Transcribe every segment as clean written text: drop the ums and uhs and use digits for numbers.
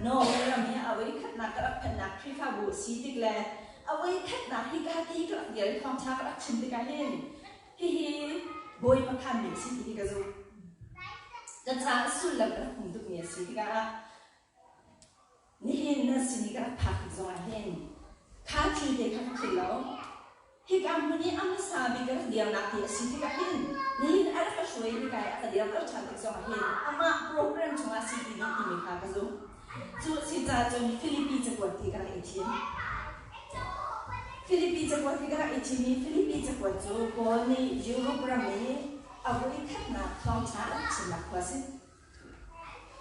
Norway ram hi a voikhatnak ka rak phanhnak Khrihfabu a si tik le a voikhatnak hika ti ka rak dir i thawngṭha ka rak chim tikah hin hihi Bawipa khanmi a si ti hi ka zumh. Ka caah sullam ka rak hmu tukmi a si tikah Nihin nan sin i ka rak phak tik zongah hin kha thil te kha ka philh lo. Hika hmun i a hmasa bik ka rak dirnak ti a si tikah hin nihin a rak ka hruai i hika i a ka dirter ṭhan tik zongah hin amah program chungah si ti dih timi kha ka zumh. Cu a si caah cun Filipi cakuat ti ka rak i thim. Filipi cakuat hi ka rak i thim i Filipi cakuat cu Paul nih Europe ram i a voikhatnak thawngṭha a rak chimnak khua a si.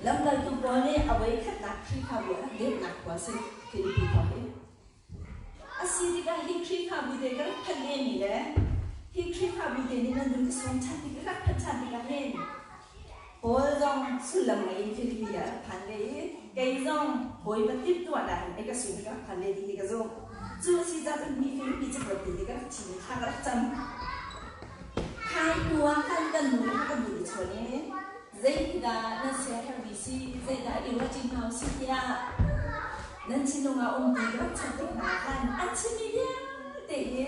Lamkaltu Paul nih a voikhatnak Khrihfabu a rak dirhnak khua a si, Filipi khua hi. A si tikah hi Khrihfabu te ka rak phanh vemi le hi Khrihfabu te nih nan vun ka sawm ṭhan tik rak phanh ṭhan tikah hin Paul zong sullam ngei in Filipi ah a rak phan ve i kei zong Bawipa timhtuahnak in ei ka sun ka rak phan ve ti hi ka zumh. Cu a si caah cun hi Filipi cakuat te hi ka rak thim i thla ka rak cam. Khai hnu ah khan kan nu le kha kan duh i chawn i Zeidah nan siaherhmi si, zeidah i ruahṭi hna u sih tiah nan thinlung ah um ti ka rak chap tik hna ah khan an chimmi vialte hi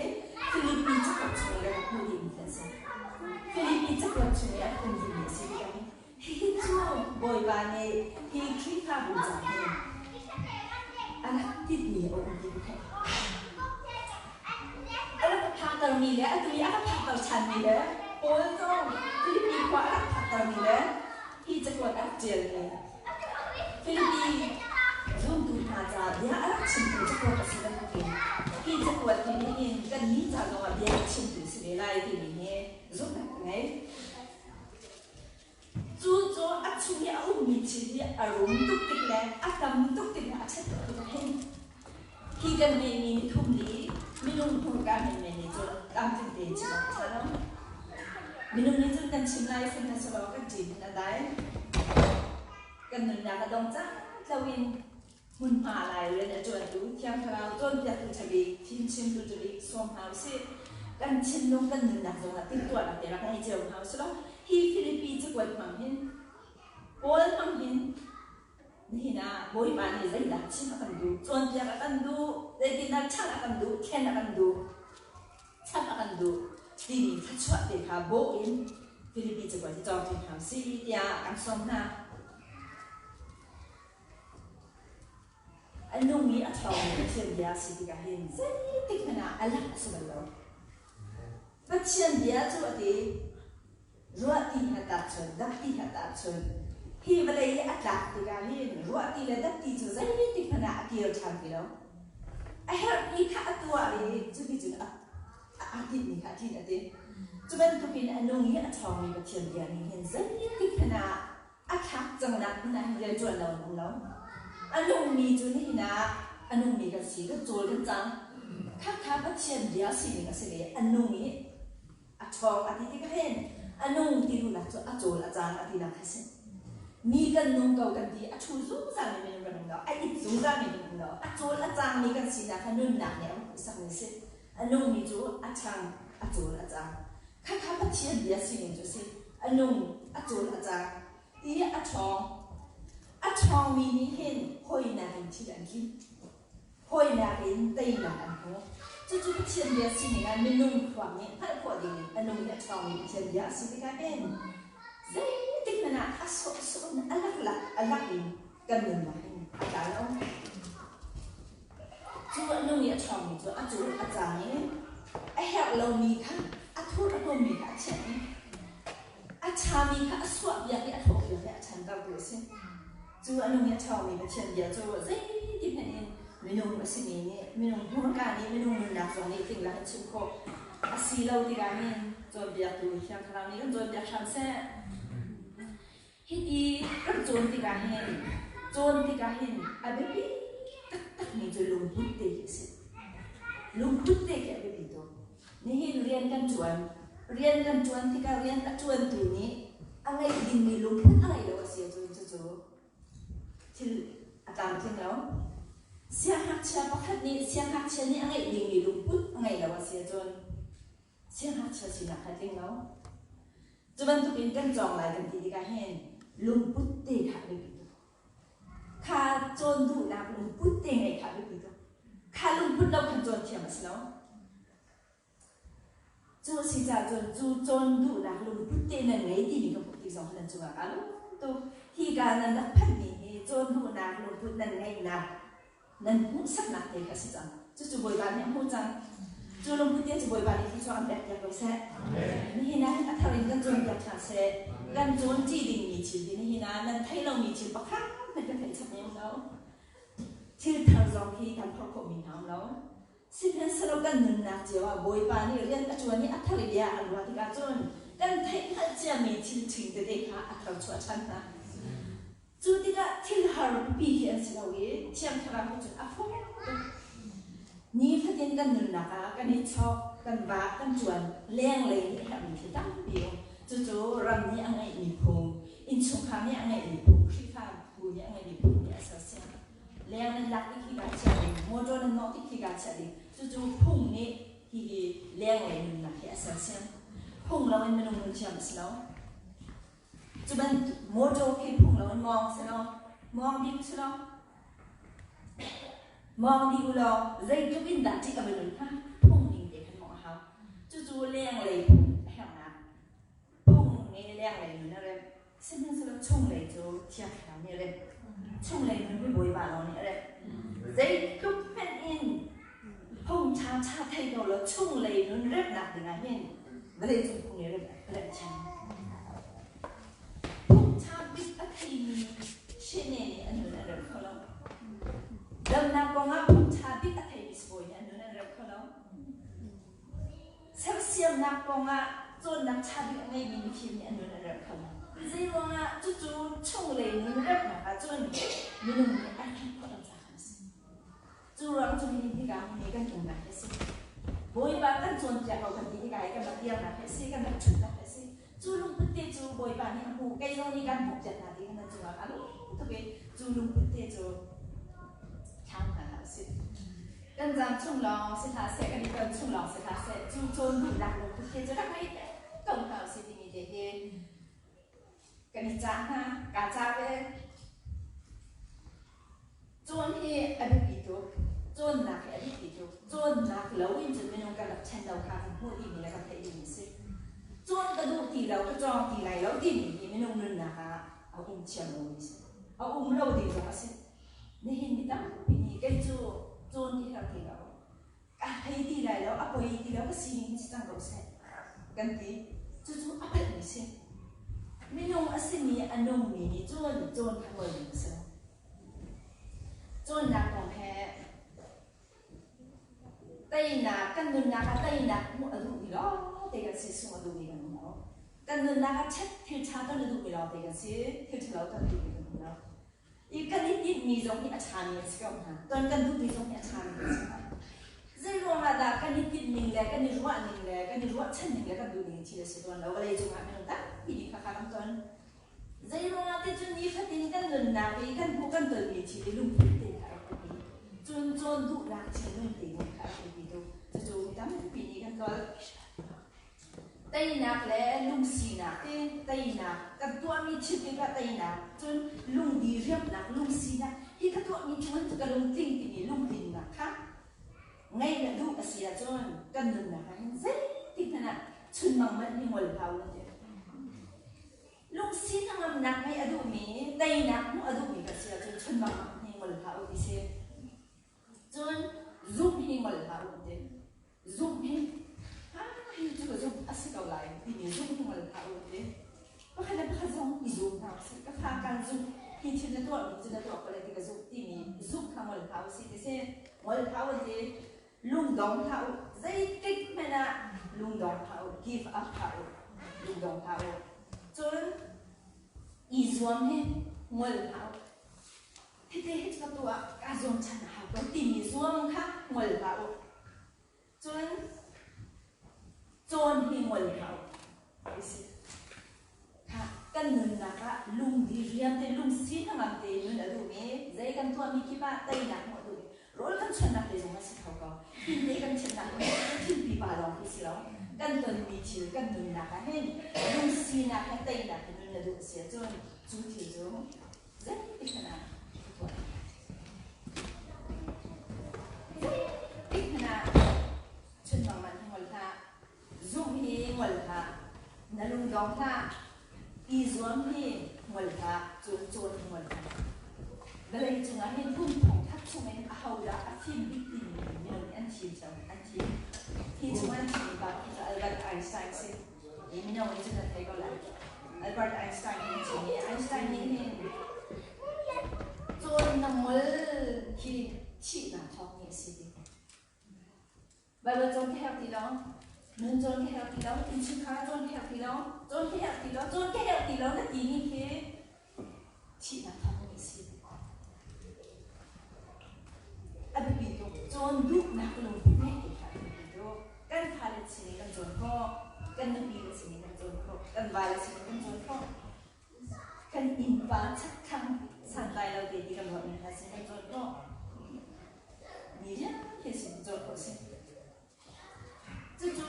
Filipi cakuat chung i ka rak hmuh dihmi khi an si. Filipi cakuat chung i a rak um dihmi a si tikah hin hihi cu Bawipa nih hi Khrihfabu ca hin a rak tinhmi a um ti ka theih. A rak ka phaktermi le atu i a ka phakter ṭhanmi le Paul zong Filipi khua a rak phaktermi le hi cakuat a rak ṭialmi Filipi zumtu hna ca bia a rak chimtu cakuat a si bantukin hi cakuat hi nihin kannih ca zongah bia a chimtu si ve lai timi hi zumhnak ka ngei. Cu cu a chung i a ummi thil hi a rum tuk tik le a tam tuk tik le a ṭhat tuk tik ah hin hi kan ngeihmi nithum li minung hmurka menmen nih cun tlamtling tein chim awk a ṭha lo. Minung nih cun kan chim lai sihmanhsehlaw kan ṭih hmanh a dai. Kan nunnak a dong cang tlo in hmunhma lai rian a ṭuantu Thiang Thlarau cawnpiaktu ṭha bik, fimchimtu ṭha bik sawm hna usih. Kan thinlung kan nunnak zongah timhtuahnak te rak ngei cio hna usih law hi Filipi cakuat hmang hin Paul hmang hin nihin ah Bawipa nih zeidah chim a kan duh, cawnpiak a kan duh, zeitindah ṭhangh a kan duh, thlen a kan duh, chap a kan duh timi thluachuah te kha bawh in Filipi cakuat hi cawng ṭi hna usih tiah kan sawm hna. A nung i a ṭhawngmi Pathian bia a si tikah hin zeitik hmanh ah a lak a si bal lo. Pathian bia cu a ti, ruahti he tahchunh, dapti he tahchunh. Hi vawlei i a tlak tikah hin ruahti le dapti cu zeitik hmanh ah a kir ṭhan ti lo. A herhmi kha a tuah i cuticun a a tinhmi kha a tlinh a ti. Cu bantukin a nung i a ṭhawngmi Pathian bia nih hin zeitik hmanh ah A thlak cangnak hmun ah hin rianṭuan lo an um lo. A nungmi cu nihin ah a nungmi kan si, kan cawl kan cang. Khakha Pathian bia sining a si ve. A nung i a ṭhawng a ti tikah hin a nung ti duhnak cu a cawl a cang a tinak kha si. Mi kan nung ko kan ti, a ṭhu zungzalmi minung kan um lo, a it zungzalmi kan um lo. A cawl a cangmi kan sinak kha nunnak nih a hmuhsakmi a si. A nungmi cu a ṭhang, a cawl a cang. Khakha Pathian bia sining cu a si. A nung, a cawl a cang i a ṭhawng. A ṭhawngmi nih hin hawinak in thil an tlinh. Hawinak in teinak an hmu. Cucu Pathian bia sining ah minung thluak nih hngalh khawh ding in a nung i a ṭhawngmi Pathian bia a si tikah hin zeitik hmanh ah a sawhsawh in a laklak a lak in kan nunnak hin a tla lo. Cu a nung i a ṭhawngmi cu a cul a cang i a herh lomi kha a thur a tummi kha a chiah i a ṭhami kha a suahpiak i a thlawhpiak i a ṭhantertu a si. Cu a nung i a ṭhawngmi Pathian bia cu zeiti hmanh in minung a simi nih minung hmurka nih minung nunnak zong nih tling lak in chim khawh a si lo tikah hin cawnpiaktu Thiang Thlarau nih kan cawnpiak hram seh. Hiti kan cawn tikah hin cawn tikah hin a biapi taktakmi cu lungput te khi a si. Lungput te khi a biapi tuk. Nihin rian kan ṭuan. Rian kan ṭuan tikah rian a ṭuantu nih a ngeih dingmi lungput a ngeih lo a si ahcun cucu thil a tlamtling lo. Siangngakchia pakhat nih siangngakchia nih a ngeih dingmi lungput a ngeih lo a si ahcun siangngakchia sinak kha tling lo. Cu bantukin kan cawng lai kan ti tikah hin lungput te kha a biapi tuk. Kha cawn tikah cun cu cawn duhnak lungput te nan ngei timi ka hmuh tik zong nan cungah kaa lawm tuk. Hi ka nan rak phanhmi hi cawn duhnak lungput nan ngeihnak nan hmuhsaknak te kha a si cang. Cucu Bawipa nih a hmuh cang. Cu lungput te cu Bawipa nih thluachuah an pekpiak ko seh. Nihin ah hin a thar in kan cawnpiak ṭhan seh. Kan cawn ṭi dingmi thil hi nihin ah nan theih lomi thil pakhat hmanh kan theih chap men lo. Thil thar zong hi kan phorh khawhmi hna um lo. Sihmanhsehlaw kan nunnak cio ah Bawipa nih rian a ṭuan i a thar i bia a kan ruah tikah cun kan theihhngalh ciami thil ṭhing tete kha a tharchuah ṭhan hna. Cu tikah thil har pipi khi an si lo i Thiang Thlarau nih cun a fung tuk. Nifatin kan nunnak ah kan i chawk, kan vak, kan ṭuan, lenglei nih a herhmi thil tampi um. Cucu ram nih a ngeihmi phung, innchungkhar nih a ngeihmi phung, Khrihfabu nih a ngeihmi phung nih a sersiam. Leng nan lak tik khi kaa chiah ding, motor nan nawh tik khi kaa chiah ding. Cucu phung nih hihi lenglei nunnak hi a sersiam. Phung loin minung nun thiam a si lo. Cu bantuk motor khi phung loin mawng si lo, mawng dih si lo. Mawng dih u law zeitluk in dah ṭih a va nun hnga? Phung ning te khan mawng a hau. Cucu lenglei phung a herhnak. Phung nih lenglei nun a remh. Sihmanhsehlaw chunglei cu Thiang Thlarau nih a remh. Chunglei nun hi Bawipa lawng nih a remh. Zeitluk hmanh in phung ṭhaṭha thei ko law chunglei nun remhnak dingah hin vawleicung phung nih remh a remh thiam. Phung ṭha bik a theimi Shene nih an nun a remh kho lo. Damnak kongah phung ṭha bik a theimi sibawi nih an nun an remh kho lo. Sersiamnak kongah cawnnak ṭha bik a ngeimi mifim nih an nun an remh kho lo. Zeiruangah cucu chunglei nun remhnak ahcun minung nih an remh khawh lo caah a si. Cu ruang cu nihin hika hmun i kan umnak hi a si. Bawipa kan cawnpiak ko kan ti hika i kan rak dirnak hi a si, kan rak ṭhutnak hi a si. Cu lungput te cu Bawipa nih a hmuh, kei zong nih kan hmuhpiak hna ti kha nan cungah kaa lung tuk i cu lungput te cu thlau hna hlah usih. Kan zaam chung lawng si hlah seh, kan i ton chung lawng si hlah seh, cu cawn duhnak lungput te cu rak ngei ko hna usih timi te hi kan i cah hna, kaa cah ve. Cawn hi a biapi tuk. Cawnnak hi a biapi tuk. Cawnnak lo in cun minung kan rak ṭhen lo kha kan hmuh dihmi le kan theih dihmi a si. Cawn ka duh ti lo, ka cawng ti lai lo timi hi minung nunnak ah a um thiam lomi a si. A um lo ding zong a si. Nihin mi tampi nih kei cu cawn ti herh ti lo, ka thei ti lai lo, a poi ti lo, ka sining hi si cang ko seh kan ti. Cucu a palhmi si. Minung a simi a nungmi nih cun cawn kha ngol ding a si lo. Cawnnak kong he teinak kan nunnak ah teinak hmuh a duhmi lawngte kan si, sungh a duhmi kan um lo. Kan nunnak ah ṭhat thil ṭha ton a duhmi lawngte kan si, thil ṭhalo ton a duhmi kan um lo. I kan i tinhmi zong hi a ṭhami an si ko hna. Ton kan duhmi zong hi a ṭhami an si ko. Zei ruangah dah kan i tinhning le kan i ruahning le kan i ruahchanning le kan duhning thil a si tawn lo. Vawlei cungah minung tampi nih khakha kan ton. Zei ruangah ti cun nifatin kan nunnak i kan hmuh kan tonmi thil i lungput te kha a rak biapi. Cun cawn duhnak thinlung te zong kha a rak biapi tuk. Cucu mi tampi nih kan tlolh. Teinak le lungsinak te teinak kan tuahmi thil tikah teinak cun lungdi riamhnak lungsinak hi ka tuahmi cung in ka lungtling timi lungtlinnak kha ngeih na duh a si ahcun kan nunnak ah hin zeitik hmanh ah chunmang manh hi ngol hlah u ti. Lungsi hnangamnak ngeih a duhmi teinak hmuh a duhmi kan si ahcun chunmang hi ngol hlah u ti si. Cun zumh hi ngol hlah u ti. Zumh hi hi cu ka zumh a si ko lai timi zumh hi ngol hlah u ti. Pakhat le pakhat zong i zum hna usih. Ka fa kan zumh hi thil na tuahmi cu na tuah ko lai ti ka zumh timi zumh kha ngol hlah usih ti si. Ngol hlah u ti. Lungdong hlah u. Zeitik hmanh ah lungdong hlah u. Give up hlah u. Lungdong hlah u. Cun i zuam hi ngol hlah u. Hiti hi ka tuah kaa zuam ṭhan a hau ko timi zuam kha ngol hlah u. Cun cawn hi ngol hlah u. Ti si. Kha kan nunnak ah lungdi riam te lungsi hnangam te nun a duhmi zei kan tuahmi kip ah teinak hmuh a duhmi rawl kan chuannak te zong a si kho ko. Thil te kan chiatnak thil pipa lawng khi si lo. Kan tonmi thil kan nunnak ah hin lungsinak he teinak he nun a duh a si ahcun cu thil cu Zeitik hmanh ah ka tuah. Zeitik hmanh ah chunmang man hi ngol hlah. Zumh hi ngol hlah. Cawng hlah. I zuam hi ngol hlah. Cun cawn hi ngol hlah. Vawlei cungah hin kum thongkhat chungin ahodah a fim bik timi minung nih an thim cang. An thim. Hi chung an thimmi pa khi cu Albert Einstein si. Hi mino nih cun an thei ko lai. Albert Einstein nih a chim i Einstein nih hin cawn na ngol khi thihnak thawk ni a si ti. Baibal cawn ka herh ti lo. Nun cawn ka herh ti lo. Innchungkhar cawn ka herh ti lo. Cawn ka herh ti lo. Cawn ka herh ti lo na ti ni khi thihnak thawk ni a si. A biapi tuk. Cawn duhnak lungput ngeih ti kha a biapi tuk. Kan fale sinin kan cawn khawh. Kan nupi le sinin kan cawn khawh. Kan vale sinin kan cawn khawh. Kan innpa chakthlang santlai lo te ti kan ruahmi hna sin kan cawn khawh. Mi vialte sin cawn khawh si. Cucu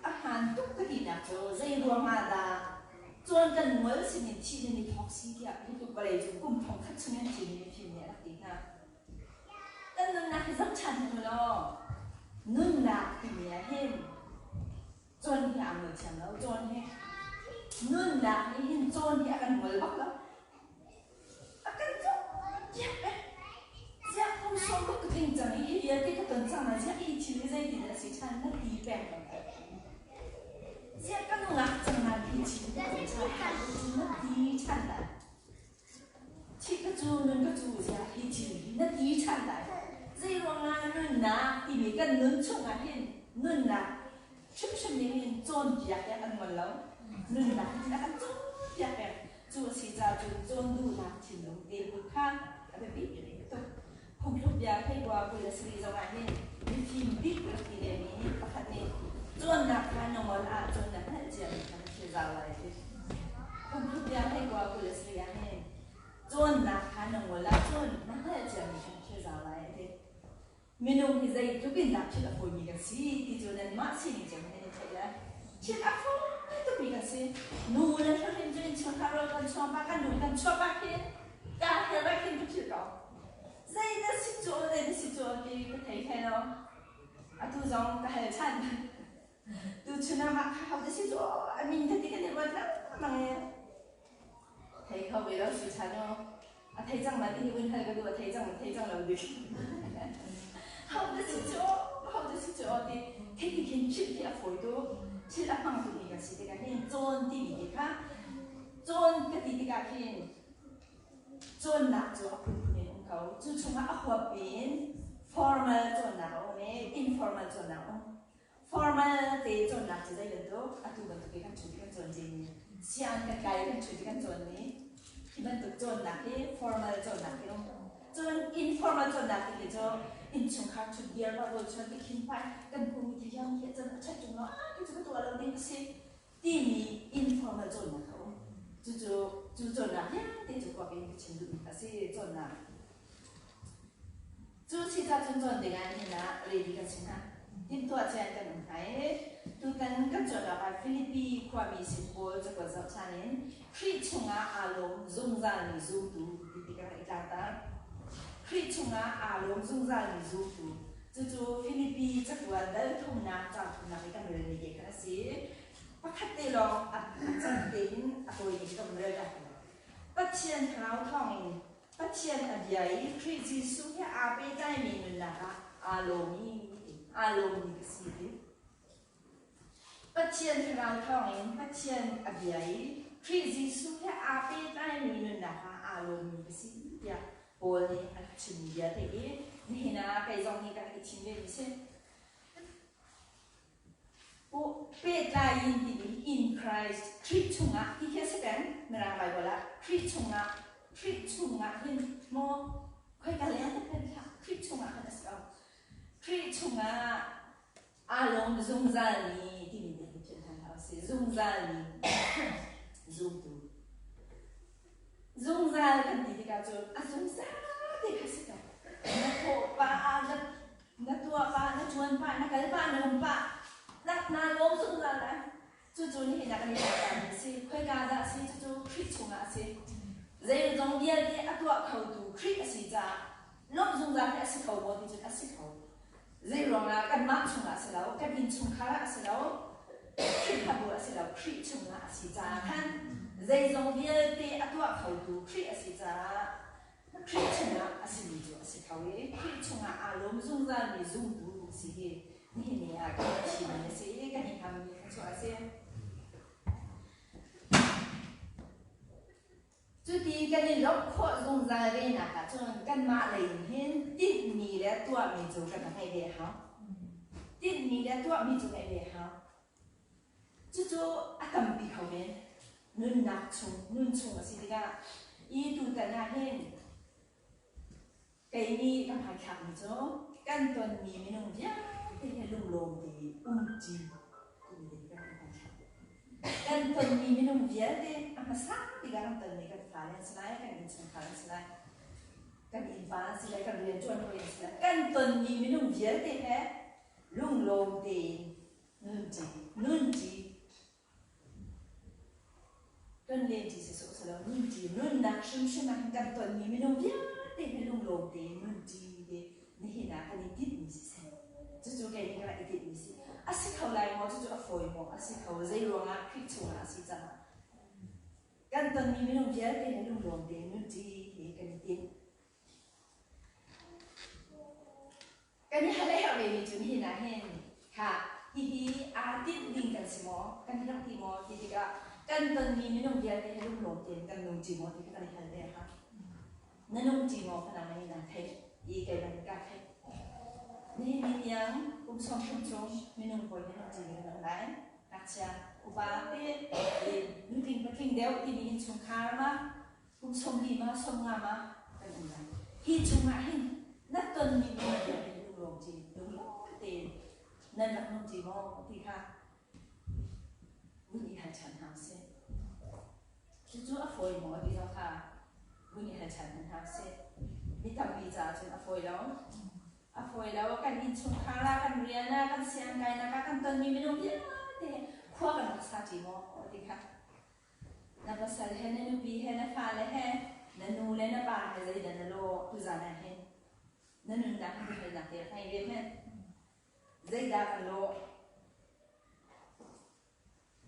a hmaan tuk ka tinak cu zei ruangah dah cawn kan ngol sinin thih nan i thawk si tiah hi tluk vawlei cung kum thongkhat chung in thimi mifim nih a rak ti hna. Kan nunnak hi zoh ṭhan hmanh u law nunnak timi ah hin cawn hi aa ngol thiam lo cawn hi nunnak nih hin cawn hi a kan ngol bak lo. A kan cawnpiak peng. Ziah pungsuang bak ka tling cang i hi vialte ka ton cang na ziah hi thil hi zeitin a si ṭhan na ti peng ko. Ziah ka nungak cang na hi thil ka ton ṭhan na ti ṭhan lai. Thih ka cu nun ka cu ziah hi thil hi na ti ṭhan lai. Zei ruangah nunnak timi kan nun chungah hin nunnak hrimhrim nih hin cawnpiak hi a kan ngol lo. Nunnak hin a kan cawnpiak peng. Cu a si caah cun cawn duhnak thinlung te put kha a biapi tuk. Phungthluk bia theibua 27 zongah hin mifim bik rak ti lemi pakhat nih cawnnak kha na ngol ahcun na hngalh ciami kha na thil zau lai a ti. Phungthluk bia theibua 27 ah hin cawnnak kha na ngol ahcun na hngalh ciami kha na thil zau lai a ti. Minung hi zeitluk in dah thil a fawimi kan si ti cu nanmah sining cio nan i theih lai. Thil a fawi tukmi kan si. Nu le hlohlim cu innchungkhar rawl kan chuang pah, kan nu kan chuah pah khin, ka hel ah khin ka philh ko. Zei na si cu, zei na si cu ti ka thei thai lo. Atu zong ka hal ṭhan. Tuchun ah mah kha ho da si cu a min ka ti kan i ruat lengmang i thei kho ve lo si ṭhan u. A thei cang ma ti hi vun hal ka duh, a thei cang thei cang lo dik. Ho da si cu, ho da si cu ti thei ti khin philh khi a fawi tuk. Thil a hmang tukmi kan si tikah hin cawn timi ti kha cawn ka ti tikah khin cawnnak cu a phunphun in um ko. Cu chungah a huap in formal cawnnak a um i informal cawnnak a um. Formal te cawnnak cu zei bantuk atu bantuk i kan ṭhu ti kan cawn cimi siang kan kai i kan ṭhu ti kan cawnmi hi bantuk cawnnak hi formal cawnnak hi um. Cun informal cawnnak ti hi cu innchungkhar ṭhut dir va rawl chuan ti khin pai kan hmuhmi thiam hi cun a ṭhat ṭung lo ah khi cu ka tuah lo ding a si timi informal cawnnak a um. Cucu cu cawnnak vialte cu kuak in ka chim duhmi kha a si cawnnak. Cu si ca cun cawn dingah nihin ah ready kan si hna. Timhtuah cia in kan um hna i tutan kan cawn awkah Filipi khuami sin Paul cakuat zoh ṭhan in Khrih chungah aa lawm zungzalmi zumtu ti tikah i tlangtar. Khrih chungah aa lawm zungzalmi zumtu. Cucu Filipi cakuat dal thumnak caang thumnak i kan relmi te kha a si. Pakhat te lawng a cang tein a tawi ning kan rel ta. Pathian Thlarau thawngin Pathian a bia i Khrih Jesuh he aa pehtlaimi nunnak ah aa lawm i aa lawmmi ka si ti. Pathian Thlarau thawngin Pathian a bia i Khrih Jesuh he aa pehtlaimi nunnak ah aa lawmmi ka si tiah Paul nih a rak chimmi bia te hi nihin ah kei zong nih ka rak i thim vemi si. Pehtlai in timi in Christ, Khrih chungah ti khi a si peng. Mirang Baibal ah Khrih chungah, Khrih chungah hin maw khoika lei ah dah kan thlah? Khrih chungah khan a si ko. Khrih chungah aa lawm zungzalmi timi bia hi philh hna hlah usih. Zungzalmi zumtu. Zungzal kan ti tikah cun a zungzal ti kha si ko. Na thawh pah, na na tuah pah, na ṭuan pah, na kal pah, na um pah, na naa lawm zungzal lai. Cucu nihin ah kan i tlakmi a si. Khoika dah a si? Cucu Khrih chungah a si. Zeizong vialte a tuah khotu Khrih a si caah lawmh zungzal hi a si kho maw ti cun a si kho. Zei ruangah kanmah chungah a si lo, kan innchungkhar ah a si lo. Khrihfabu a si lo, Khrih chungah a si caah khan zeizong vialte a tuah khotu Khrih a si caah Khrih chungah a simi cu a si kho i Khrih chungah aa lawm zungzalmi zumtu si hi nihin ni ah kan thimmi a si i kan i hngammi thluachuah a si. Cuti kan i lawmh khawh zungzal ve nak ahcun kanmah lei in hin tinhmi le tuahmi cu kan rak ngeih ve a hau. Tinhmi le tuahmi cu ngeih ve a hau. Cucu a tampi kho men. Nunnak chung, nun chung a si tikah i tutan ah hin kei nih ka hmaithlakmi cu kan tonmi minung vialte he lunglawm te umṭi timi te kan hmaithlak. Kan tonmi minung vialte a hmasa bik ah kan tonmi kan fale an si lai, kan innchungkhar an si lai, kan innpa an si lai, kan rianṭuan hawi an si lai. Kan tonmi minung vialte he lunglawm tein nunṭi, nunṭi Kan lenṭi si sawh si lo, nunṭi, nunnak hrimhrim ah hin kan tonmi minung vialte hi lunglawm tein nunṭi te nihin ah kan i tinhmi siseh. Cucu kei nih ka rak i tinhmi si. A si kho lai maw? Cucu a fawi maw? A si kho. Zei ruangah Khrih chungah a si caah. Kan tonmi minung vialte he lunglawm tein nunṭi hi kan i tinh. Kan i hal a herh vemi cu nihin ah hin khah hihi aa tinh ding kan si maw, kan i rak ti maw ti tikah kan tonmi minung vialte he lunglawm tein kan nung ṭi maw ti kha kan i hal ve a hau. Na nung ṭi maw kha nangmah nih naa theih i keimah nih kaa theih. Nihin ni tiang kum 30 chung minung hawi he nung ṭi ding kan um lai. Ngakchia, upa te, nutling patling deuh timi innchungkhar ma kum 40 ma 50 ma kan um lai. Hi chungah hin na tonmi minung vialte lunglawm ṭi lunglawm tein nan rak nung ṭi maw ti kha vun i hal ṭhan hna usih. Cucu a fawi maw ti zong kha vun i hal ṭhan hna usih. Mi tampi caah cun a fawi lo. A fawi lo. Kan innchungkhar ah, kan rian ah, kan siangkainak ah kan tonmi minung vialte khua kan rak sa ṭi maw ti kha Na pasal he na nupi he na fale he na nu le na pa he zeidah na lawh tuzan ah hin na nunnak hin biahalnak te rak ngei ve hmanh. Zeidah kan lawh?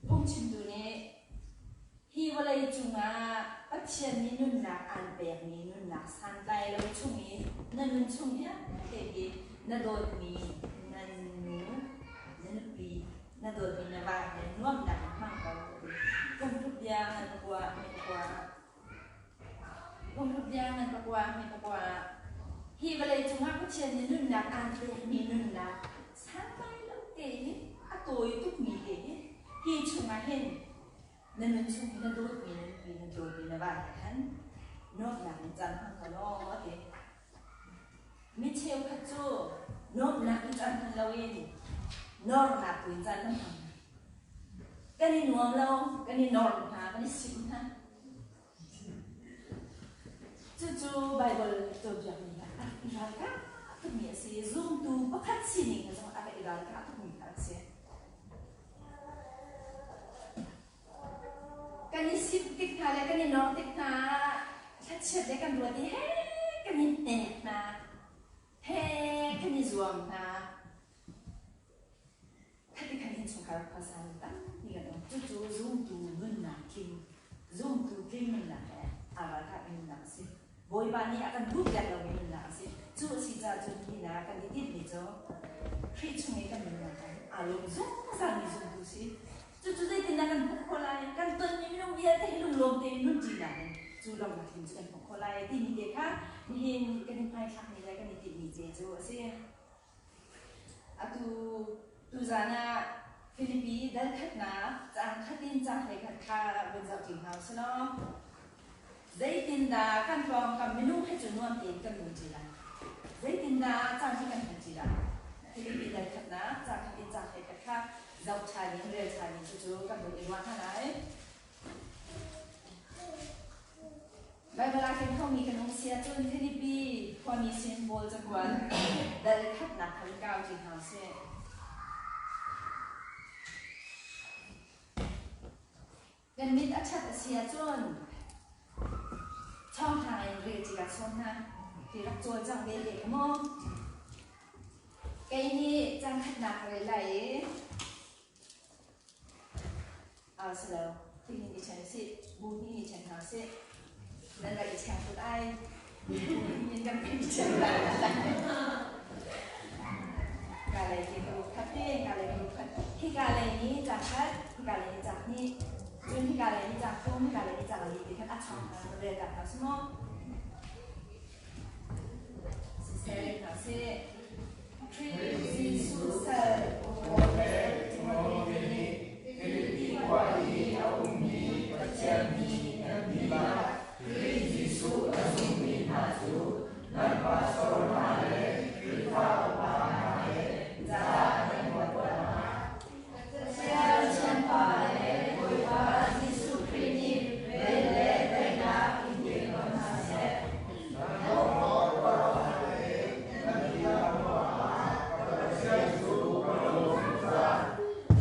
Phungchimtu nih hi vawlei cungah Pathian nih nunnak aan pekmi nunnak santlai lo chung i na nun chung vialte hi na dawtmi na nu, na nupi, na dawtmi na va he nuamhnak in hmang ko. Pumhlut bia ngan pakua hme pakua. Pumhlut bia ngan pakua hme pakua. Hi vawlei cungah Pathian nih nunnak aan pekmi nunnak santlai lo te hi a tawi tukmi te hi hi chungah hin na nun chung hi na dawtmi na nupi na dawtmi na va he khan nuamhnak in caan hmang ko law a ti. Mi cheukhat cu nuamhnak in caan hman loin nornak tu in caan kan hmang. Kan i nuam lo, kan i nor hna, kan i sim hna. Cucu Baibal cawnpiakmi he a rak i ralkah tukmi a si. Zumtu pakhat sining he zong a rak i ralkah tukmi kha a si. Kan i simh tik hna le kan i nor tik hna ah thlachiat le kan ruat i he kan i hnek hna, he kan i zuam hna. Khati khan innchungkhar khuasa mi tampi kan um. Cucu zumtu nunnak tling, zumtu tling nunnak he aa ralkahmi nunnak a si. Bawipa nih a kan duhpiak lomi nunnak a si. Cu a si caah cun hi hna kan i tinhmi cu Khrih chung i kan nunnak ah aa lawm zungzalmi zumtu si. Cucu zeitindah kan hmuh khawh lai? Kan tonmi minung vialte hi lunglawm tein nunṭinak in cu lawmnak tling cu kan hmuh khawh lai timi te kha nihin kan i hmaithlakmi le kan i tinhmi ce cu a si. Atu tuzaan ah Filipi dal khatnak caang khat in caang 11 kha vun zohṭi hna u sih law zeitindah kan pawngkam minung he cu nuam tein kan nunṭi lai? Zeitindah caan hi kan hmanṭi lai? Filipi dal khatnak caang khat in caang 11 kha zoh ṭhan in rel ṭhan in cucu kan vun i ruah hna lai. Baibal ah ken khomi kan um si ahcun Filipi khuami sin Paul cakuat dal khatnak kha kau ṭi hna usih. Kan mit a ṭhat a si ahcun chawngthlang in rel ṭi kaa sawm hna. Hi rak cawlcangh ve te kha maw? Kei nih cang khatnak ka rel lai i. Aa si lo. Hihin i ṭhen usih. Bu hnih i ṭhen hna usih. Nan rak i ṭheng tuk ai. Bu hnih in kan i ṭhen lai. Ka lei hi ka ruk khat te, ka lei ka ruk khat. Hika lei nih caang khat, hika lei nih caang hnih. Cun hika lei nih caang thum, hika lei nih caang li ti khan a chang hna rel ta hna sih maw? Siseh hna sih. Khrih Jesuh sal Paul le Timote nih Filipi khua i a ummi Pathian mi nan dihlak, Khrih Jesuh a zummi hna cu nan pastor hna le Khrihfa upa hna he ca kan kuat hna. Pathian Thiangpa le Bawipa Jesuh Khrih nih vel le daihnak in pe ko hna seh. Nan kong le nan dihlak ruangah ka Pathian cu ka lawm zungzal.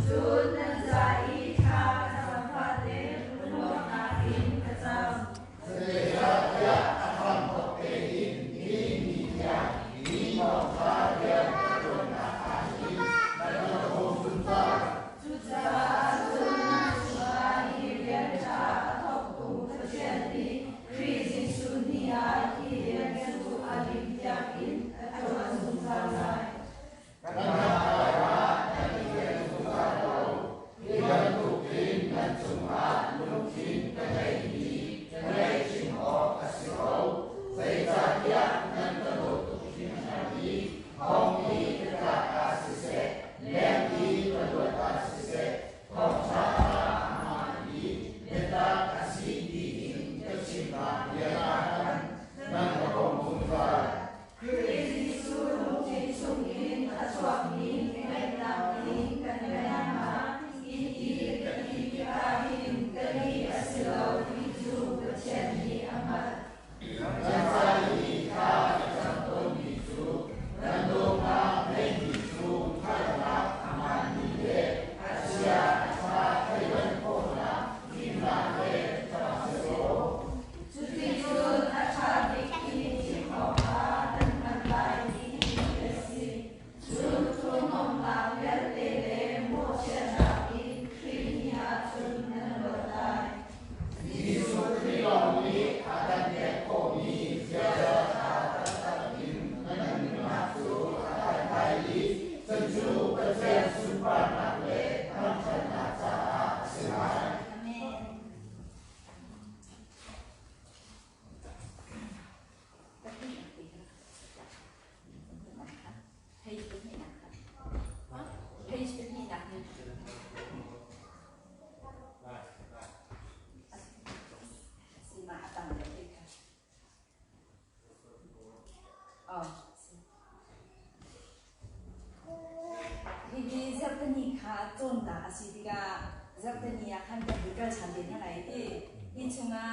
Cun nan ca i thla ka cam fate lunglawmhnak in ka cam. Zeicahtiah a hramthawk tein nihin ni tiang mi thawngṭha rian ka ṭuannak ah hin nan ka bawm zungzal. Cucaah cun nan chungah hi rian ṭha a thawktu Pathian nih Khrih Jesuh ni ah hi rian cu a lim tiangin a ṭuan zungzal lai. Kan hmailei ah nan i tel zungzal ko. Hi bantukin nan cungah lungthin ka ngeihmi ka ngeih chin awk a si ko, zeicahtiah nan ka dawt tuk hringhran i thong i ka tlak ah siseh, leng i ka luat ah siseh, thawngṭha kha a hmaan i biatak a si tiin ka chimnak bia ah khan nan ka bawmh zungzal. Khrih Jesuh lungthin chungin a chuakmi ngaihnak ning kan ngeih hna. Hi ti ka ti tikah hin ka lih a si lo ti cu Pathian nih a hngalh. Nan ca i thla ka cam tawnmi cu nan dawtnak ngeihmi cu hngalhnak a hmaanmi le a chia a ṭha thleidan khawhnak fimnak le ṭha si kaw. Cuticun a ṭha bik i thim awkah nan hman lai ti hi a si. Cun thurhnawmnak vialte le mawhchiatnak in Khrih ni ah cun nan luat lai. Jesuh Khrih lawng nih a kan pek khawhmi ziaza ṭha taktak in nan nunnak cu a khat lai i cucu Pathian sunparnak le thangṭhatnak caah a si lai. Amen. Page pahnihnak hi si mah a tang deuh te kha. Oh, Hihi zarhteni kha cawnnak a si tikah zarhteni ah khan kan i kal ṭhan te hna lai ti. Hi chungah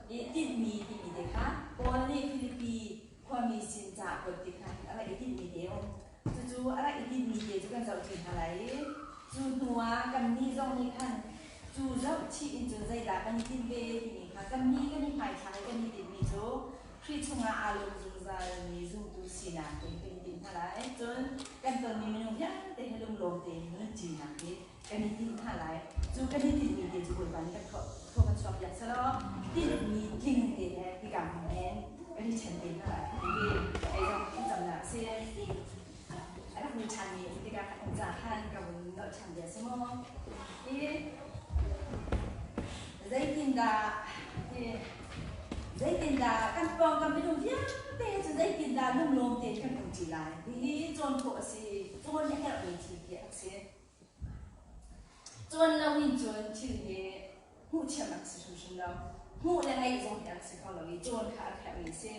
i tinhmi timi te kha Paul nih Filipi khuami sin ca a kuat tik hna hin a rak i tinhmi te a um. Cucu a rak i tinhmi te cu kan zohṭi hna lai i cu hnu ah kannih zong nih khan cu zohchih in cun zeidah kan i tinh ve timi kha kannih kan i hmaithlak i kan i tinhmi cu Khrih chungah aa lawm zungzalmi zumtu sinak te kan i tinh hna lai. Cun kan tonmi minung vialte he lunglawm tein nunṭinak hi kan i tinh hna lai. Cu kan i tinhmi te cu Bawipa nih kan thaw kan chuahpiak selaw tinhmi tling te he hika hmun hin kan i ṭhen te hna lai. Hihi kei zong thlacamnak a si. A rak mi ṭhanmi um tikah kan ca khan ka vun nolh ṭhan bia si maw? Hi zeitindah hi zeitindah kan pawngkam minung vialte cu zeitindah lunglawm tein kan um ṭi lai? Hihi cawn khawh a si, cawn a herhmi thil khi a si. Cawn lo in cun thil hi hmuh thiam a si hrimhrim lo. Hmuh le ngeih zong hi a si kho lo i cawn kha a herhmi a si.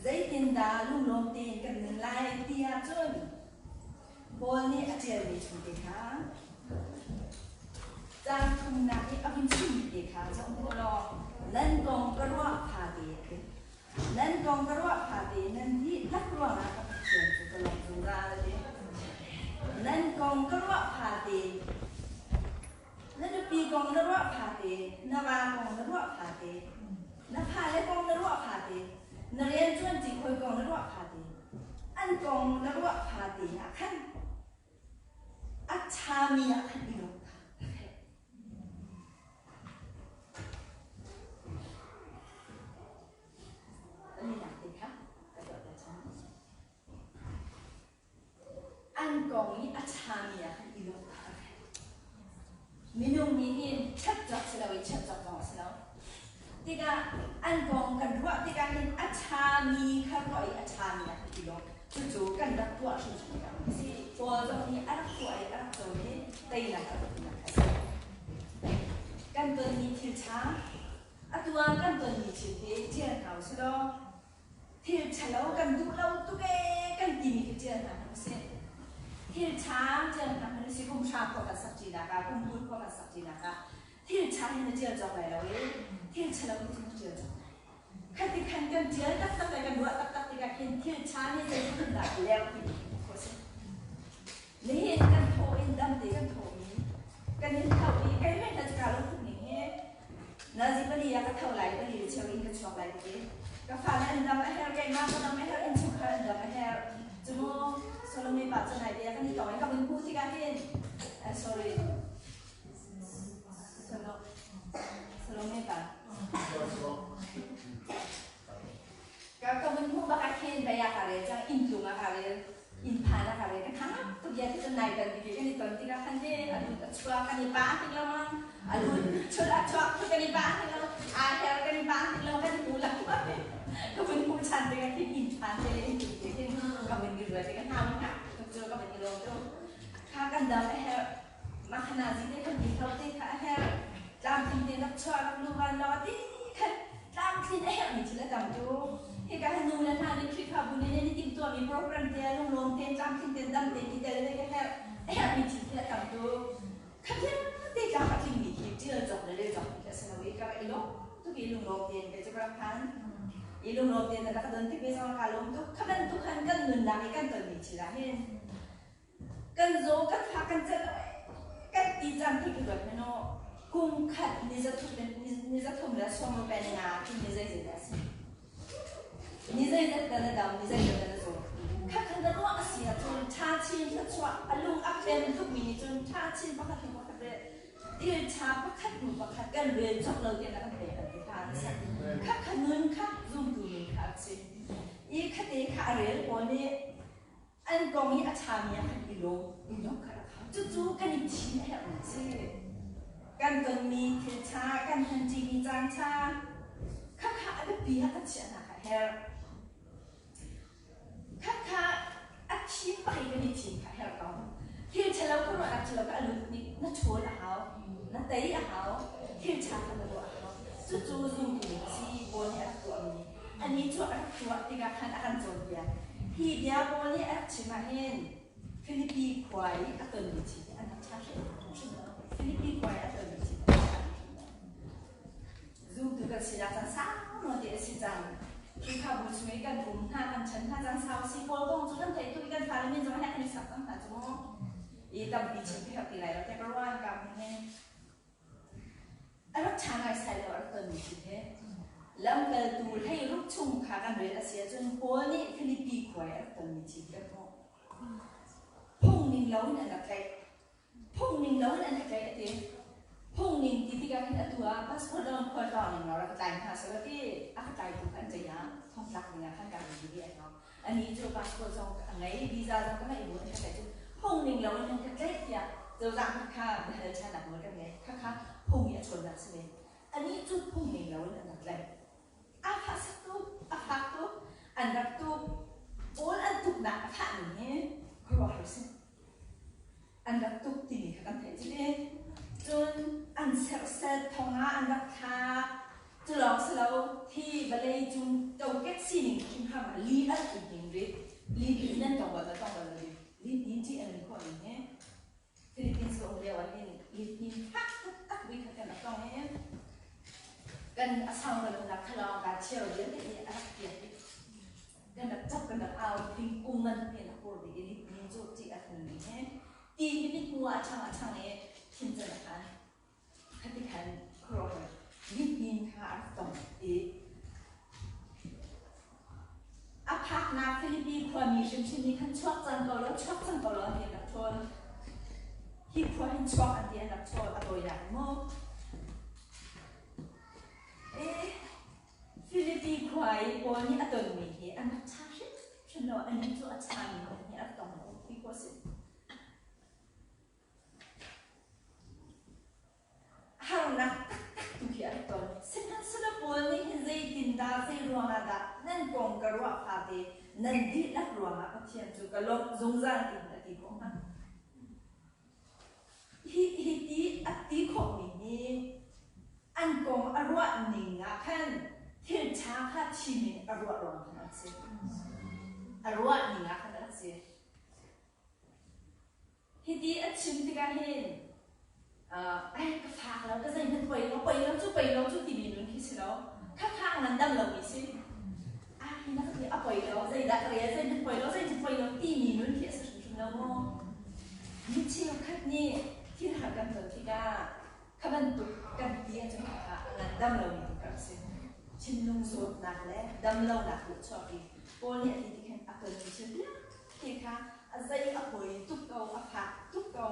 Zeitindah lunglawm tein kan nun lai ti ahcun Paul nih a ṭialmi chung te kha caang thumnak i a hun chimmi te kha zoh hmuh law nan kong ka ruah fate a ti. Nan kong ka ruah fate nan dihlak ruangah ka Pathian cu ka lawmh zungzal a ti. Nan kong ka ruah fate Na nupi kong na ruah phate, na va kong na ruah phate, na fale kong na ruah phate, na rianṭuanṭi hawi kong na ruah phate, an kong na ruah phate ah khan a ṭha. ṭhami ah khan i lawm kha a herh. Palinak te kha ka tuahter cang. An kong i a ṭhami ah khan i lawmh kha a herh. Minung nih hin ṭhat cawk si lo i chiat cawk zong a si lo. Tikah an kong kan ruah tikah hin a ṭhami kha ruah i a ṭhami ah khan i lawmh. Cucu kan rak tuah hrimhrim ding a si. Paul zong nih a rak tuah i a rak cawn i teinak a rak hmuhnak a si. Kan tonmi thil ṭha, atu ah kan tonmi thil hi ṭial hna u sih law thil ṭhalo kan duh lo tuk ee kan timi khi ṭial hna hmanh usih. Thil ṭha ṭial hna hmanh usih kum hra khua kan sak ṭinak ah, kum 20 khua kan sak ṭinak ah thil ṭha hi na ṭial cawk lai lo i thil ṭhalo hi cu na ṭial cawk lai. Khati khan kan ṭial taktak le kan ruah taktak tikah khin thil ṭha nih zeitluk in dah leng ti hmuh khawh a si. Nihin kan thaw in damte kan thawmi kan in tho i keimah hna cu kaa lungthin ning hi nazi pali ah ka tho lai pali le cheu in ka chuak lai ti ka fale an dam a herh keimah ka dam a herh innchungkhar an dam a herh cumu Solomon pa cu nai te kan i tong i ka vun hmuh tikah hin sorry Salome pa ka ka vun hmuh bak ah khin baya ka rel cang inn tlung ah ka rel inn phan ah ka rel ka thang tuk ya ti nai tan ti kan i ton tikah khan te a lut a chuak kan i pa tik lo mang a lut chul a chuak tu kan i pa tik lo a her kan i pa tik lo kan hmu la ka vun hmuh chan tikah khin inn phan te inn tlung te khin ka vun i ruat ka hna mun cu ka vun i lawm tu kha kan dam a herh Mah kha nazi te khan ti hlo te kha a herh. Tlamtling te rak chuah rak lu van law ti khan tlamtlin a herhmi thil a tam tu. Hika hin nu le hna nih Khrihfabu nih nan i timhtuahmi program te lunglawm tein tlamtling tein dam tein i tel ve ka herh. A herhmi thil khi a tam tu. Kha vialte tlam a tlingmi khi ṭial cawk le rel cawk khi a si lo i ka rak i lawm tuk i lunglawm tein kei cu ka rak phan. I lunglawm tein na rak ka don tik ve zong kaa lawm tuk. Kha bantuk khan kan nunnak i kan tonmi thil ah hin Kan zaw kan fak kan celh lo kan ti caan khi ka ruat hmanh aw kum khat ni zathum le ni zathum le sawm pen nga khi ni zeizat dah a si ni zeizat dah na dam ni zeizat dah na zaw kha khan na ruah a si ahcun ṭha chin thluachuah a lung a pem tukmi nih cun ṭha chin pakhat hnu pakhat le thil ṭha pakhat hnu pakhat kan rel cawk lo tiah na kan pek an ti kha kha kha nun kha zumtu nun kha a si i khate kha a rel pawl nih An kong i a ṭhami ah khan i lawm, i lawmh kha rak hau. Cucu kan i thim a herhmi a si. Kan tonmi thil ṭha, kan hmanṭimi caan ṭha, khakha a biapi ah kan chiahnak a herh. Khakha a thim bak i kan i thim kha a herh ko. Thil ṭhalo ka ruahnak ṭhalo ka a lut nih na ṭhawl a hau, na tei a hau, thil ṭha kha na ruah a hau. Cucu zumtu a si, Paul nih a rak tuahmi. Anih cu a rak tuah tikah khan a kan cawnpiak. Hi bia Paul nih a rak chim ahhin Filipi khua i a tonmi thil hi an rak ṭha hrimhrim lo. Filipi khua i a tonmi thil hi an rak ṭha hrimhrim lo. Zumtu kan sinak caan sau nawn te a si cang. Khrihfabu chung i kan um hna, kan chan hna caan sau a si. Paul kong cu kan theih tuk i kan fale min zong he kan i sak cang hna cu mu. I tampi chim ka herh ti lai lo te ka ruah ka hmun hin. A rak ṭha ngaisai lo a rak tonmi thil hi. Lamkaltu hleiruk chung kha kan rel a si ahcun Paul nih Filipi khua i a rak tonmi thil hi kan hmuh. Phung ning loin an rak tlaih. Phung ning loin an rak tlaih a ti. Phung ning ti tikah hin atu ah passport lo in khual tlawng ning law rak ka tlai hna seh ti a ka tlaitu kha an ceih ah thongtlak ding ah khan kaa ring dih a Anih cu passport zong a ngei, visa zong ka ngeih bu an ka tlaih cu phung ning loin an ka tlaih tiah cozah hmanh kha biahal ṭhannak nawl kan ngei. Khakha phung i a ṭhawnnak si ve. Anih cu phung ning loin an rak tlaih. A fahsak tuk, a fak tuk, an rak tuk. Paul an tuknak a fah ning hi khuaruahhar si. An rak tuk timi kha kan theih cu Cun an serhset, thong ah an rak thlak. Cu lawng si lo, hi vawlei cung kokek sining hrimhram ah li an i hnin rih. Li in nan tong bal lo, tong bal lo ding. Li hnin ṭih an nun khawh ning hi. Philippines ka um lio ah hin li hnin fak taktak vi kha kan rak tong i kan a sau lo nak khalawng ka cheu vialte hi a rak piak i kan rak ṭap kan rak au thingkung ngan te na pur dih i lihnin cu ṭih a tlung ding he ti hi mithmu ah a ṭhang a ṭhang i thin can a phan khati khan khuaruahhar lihnin kha a rak tong i a phaknak Filipi khuami hrimhrim nih khan chuak cang ko law chuak cang ko law ti an rak ṭhawl. Hi khua hin chuak an ti an rak chawl a tawinak in maw? Eh, Filipi khua i Paul nih a tonmi hi an rak ṭha hrimhrim lo. Anih cu a ṭhami kong hi a rak tong lo ti khawh a si. Harnak taktak tu khi a rak ton. Sihmanhsehlaw Paul nih hin zeitindah, zei ruangah dah nan kong ka ruah fate nan dihlak ruangah Pathian cu ka lawmh zungzal tiin a ti khawh hnga? Hi ti a ti khawhmi hi an kong a ruah ning ah khan thil ṭha kha thim in a ruah ruang khan a si. A ruah ning ah khan a rak si. Hiti a chim tikah hin ai ka fak lo, ka zeihmanh poi lo, poi lo cu poi lo cu timi nun khi si lo. Khakha a ngandam lomi si. Ah hi na ka ti a poi lo, zeidah ka rel, zeihmanh poi lo, zeihmanh poi lo timi nun khi a si hrimhrim lo maw? Mi cheukhat nih thil har kan ton tikah kha bantuk kan ti ahcun khakha a ngandam lomi tu ka rak si. Thinlung zawtnak le damlonak tu a chuak i Paul nih a ti ti khan a tonmi thil vialte kha a zei a poi tuk ko, a fak tuk ko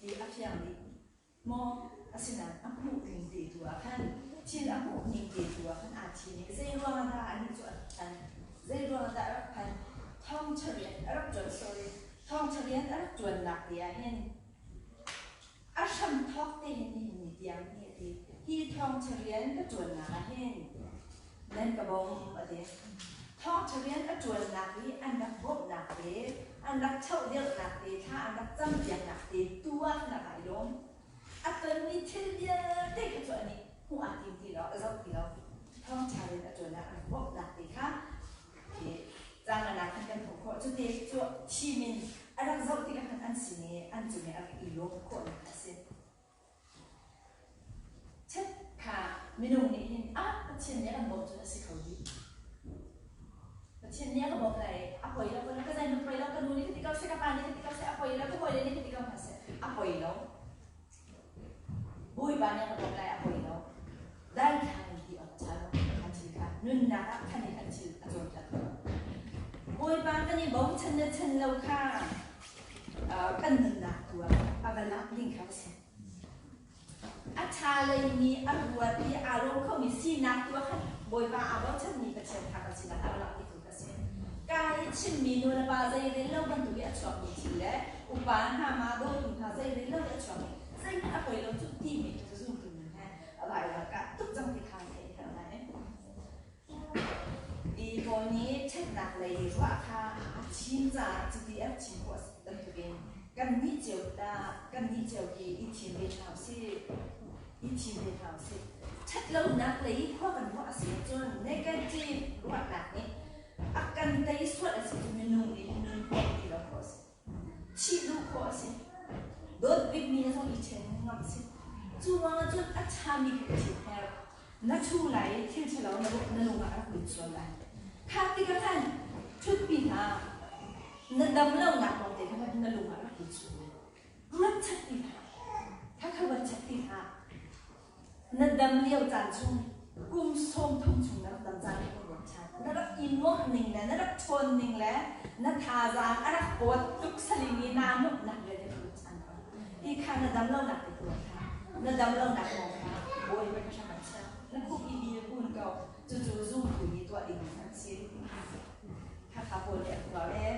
ti a fiang dih. Maw asinain a hmuh ning te tu ah khan thil a hmuh ning te tu ah khan aa thim i zei ruangah dah anih cu a phan, zei ruangah dah a rak phan, thawngṭha rian a rak ṭuan, sorry, thawngṭha rian a rak ṭuannak te ah hin a hramthawk te hin nihin ni tiang hi a ti. Hi thawngṭha rian ka ṭuannak ah hin nan ka bawm a ti. Thawngṭha rian a ṭuannak i an rak bawmhnak te, an rak chohdirhnak te, thla an rak campiaknak te tu ah khan a kai lawm. A tonmi thil vialte kha cu anih hmuh aa tim ti lo, a zoh ti lo. Thawngṭha rian a ṭuannak an rak bawmhnak te kha caan ah khan kan hmuh khawh. Cute cu thim in a rak zoh tikah khan an sin i an cung i a rak i lawm khawhnak a si. Chet kha minung nih hin ah Pathian nih a kan bawmh cun a si kho dih. Pathian nih a ka bawmh lai, a poi lo, ka zeihmanh poi lo, ka nu nih ka ti ko seh, ka pa nih ka ti ko seh, a poi lo, ka hawile nih ka ti ko hna seh, a poi lo. Bawipa nih a ka bawmh lai, a poi lo. Daithlang in ti awk ṭha lo kha thil kha nunnak ah khan in an thil a cawnpiak ko. Bawipa kan i bochan le chan lo kha kan nunnak tu ah a va lak ding kha a si. A ṭha leimi a ruat i aa lawm khomi sinak tu ah khan Bawipa aa bochanmi Pathian kha kan sinah a va lak dihtu kha a si. Ka i chimmi nu le pa zeirel lo bantuk i a chuakmi thil le upa hna ma dawtu hna zeirel lo i a chuakmi zeihmanh a poi lo cu timi cu zumtu nun he a vaivuak ah tuk cang ti kha theih a herh lai. I pawl nih ṭhatnak lei ruah kha a thim caah cuti a chim khawh bantukin kannih cio ta kannih cio hi i thim ve hna usih. I thim ve hna usih. Ṭhatlonak lei khua kan ruah a si ahcun negative ruahnak nih a kan tei sual a si cu minung nih nun khawh ti lo khawh a si. Thih duh khawh a si. Dawt bikmi he zong i ṭhen ngam a si. Cu ruangah cun a ṭhami kha ka ṭhit her. Na ṭhu lai i thil ṭhalo na lung ah a rak lut sual lai. Kha tikah khan ṭhutpi hna na dam lonak kong te kha na lung ah rak lut sual lai. Ruat chat ti hlah. Kha kha ruat chat ti hlah. Na dam lio caan chung kum 30 chung na rak dam caan hi ka ruat ṭhan. Na rak i nuamh ning le na rak ṭhawn ning le na thazaang a rak pawt tuk saling i naa nuamhnak vialte ka ruat ṭhan ko. Hi kha na dam lonak te ka ruat hlah. Na dam lonak kong kha Bawipa ka hram an chiah. Na khuk i bil kun ko. Cucu zumtu nih tuah ding an si. Khakha pawl nih an tuah ve.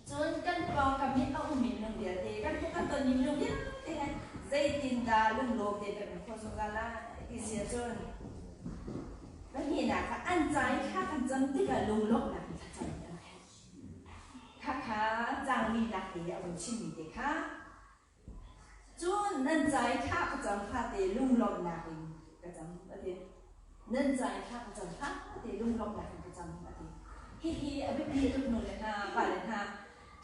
Cun kan pawngkam i a ummi minung vialte, kan hmuh kan tonmi minung vialte he zeitindah lunglawm tein kan um khawh zungzal lai ti si ahcun pahnihnak ah an ca i thla kan cam tikah lunglawmhnak in thlacam an herh. Khakha cangminak te a vun chimmi te kha Cun nan ca i thla ka cam fate lunglawmhnak in ka cam, a ti. Nan ca i thla ka cam fate lunglawmhnak in ka cam, a ti. Hihi a biapi tuk nu le hna, pale hna,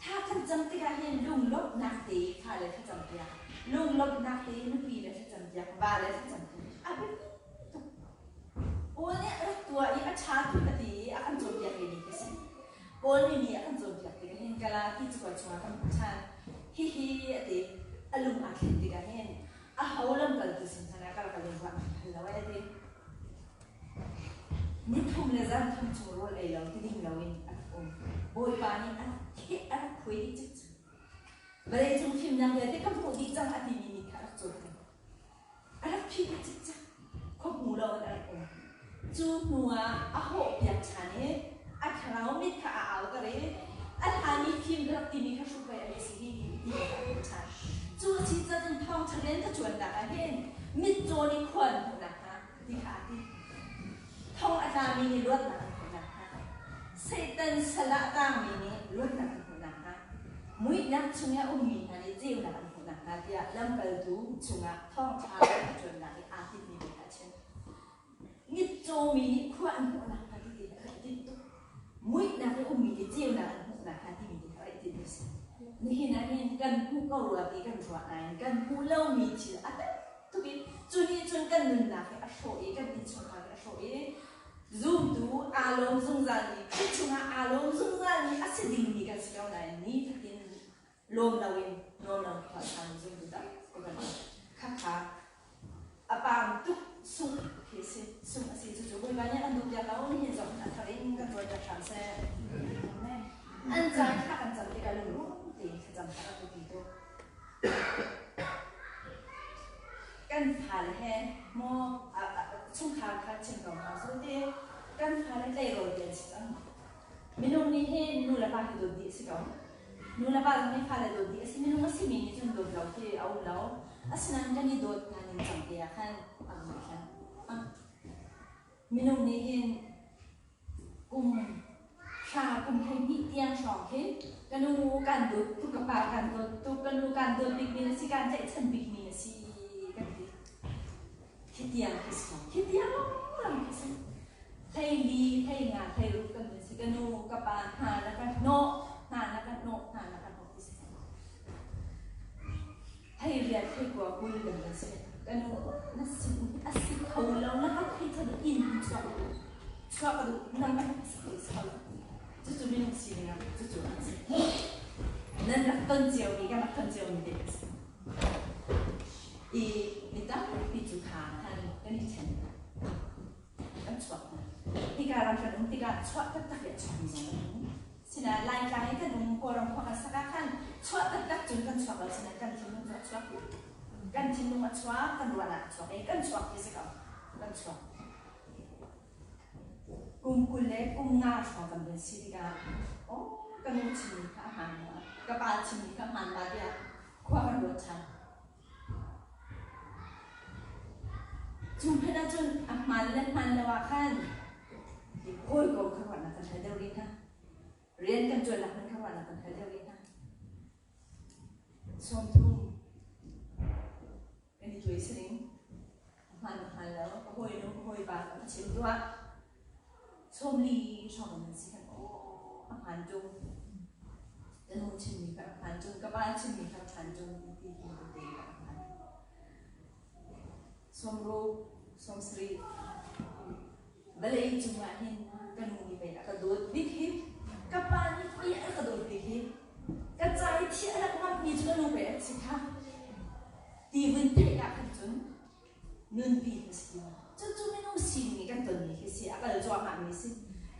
thla kan cam tikah hin lunglawmhnak te fale thlacam piak, lunglawmhnak te nupi le thlacam piak, va le thlacam piak, a biapi tuk. Paul nih a rak tuah i a ṭha tuk a ti i a kan cawnpiak ve mi ka si. Paul nih mi a kan cawnpiak tikah hin Galati cakuat chungah kan hmuh ṭhan. Hihi a ti, a lung aa thlen tikah hin aho lamkaltu sin hmanh ah ka rak lung ruah hal lo ai a ti. Ni thum le zan thum chung rawl ei lo ti ding loin a rak um. Bawipa nih a rak khuai dih cikcek. Vawleicung fimnak vialte kan hmuh dih cang a timi mit kha a rak caw cang. A rak phih dih cikcek. Khua hmu lo in a rak um. Cu hnu ah a hawhpiak ṭhan i a thlarau mit kha a auter i a hlan i fim ka rak timi kha hruk pei a si hi ti kha a hmuh ṭhan. Cu a si cun thawngṭha rian ka ṭuannak ah hin mitcaw nih khua an hmuh nakhnga ti kha a ti. Thong a tlami nih luatnak an hmuh nakhnga, Satan sal ah a tangmi nih luatnak an hmuh nakhnga, muihnak chung i a ummi hna nih ceunak an hmuh nakhnga tiah lamkaltu chungah thawngṭha rian a ṭuannak i aa tinhmi bia kha a chim. Mitcawmi nih khua an hmuh nakhnga ti ti kha a tinh tuk. Muihnak i ummi nih ceunak an hmuh nakhnga timi ti kha a tinh a si. Nihin ah hin kan hmuh ko rua ti kan ruah nain kan hmuh lomi thil a tam tuk i cu nih cun kan nunnak hi a hrawh i kan innchungkhar hi a hrawh i zumtu aa lawm zungzalmi Khrih chungah aa lawm zungzalmi a si dingmi kan si ko nain nifatin lawm loin nuam lo khua ṭhan zumtu tampi kan um. Khakha a paam tuk sungh khi a si sungh a si cucu Bawipa nih an duh piak lo nihin zong a thar in kan tuarpiak hram seh. Amen. An caan thla kan cam tikah lungrum tein thlacam kha a biapi tuk. Kan fale he maw chungkhar kha chim ko hna su ti kan fale tleirawl te an si cang. Minung nih hin nu le pa hi dawt dih a si ko. Nu le pa zong nih fale dawt dih a si. Minung a simi nih cun dawt lo khi a um lo. Asinain kan i dawt hna ning cang te ah khan a um khan. Minung nih hin kum hra kum 12 tiang hrawng khi ka nu kan dawt tuk, ka pa kan dawt tuk, ka nu kan dawt bikmi na si, kan tlaihchan bikmi na si kan ti. Khi tiang khi si ko. Khi tiang lawng khi si. 14, 15, 16 kan si. Ka nu, ka pa hna na ka hnawh, hna na ka hnawh, hna na ka hnawh ti si. Thei riat thei kua 20 kan kan si. Ka nu na si a si kho lo na ka thei tha in chuak chuak ka duh nang na si kho si kho cucu minung sining ah cucu an si. Nan rak ton cio mi kan rak ton cio mi te a si. I mi tampi cu kha khan kan i ṭhen kan chuak hna. Hika ram kan um tikah chuah taktak i a chuakmi zong kan um. Sinain Laitlang i kan um Kawlram khua kan sak ah khan chuah taktak cun kan chuak lo sinain kan thinlung cu a chuak. Kan thinlung a chuak, kan ruahnak a chuak i kan chuak ti si ko. Kan chuak. Kum 20 le kum 5 hrawng kan vun si tikah oh ka nu chimmi kha a hmaan maw? Ka pa chimmi kha hmaan ma tiah khua kan ruat ṭhan. Cu hmanh ahcun a hmaan le hmaan lo ah khan hawikom kha ruahnak kan hal deuh rih hna. Rian kan ṭuannak hmanh kha ruahnak kan hal deuh rih hna. 30 kan i tuai sining a hmaan a hmaan lo ka hawinu ka hawipa ka chim duah 40 hrawng kan si kan aw a hmaan ṭung ka nu chimmi kha a hmaan ṭung ka pa chimmi kha a hmaan ṭung ti ti te kha a hmaan 60 70 vawlei cungah hin ka nu nih pei a ka dawt bik hi ka pa nih pei a ka dawt bik hi ka ca i thi a rak ngammi cu ka nu pei a si kha ti vun theih ah khan cun nunpi hi si ti cucu minung sining i kan tonmi khi si a kal cuahmahmi si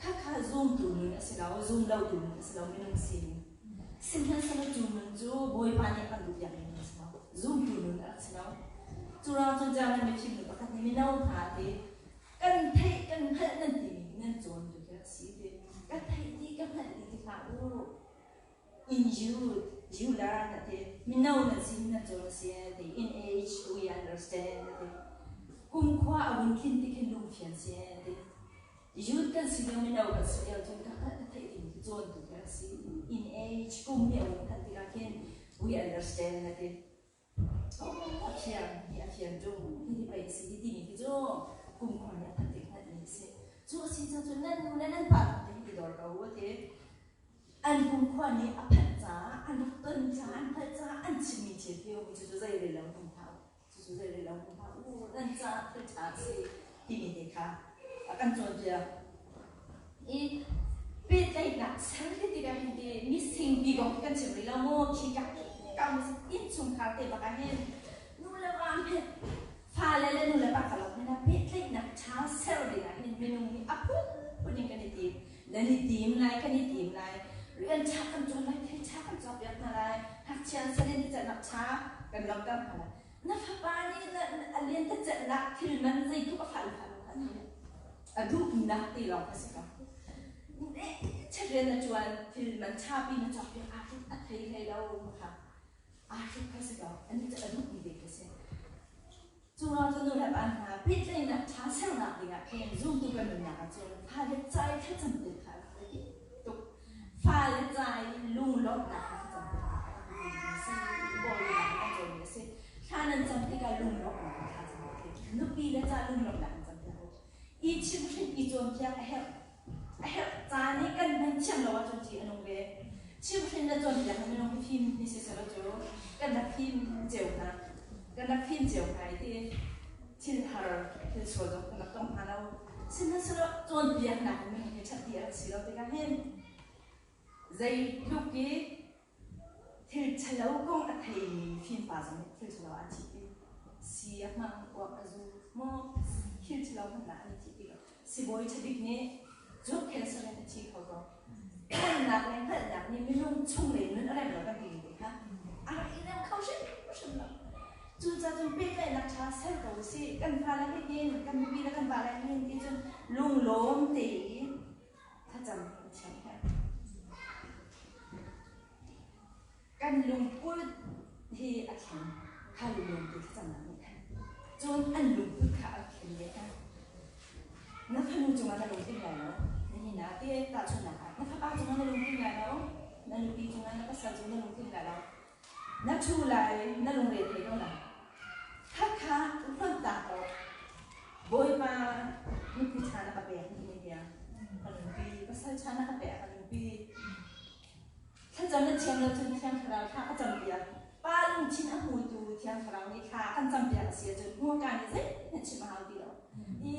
khakha zumtu nun a si lo zum lotu nun a si lo minung sining sihmanhsehlaw cu nun cu Bawipa nih a kan duh piakmi nun a si lo zumtu nun a rak si lo cu ruang cun German mifim nu pakhat nih mino hna ti kan theih kan hngalh nan timi nan cawn tu khi a si ti ka theih ti ka hngalh ti ti hlah u in youth you learn a ti mino nan si nan cawn a si ti in age we understand a ti kum khua a vun thlin ti khin lungfian si ti youth kan si lio mino kan si lio cun ka hngalh ka theih timi khi cawn tu khi a si in age kum nih a vun phanh tikah khin we understand a ti A thiam hi a thiam ṭung hihi pei a si hi timi khi cu kumkhua nih a that tik hngalhmi a si. Cu a si cang cun nan nu le nan pa te hi i dor ko u a ti. An kumkhua nih a phanh caah, an rak ton caah, an hngalh caah an chimmi thil hi um i cucu zei rel lo hmang hlah u. Cucu zei rel lo hmang hlah u. Nan caah thil ṭha a si timi te kha a kan cawnpiak. I pehtlaihnak ser ti tikah hin ti mising ti kong kan chim rih lo maw khi ka kam innchungkhar te bak ah hin nu le va he fale le nu le pa karlak hmanh ah pehtlaihnak ṭha ser ding ah hin minung nih a phunphun in kan i tim nan i tim lai kan i tim lai rian ṭha kan ṭuan lai thil ṭha kan cawkpiak hna lai. Ngakchia salin ticatnak ṭha kan lawmhter hna lai. Na fapa nih a lentecelhnak thil man zeitluk a fah le fah lo kha a duhnak te lawng kha si ko. Rian na ṭuan thil man ṭhapi na cawkpiak aa hruk a thei hlei lo kha aa hruk kha si ko. Anih cu a duhmi te kha si. Cu ruang cu nu le pa hna pehtlaihnak ṭha sernak dingah khin zumtu kan nunnak ah cun fale ca i thlacam te kha a rak biapi tuk. Fale ca i lunglawmhnak kha thlacam te kha a rak biapimi a si. Bawinak kan cawnmi a si. Thla nan cam tikah lunglawmhnak in thla cam te. Nupi le ca lunglawmhnak in cam piak u. I chimhhrin i cawnpiak a herh. A herh caan i kan hman thiam lo ahcun ṭih a nung ve. Chimhhrin le cawnpiak hi minung hi fim ni siseh cu kan rak fim cio hna. Kan rak fim cio hna i ti thil har thil sual zong kan rak tong hna lo. Sihmanhsehlaw cawnpiaknak in minung hi ṭhat ti a rak si lo tikah hin zeitluk i thil ṭhalo kong a theimi fimpa zong nih thil ṭhalo an chih ti. Si a hmang, uak a zu, maw thil ṭhalo hmannak an i thih ti lo. Sibawi ṭhabik nih job cancer in a thi kho ko. Hngalhnak le hngalhnak nih minung chunglei nun a rem lo kan ti te kha a rak i rem kho hrimhrim lo. Cucaah cun pehtlaihnak ṭha ser ko usih. Kan fale he hin, kan nupi le kan vale he hin ti cun lunglawm te i thlacam kan thiam herh. Kan lungput hi a thleng. Kha lunglawm te thlacamnak nih khan. Cun an lungput kha a thlen ve hna. Na fanu cungah na lungtling lai lo. Nihin ah te tahchunhnak ah na fapa cungah na lungtling lai lo. Na nupi cungah na pasal cungah na lungtling lai lo. Na ṭhu lai, na lungre thei ko lai. Khakha hlonh ko. Bawipa nupi ṭha na ka pek ni ni tiang. Ka nupi pasal ṭha na ka pek ka nupi. Thlacam na thiam lo cun Thiang Thlarau thla ka campiak. Pa lungthin a hmutu Thiang Thlarau nih thla kan campiak a si ahcun hmurka nih zeihmanh chim a hau ti lo. I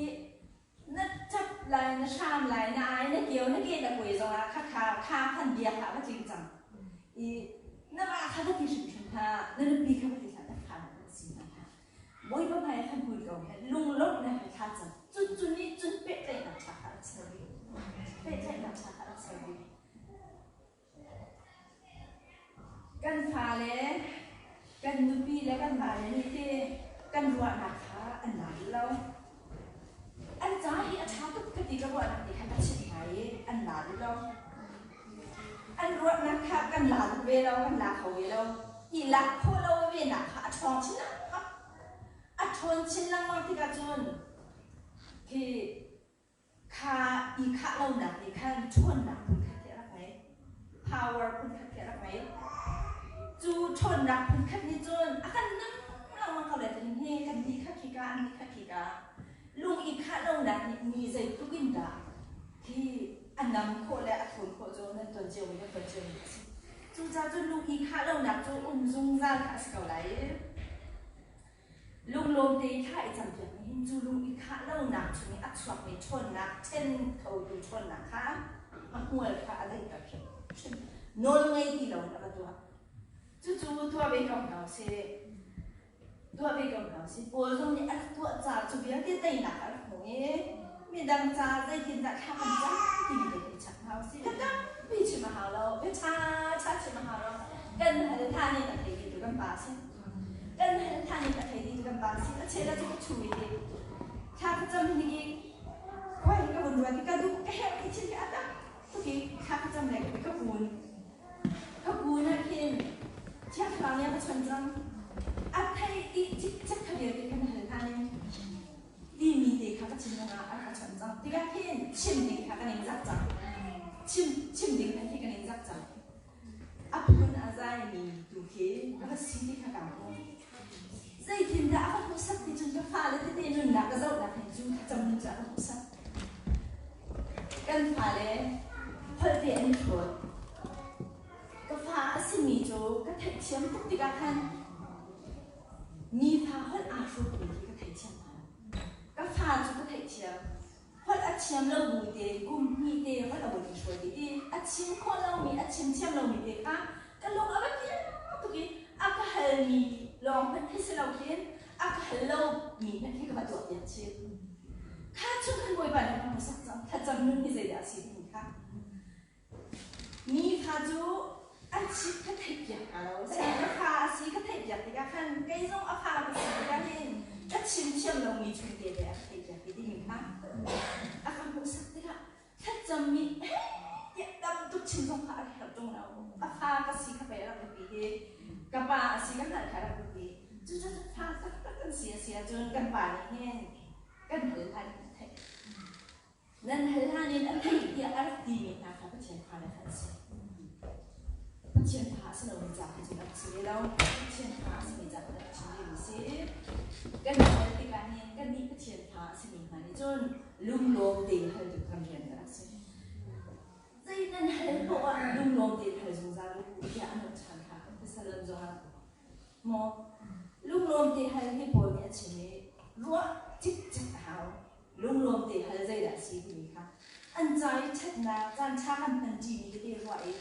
na ṭap lai, na hram lai, na ai, na kio, na ke na kuai zongah khakha kha khan bia kha va tling cang. I na va kha va ti hrimhrim hlah, na nupi kha va ti hlah, na fa na si hna hlah. Bawipa hmai ah khan hmui ko he lunglawmhnak he thla cam. Cucu nih cun pehtlaihnak ṭha kha a rak ser dih. Pehtlaihnak ṭha kha a rak ser dih. Kan fale, kan nupi le kan vale nih ti kan ruahnak kha an la duh lo. An ca hi a ṭha tuk ka ti ka ruahnak nih khan a chimh hna i an la duh lo. An ruahnak kha kan la duh ve lo, kan la kho ve lo. I lak khawh lo ve nak kha a ṭhawng chin lengmang. A ṭhawn chin lengmang tikah cun khi Kha i khah lonak nih khan ṭhawnnak phunkhat khi a rak ngei. Power phunkhat khi a rak ngei. Cu ṭhawnnak phunkhat nih cun a kan nam lengmang ko le tin hi kan nih kha khika an nih kha khika lung i khah lonak nih mi zeitluk in dah khi a nam khawh le a thawn khawh cu nan tuan ciomi kan tuan ciomi a si. Cucaah cun lung i khah lonak cu um zungzal kha a si ko lai i Lunglawm tein thla i campiak nih hin cu lung i khah lonak chung i a chuakmi ṭhawnnak ṭhen khotu ṭhawnnak kha a hmual kha a daihter hrimhrim. Nawl ngei ti loin a va tuah. Cucu tuah ve ko hna usih. Tuah ve ko hna usih. Paul zong nih a rak tuah ca cu vialte teinak a rak hmu i midang ca zeitindah thla kan cam timi te khi chap hna usih. Bia tampi chim a hau lo. Bia ṭha ṭha chim a hau lo. Kan hal hna nih a thei tu kan pa a si. Kan hal than in a thei ding kan pa si a chela cu ka chu i thla ka cam ni ki koi ka vun ruat ka duh ka herh ti thil hi a tam tuk i thla ka cam le ka kun ka kun ah khin thiang thlarau nih a ka chon cang a thei i cik cek kha vialte kan hal hna ning timi te kha ka thinlung ah a ka chon cang tikah khin chim ding kha kan in zak cang chim chim ding kha kan in zak cang A phun a zaimi tu khi ka va si ti kha kaa hmu. Zeitindah a ka hmuhsak ti cun ka fale tete nunnak ka zohnak hin cu thlacam nun cu a ka hmuhsak. Kan fale holh te an i hlawt. Ka fa a simi cu ka theihthiam tuk tikah khan mi fa holh aa hrutmi khi ka theithiam hna. Ka fa cu ka theihthiam. Holh a thiam lo bu te kum hnih te holh a vun i hruai dih i a chim khawh lomi a chim thiam lomi te kha ka lung a va kiang tuk i a ka halmi lawng hmanh khi si lo khin a ka hal lomi hmanh khi ka va tuah piak chih. Kha chung khan Bawipa nih a ka hmuhsak cang. Thlacam nun hi zeidah a si timi kha. Mi fa cu an chim ka theih piak hna lo. Ka fa a si ka theih piak tikah khan kei zong a fa ka si tikah hin ka chim thiam lomi chung te le a ka theih piak ti timi kha a ka hmuhsak tikah thlacammi tiah tam tuk chim zong kha a herh ṭung lo. A fa ka si kha pei a rak biapi hi. Ka pa a si ka hngalh kha a rak biapi. Cucu fa taktak kan si a si ahcun kan pa nih hin kan hal hlan in a theih. Nan hal hlan in a theih tiah a rak timi hna kha Pathian fale kha an si. Pathian fa a si lomi ca kha cun a rak si ve lo. Pathian fa a simi ca kha rak chim vemi si. Kan hal tikah hin kannih Pathian fa a simi hna nih cun lunglawm tein hal tu kan rian a rak si. Zei nan hal paoh ah lunglawm tein hal zungzal u tiah an rak chan kha Thessalon zongah maw lunglawm te hal hi Paul nih a chim i ruah cikcek a hau. Lunglawm te hal zeidah a si timi kha an ca i ṭhatnak caan ṭha kan hman ṭimi tete ruah i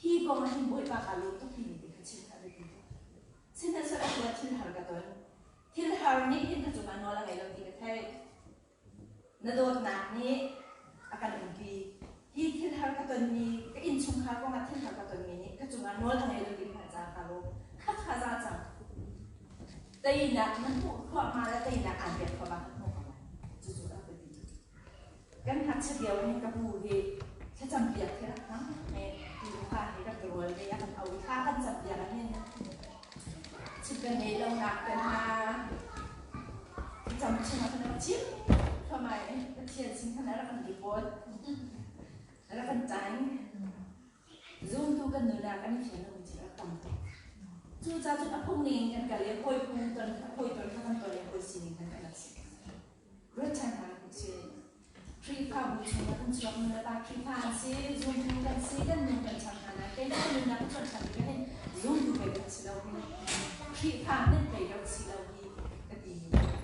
hi kong ah hin Bawipa kaa lawm tuk timi te kha chim kha a biapi tuk. Sihmanhsehlaw atu ah thil har ka ton. Thil har nih hin ka cungah nawl a ngei lo ti ka theih. Na dawtnak nih a kan umpi. Hi thil har ka tonmi, ka innchungkhar kongah thil har ka tonmi nih ka cungah nawl a ngei lo ti ka caah kaa lawm. Kha kha za cang. Teinak na hmuh thluahmah le teinak aan pek thluahmah kan hmuh ko lai. Cucu a biapi tuk. Kan ngakchiat lio hin ka pu hi thlacam piak khi rak hmang he ti fa hi rak rual ve a kan au thla kan cam piak ah hin chim kan ngei lo nak kan hna thlacam chung ah kan rak chim thluahmah i Pathian sin khan a rak kan report a rak kan tang. Zumtu kan nunah kan i fian lomi thil a tam tuk. Cucaah cun a phung ning kan kal i hawi phung ton hawi ton kha kan ton i hawi sining kan kan si. Ruat ṭhan hna u sih. Khrihfabu chungah kan chuak nu le pa Khrihfa an si, zumtu kan si, kan nun kan chang hna nain kei cu nunnak ka cuanh ṭhan tikah hin zumtu pei ka si lo hi, Khrihfa hmenh pei ka si lo hi ka ti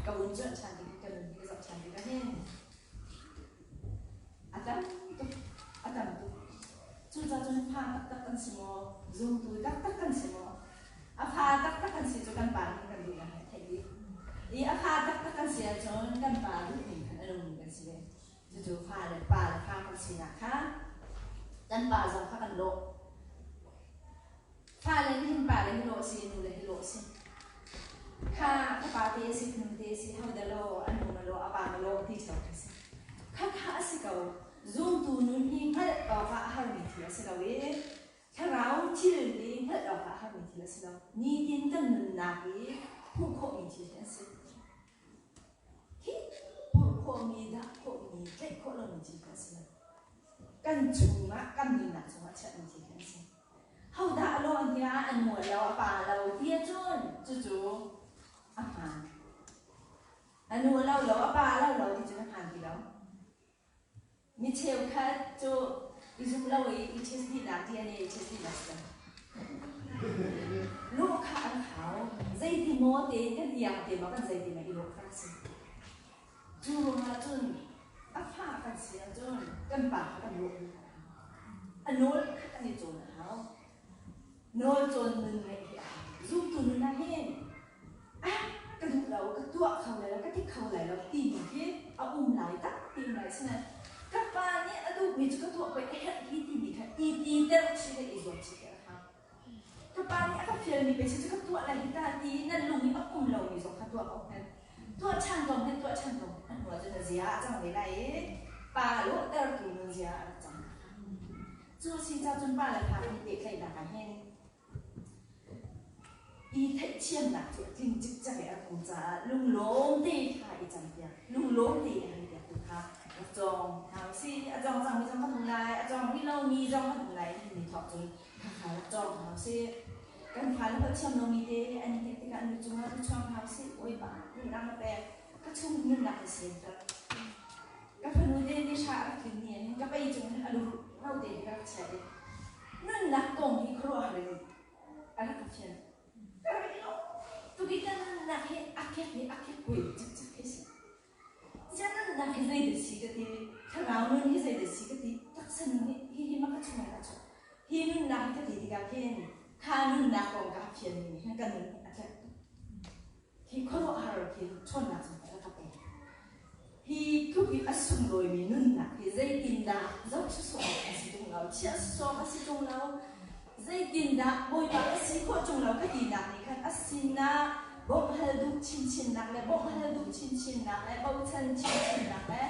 ka vun cuanh ṭhan tik ka nun hi ka zoh ṭhan tikah hin a tam tuk, a tam tuk. Cucaah cun fa taktak kan si maw, zumtu taktak kan si maw, a fa taktak kan si cu kan pa nih kan duhnak he a theih dih. I a fa taktak kan si ahcun kan pa duhning khan a nungmi kan si ve. Cucu fa le pa le fa kan sinak kha kan pa zong kha kan lawh. Fale nih hin pale hi lawh si, nule hi lawh si. Kha ka pa te si, nu te si, ho dah law, a nu na lawh, a pa na lawh ti ṭheo khi si. Kha kha a si ko. Zumtu nun hi hngalh awkah a harmi thil a si lo i thlarau thil hi hngalh awkah a harmi thil a si lo. Nitin kan nunnak i hmuh khawhmi thil hi an si. Hi purh khawhmi, dah khawhmi, tlaih khawh lomi thil kha a si lo. Kan chungah, kan nunnak chungah chiahmi thil khi an si. Hodah a lawh an tiah an mual lo, a pa lo ti ahcun cucu a hmaan. A nu a lo lo, a pa a lo lo ti cun a hmaan ti lo. Mi cheukhat cu i zum lo i i test dihnak DNA i test dihnak si lo. Lawh kha an hau. Zeiti maw te kan iang te maw kan zeiti maw i lawh kha si. Cu ruangah cun a fa kan si ahcun kan pa kha kan lawh dih a hau. A nawl kha kan i cawn a hau. Nawl cawn nun ngeih hi a hau. Zumtu nun ah hin ah ka duh lo, ka tuah kho lai lo, ka ti kho lai lo timi khi a um lai tak ti um lai. Asinain ka pa nih a duhmi cu ka tuah pei a herh hi timi kha i titer chih le i zuam chih khi a hau. Ka pa nih a ka fialmi pe cu ka tuah lai hi ta ti na lung i a um lomi zong kha tuah ko hmanh. Tuah ṭhan ko hmanh, tuah ṭhan ko hmanh. A hnu ahcun na zia a cang ve lai i pa lawhtertu nun zia a rak cang. Cu a si caah cun pa le fa kan i pehtlaihnak ah hin i theihthiamnak cu a tling cikcek i a rak um caah lunglawm te thla i campiak, lunglawm te i hal piak tu kha rak cawng hna usih. A cawng cangmi zong kan um lai, a cawng rih lomi zong kan um lai timi thawk cun khakha rak cawng hna usih. Kan fale holh thiam lomi te an i hnek tikah an lu cungah lu chuang hna usih. Bawipa nunnak na pek, ka chung nunnak na semter. Ka fanu te ni hra a rak tlin ni ah hin ka pei cung hin a lu ro te hi ka rak chiah i nunnak kong hi khuaruahhar in a rak ka fian. Ka rak i lawm tuk i ka nunnak hi a kek i a kek kuai cikcek khi si. Ziah nunnak hi zei dah si ka ti, thlarau nun hi zei dah si ka ti, taksa nun hi hihi ma ka chungah dah chuak. Hi nunnak hi ka ti tikah khin kha nunnak kong ka fian mi nih hin ka nun hi a tlerh tuk. Hi khuaruahhar khi ṭhawnnak zong a ka pek. Hi tluk i a sunglawimi nunnak hi zeitindah zoh sawsawh awk a si ṭung lo, chiah sawsawh a si ṭung lo. Zeitindah Bawipa ka si khawh ṭung lo ka tinak nih khan a sinah bawmh hal duh chinchinnak le bawmh hal duh chinchinnak le bochan chinchinnak le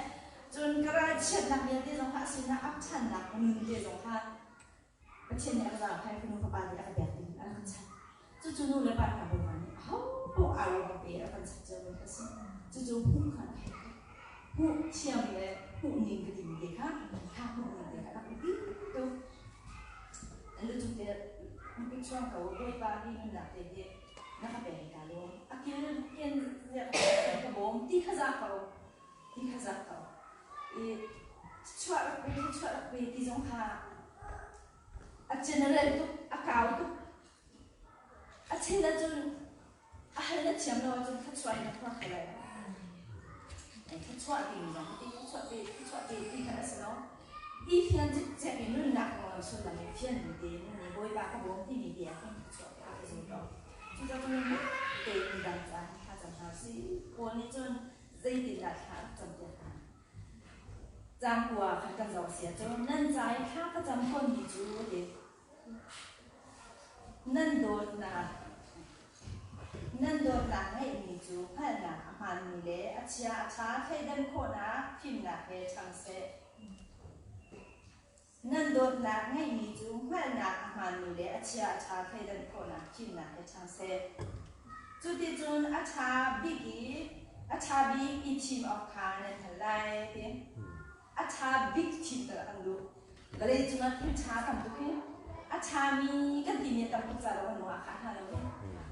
cun ka ralchiatnak vialte zong kha a sinah ap ṭhannak nun te zong kha Pathian nih a ka zaangfah i fanu fapa nih a ka pek ding a rak chan. Cucu nu le pa hna Bawipa nih ahopaoh aa ruang te a kan chap ciomi kha a si. Cucu hmuh kha a herh tuk. Hmuh thiam le hmuh ning ka timi te kha kha hmuh ning te kha a rak biapi tuk. An lu cung te na kut chuang ko Bawipa hi nunnak te hi na ka pek i kaa lawm. A kil ken ka bawm ti kha za ko. Ti kha za ko. I chuah rak pe chuah rak pe ti zong kha a general tuk a kau tuk a chel ahcun a hal na thiam lo ahcun thluachuah in a phuak ko lai thluachuah timi zong ti thluachuah pe thluachuah pe ti kha a si lo i fian cikcek i nunnak konglam sullam i fian mi te nun i bawipa ka bawm timi te ah khin thluachuah te a ka zum ko cucaah cun te midang caah thla cam hna si Paul nih cun zeitindah thla a cam piak hna Caang kua khan kan zoh si ahcun nan ca i thla ka cam tawnmi cu a ti. Nan dawtnak nan dawtnak ngeihmi cu hngalhnak a hmaanmi le a chia a ṭha thleidan khawhnak fimnak he ṭhang seh. Nan dawtnak ngeihmi cu hngalhnak a hmaanmi le a chia a ṭha thleidan khawhnak fimnak he ṭhang seh. Cuticun a ṭha bik i a ṭha bik i thim awk kha nan hngalh lai ti. A ṭha bik thim ter an duh. Vawlei cungah thil ṭha tam tuk hi a ṭhami kan timi a tam tuk caah kan lung a khah hna lo hi.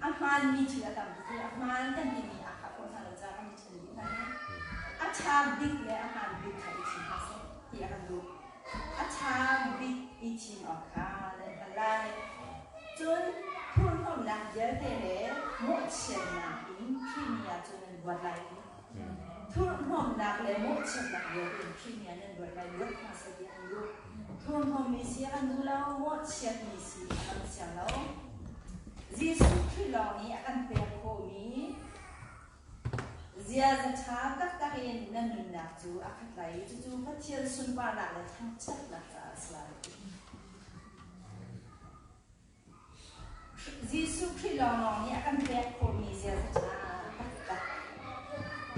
A hmaanmi thil a tam tuk hi a hmaan kan timi a khah khawh hna lo caah kan i ṭhen dih hna hi. A ṭha bik le a hmaan bik kha i thim hna seh ti a kan duh. A ṭha bik i thim awk kha nan hngalh lai. Cun thurhnawmhnak vialte le mawhchiatnak in Khrih ni ah cun nan luat lai. Thurhnawmhnak le mawhchiatnak vialte in Khrih ni ah nan luat lai. Luat hna seh ti an duh. Thurhnawmmi si a kan duh lo, mawhchiatmi si a kan siang lo. Jesuh Khrih lawng nih a kan pek khawhmi Ziaza ṭha taktak in na nunnak cu a khat lai i cucu Pathian sunparnak le thangṭhatnak caah a si lai. Jesuh Khrih lawnglawng nih a kan pek khawhmi ziaza ṭha taktak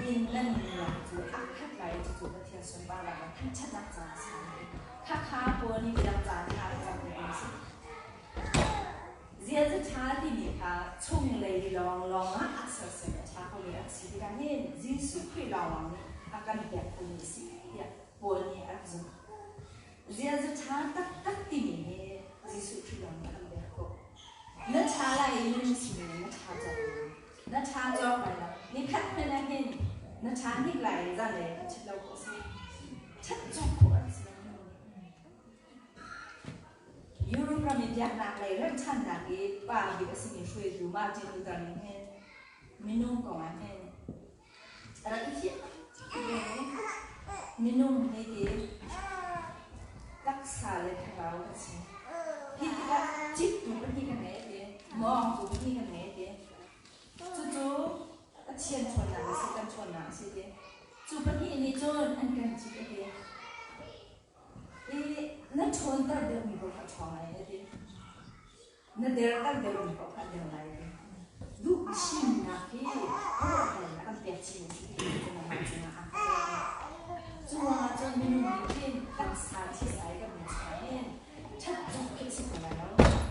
in na nunnak cu a khat lai i cucu Pathian sunparnak le thangṭhatnak caah a si lai. Khakha Paul nih midang caah ṭha a cangmi a si. Ziaza ṭha timi kha chunglei lawnglawng ah a sersiam i a ṭha khomi a si tikah hin Jesuh Khrih lawnglawng nih a kan pek khomi a si tiah Paul nih a rak zumh. Ziaza ṭha taktak timi hi Jesuh Khrih lawng nih a kan pek khawh. Na ṭha lai i na sining na ṭha cawk lai. Na ṭha cawk lai lo. Nikhat hmanh ah hin na ṭha hnik lai i zanlei ah ṭhat lo khawh a si. Ṭhat cawk khawh a si lo. Europe ram i biaknak lei remhṭhannak i pa bik a simi hruaitu Martin Luther nih hin minung kong ah hin a rak i fiang Minung hi ti taksa le thlarau kan si. Hi tikah cittu pahnih kan ngei ti, mawngtu pahnih kan ngei ti. Cucu Pathian ṭhawnnak a si, kan ṭhawnnak a si ti. Cu pahnih nih cun an kan cit a ti. I na ṭhawnter deuhmi paoh kha ṭhawng lai a ti. Na derter deuhmi paoh kha der lai a ti. Duh chimnak hi khuaruahhar a kan pek chin a si ti cu nangmah cungah aa hngat. Cu ruangah cun minung nih khin taksa thisa i kan nun chungah hin ṭhat cawk khi a si kho lai lo,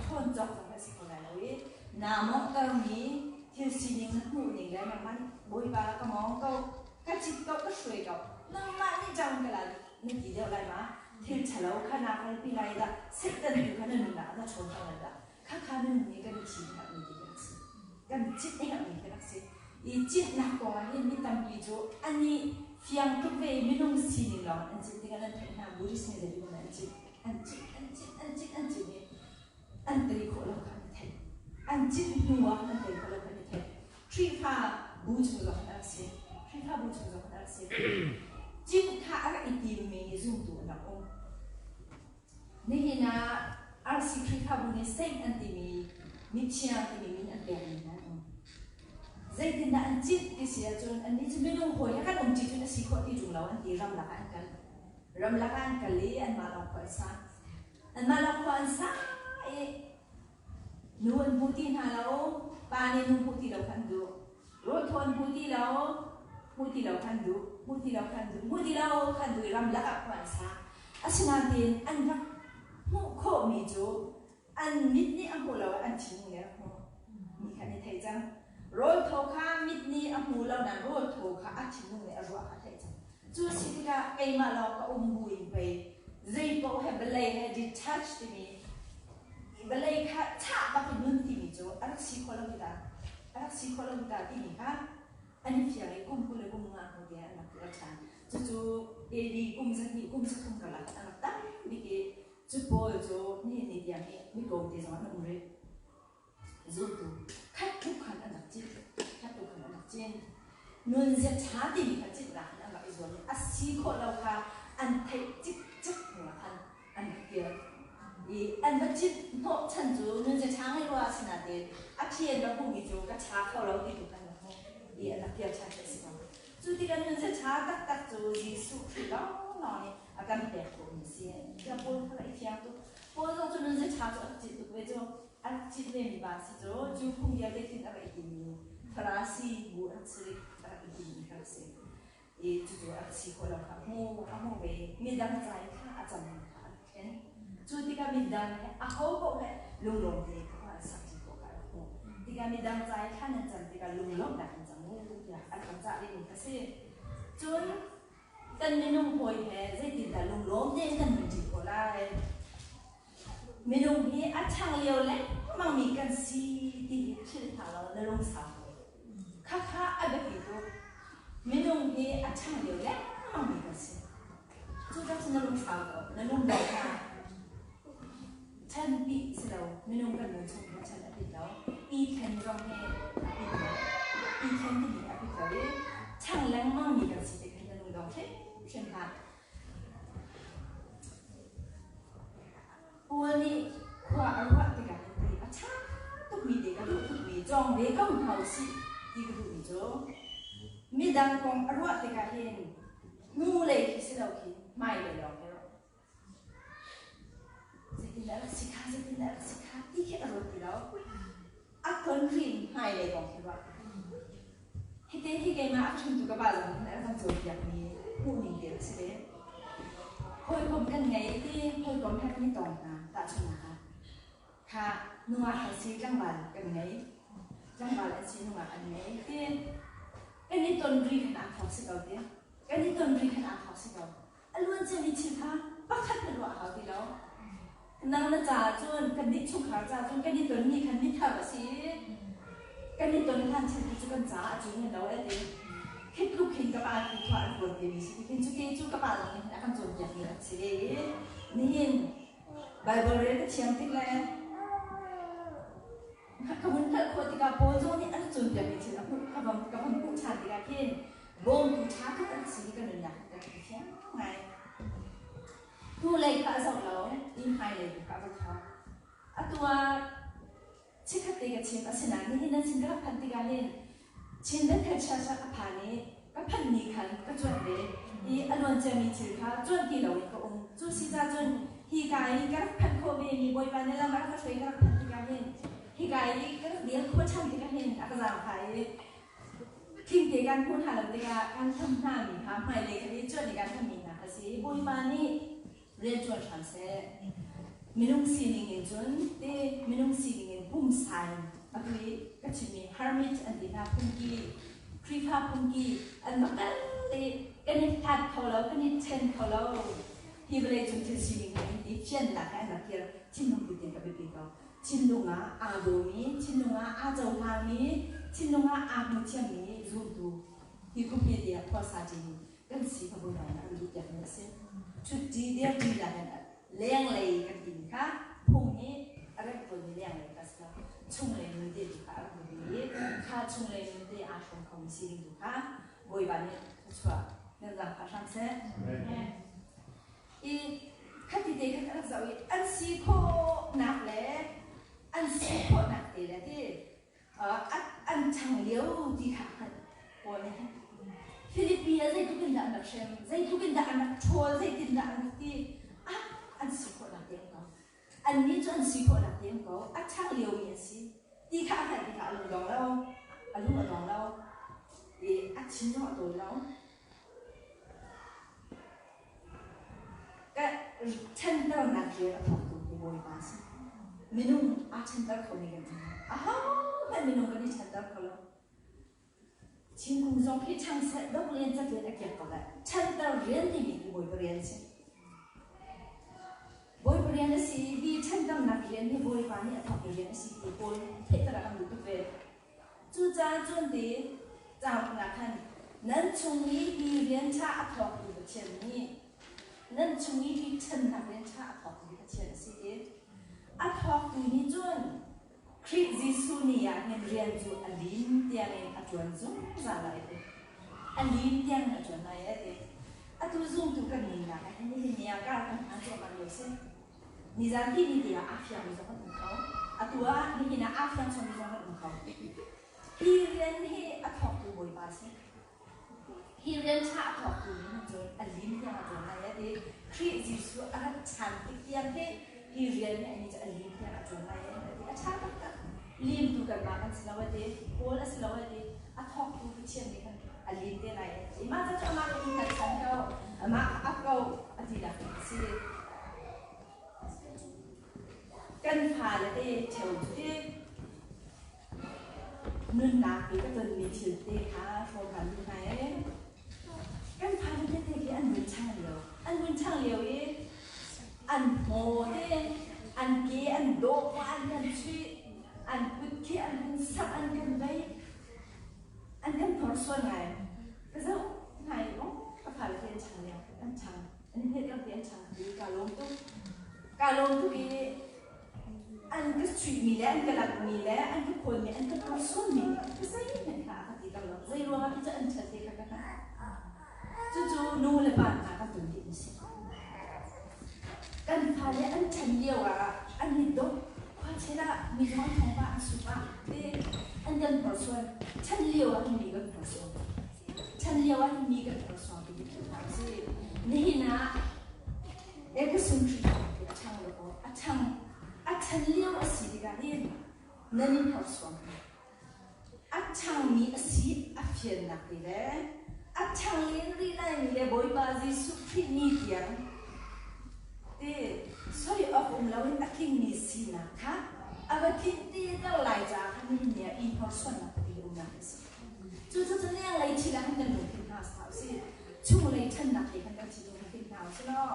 ṭhawn cawk zong khi a si kho lai lo i naa mawnghtermi thil sining na hmuh ning le nangmah nih Bawipa ka mawng ko, ka cit ko, ka hruai ko, nangmah nih ṭang ka la na ti deuh lai ma thil ṭhalo kha naa kalpi lai dah Satan tu kha na nunnak ah na ṭhawn ko lai dah khakha na nun nih kan thi herhmi ti rak si kan cit herhmi khi rak si i citnak kong ah hin mi tampi cu an i fiang tuk ve i minung sining lawng an cit tikah nan theih hna Buddhist nih zeitin an cit an cit an cit an cit an cit i an tei khawh lo kha an theih an cit hnu ah an tei khawh lo kha an theih Khrihfa bu chung zong an rak si. Khrihfa bu chung zong an rak si. Cin kha a rak i timmi zumtu an rak um. Nihin ah RC Khrihfabu nih saint an timi mithiang timi min an pekmi hna an um. Zeitindah an cinh ti si ahcun annih cu minung hawi he kan um ṭi cun a si khawh ti ṭung lo an ti ramlak ah an kal. Ramlak ah an kal i anmah lawng khua an sa. Anmah lawng khua an sa i Nu an hmu ti hna lo, pa nih nu hmuh ti lo kha an duh. Rawl thaw an hmu ti lo, hmuh ti lo kha an duh, hmuh ti lo kha an duh, hmuh ti lo kha an duh i ramlak ah khua an sa. Asinain an rak hmuh khawhmi cu an mit nih a hmuh lo i an thinlung nih a hmuh mi kha an i theih cang. Rawl thaw kha mit nih a hmu lo nain rawl thaw kha a thinlung nih a ruah kha a theih cang. Cu a si tikah keimah lawng ka um buin pei zeipaoh he vawlei he detach timi vawlei kha chah bak in nun timi cu a rak si khawh lo hi ta a rak si khawh lo hi ta timi kha an i fiang i kum 20 le kum nga hnu tiang an rak tuah ṭhan. Cucu AD kum 2 kum 3 karlak an rak tam bik i cu pawl cu nihin ni tiang hi mikawm te zong an um rih. Zultu khat tuk khan an rak cin khat tuk khan an rak cin. Nunzia ṭha timi kha cinnak in an rak i zuam i a si khawh lo kha an theih cikcek hnu ah khan an rak kir. I an va cin hnawhchan cu nunzia ṭha ngei rua a si nain a phi an rak hmuhmi cu ka ṭha kho lo ti tu khan an rak hmuh i an rak kir ṭhan khi a si ko. Cu tikah nunzia ṭha taktak cu Jesuh Khrih lawnglawng nih a kan pek khawhmi a si. Tiah Paul kha a i fiang tuk. Paul zong cu nunzia ṭha cu a rak cin tuk ve cu. A rak cin vemi pa si cu cu phung vialte khin a rak i timmi Farasi bu a rak si rih, a rak i timmi kha a si. I cucu a rak si khawh lo kha hmu a hmu ve. Midang ca i thla a cammi kha a rak thlen. Cu tikah midang he aho paoh he lunglawm tein khua an sak ṭi khawh kha a rak hmuh. Tikah midang ca i thla nan cam tikah lunglawmhnak in cam u tiah a rak cah vemi kha a si. Cun kan minung hawi he zeitindah lunglawm tein kan nunṭi khawh lai? Minung hi a ṭhang lio lengmangmi kan si ti hi philh hna law na lungsau ko. Khakha a biapi tuk. Minung hi a ṭhang lio lengmangmi kan si. Cucaah cun na lungsau ko, na lungdong hlah. Ṭhen pi si lo, minung kan nun chung hi ṭhen a pit lo. I thlen zong hi a pit lo. I thlen timi a pit lo i ṭhang lengmangmi kan si tik hin na lungdong hrimhrim hlah. Paul nih khua a ruah tikah hin ti a ṭha tukmi te ka duh tukmi cawng ve ko hna u sih ti ka duhmi cu midang kong a ruah tikah hin hnulei khi si lo khi hmailei lawng khi ruah. Zeitindah a rak si kha, zeitindah a rak si kha ti khi a ruat ti lo. A ton rin hmailei kong khi ruah. Hite hi keimah a hringtu ka pa zong nih a kan cawnpiakmi hmuhning te a si ve. Hawikom kan ngei ti hawikom he kan i tong hna tahchunhnak ah kha nungak an si tlangval kan ngei tlangval an si nungak an ngei ti kan i ton ri khan aa thawk si ko ti kan i ton ri khan aa thawk si ko a luan ciami thil kha pakhat na ruah hau ti lo nang na caah cun kan nih chungkhar caah cun kan i tonmi khan mithar a si kan i ton hlan thil cu kan caah a cu lo e ti khi tluk hin ka pa khi thua an ruat mi si khin cu te cu ka pa zong nih a kan cawnpiak mi an si ve i nihin Bible rel ka thiam tik le ka hun hngalh khawh tikah Paul zong nih an cawnpiak mi thil a hmuh ka van ka van hmuh ṭhan tikah khin bawmtu ṭha tuk an si ka nunnak ka thiam ngai. Hnulei kha a zoh lo i hmailei tu kha a va thawk. Atu ah chikkhat te ka chim asinain nihin nan sin ka rak phanh tikah hin Chin Bethel Church ah ka phan i ka phanh ni khan ka cuanh ve i a luan ciami thil kha cuanh ti loin ka um. Cu si ca cun hi ka i ka rak phanh khawh ve mi Bawipa nih lam a rak ka hruai ka rak phanh tikah hin hika i ka rak dir khawh ṭhan tikah hin a ka zaangfah i thingte kan hmuh hna lo tikah kan hlam hna mi kha hmailei kha i cuanh i kan hlammi hna kha si. Bawipa nih rian ṭuan hram seh. Minung sining in cun te minung sining in pumsa in atu i ka chimmi hermit an ti hna phungki Khrihfa phungki an va kal i kan i hlat kho lo kan i ṭhen kho lo hi vawlei cung thil sining he i fiannak he an rak kir thinlung put in ka biapi ko thinlung ah aa dawmi thinlung ah aa cohlangmi thinlung ah aa hmu thiammi zumtu hi khuapi tiah khua sa ṭimi kan si kha Bawipa nih a kan duhpiakmi a si. Ṭhutṭi dirṭi nakin lenglei kan timi kha phung hi a remh tawnmi lenglei kha a si lo. Chunglei nun te tu kha a rak biapi i kha chunglei nun te aa hrawm khomi sining tu kha Bawipa nih thluachuah nan zaangfah hram seh. I khati te khan a rak zoh i an si khawhnak le an si khawhnak te le ti an ṭhang lio ti kha a hngalh. Paul nih hin Filipi ah zeitluk in dah an rak hrem, zeitluk in dah an rak ṭhawl, zeitin dah an rak ti, ah an si khawhnak te an ko. Annih cu an si khawhnak te um ko. A ṭhang liomi an si. Ti kha a hngalh tikah a lung dong lo. A lung a dong lo. I a thin zong a tawi lo. Ka ṭhanternak rian a thawktu hi Bawipa a si. Minung aa ṭhanter khomi kan um. Ahohmanh minung kan i ṭhanter kho lo. Thingkung zong khi ṭhang seh dok len caklen a kiak ko lai. Ṭhanter rian timi hi Bawipa rian a si. Bawipa rian a si i hi ṭhanternak rian hi Bawipa nih a thawkmi rian a si ti Paul theihter a kan duh tuk ve. Cucaah cun ti cauk ah khan nan chung i hi rian ṭha a thawktu Pathian nih nan chung i hi ṭhannak rian ṭha a thawktu hi Pathian a si i a thawktu nih cun Khrih Jesuh ni ah hin rian cu a lim tiangin a ṭuan zungzal lai a ti. A lim tiangin a ṭuan lai a ti. Atu zumtu kan nunnak ah hin nihin ni ah kar kan hman cuahmah lio si. Nizan ti ni tiah aa fiangmi zong kan um kho. Atu ah nihin ah aa fiang chommi zong kan um kho. Hi rian hi a thawktu Bawipa a si. Hi rian ṭha a thawktu nih hin cun a lim tiang a ṭuan lai a ti. Khrih Jesuh a rat ṭhan tik tiang hi hi rian hi anih cu a lim tiang a ṭuan lai a ti. A ṭha taktak. Limtu kanmah kan si lo a ti. Paul a si lo a ti. A thawktu Pathian nih khan a lim te lai a ti. Mah cu amah ka in hngalh ko. Amah ka ap ko a ti nak a si. Kan fale te ṭheo cu ti Nunnak i ka tonmi thil te kha hrawm kan duh hna ee. Kan fale tete khi an vun ṭhang lio. An vun ṭhang lio i an hmaw te, an ke an dawh an kan chuih, an kut khi an kan samh, an kan vei, an kan hnawrsuan ngai. Ka zoh hna i oh, ka fale te an ṭhang lio, an ṭhang. An hmet lo te an ṭhang ti kaa lawm tuk. Kaa lawm tuk i an ka chuihmi le an ka lamhmi le an ka khawnmi an ka hnawrsuanmi nih ka zeihmanh kha a ka ti ter lo. Zei ruangah ti cu an ṭhat te kha ka hngalh. Cucu nu le pa hna kan ton dih si. Kan fale an ṭhan lio ah an i dawh khuachel ah mi zong an thong pah an su pah te an kan hnawrsuan. Ṭhan lio ah mi kan hnawrsuan. Ṭhan lio ah mi kan hnawrsuan ti hna usih. Nihin ah Ekasung Khrihfa a ṭhang lo a ṭhang a ṭhan lio a si tikah hin nan i hnawrsuang a ṭhangmi a si a fiannak ti le a ṭhang len rih laimi le Bawipa Jesuh Khrih ni tiang ti soi awk um loin a tlingmi sinak kha a va tlinh te ter lai caah khan nihin ni ah i hnawrsuannak ti umnak a si. Cucu cu lenglei thil ah khan kan lungthin hna sa usih. Chunglei ṭhannak lei khan kan thinlung kha hlim hna usih law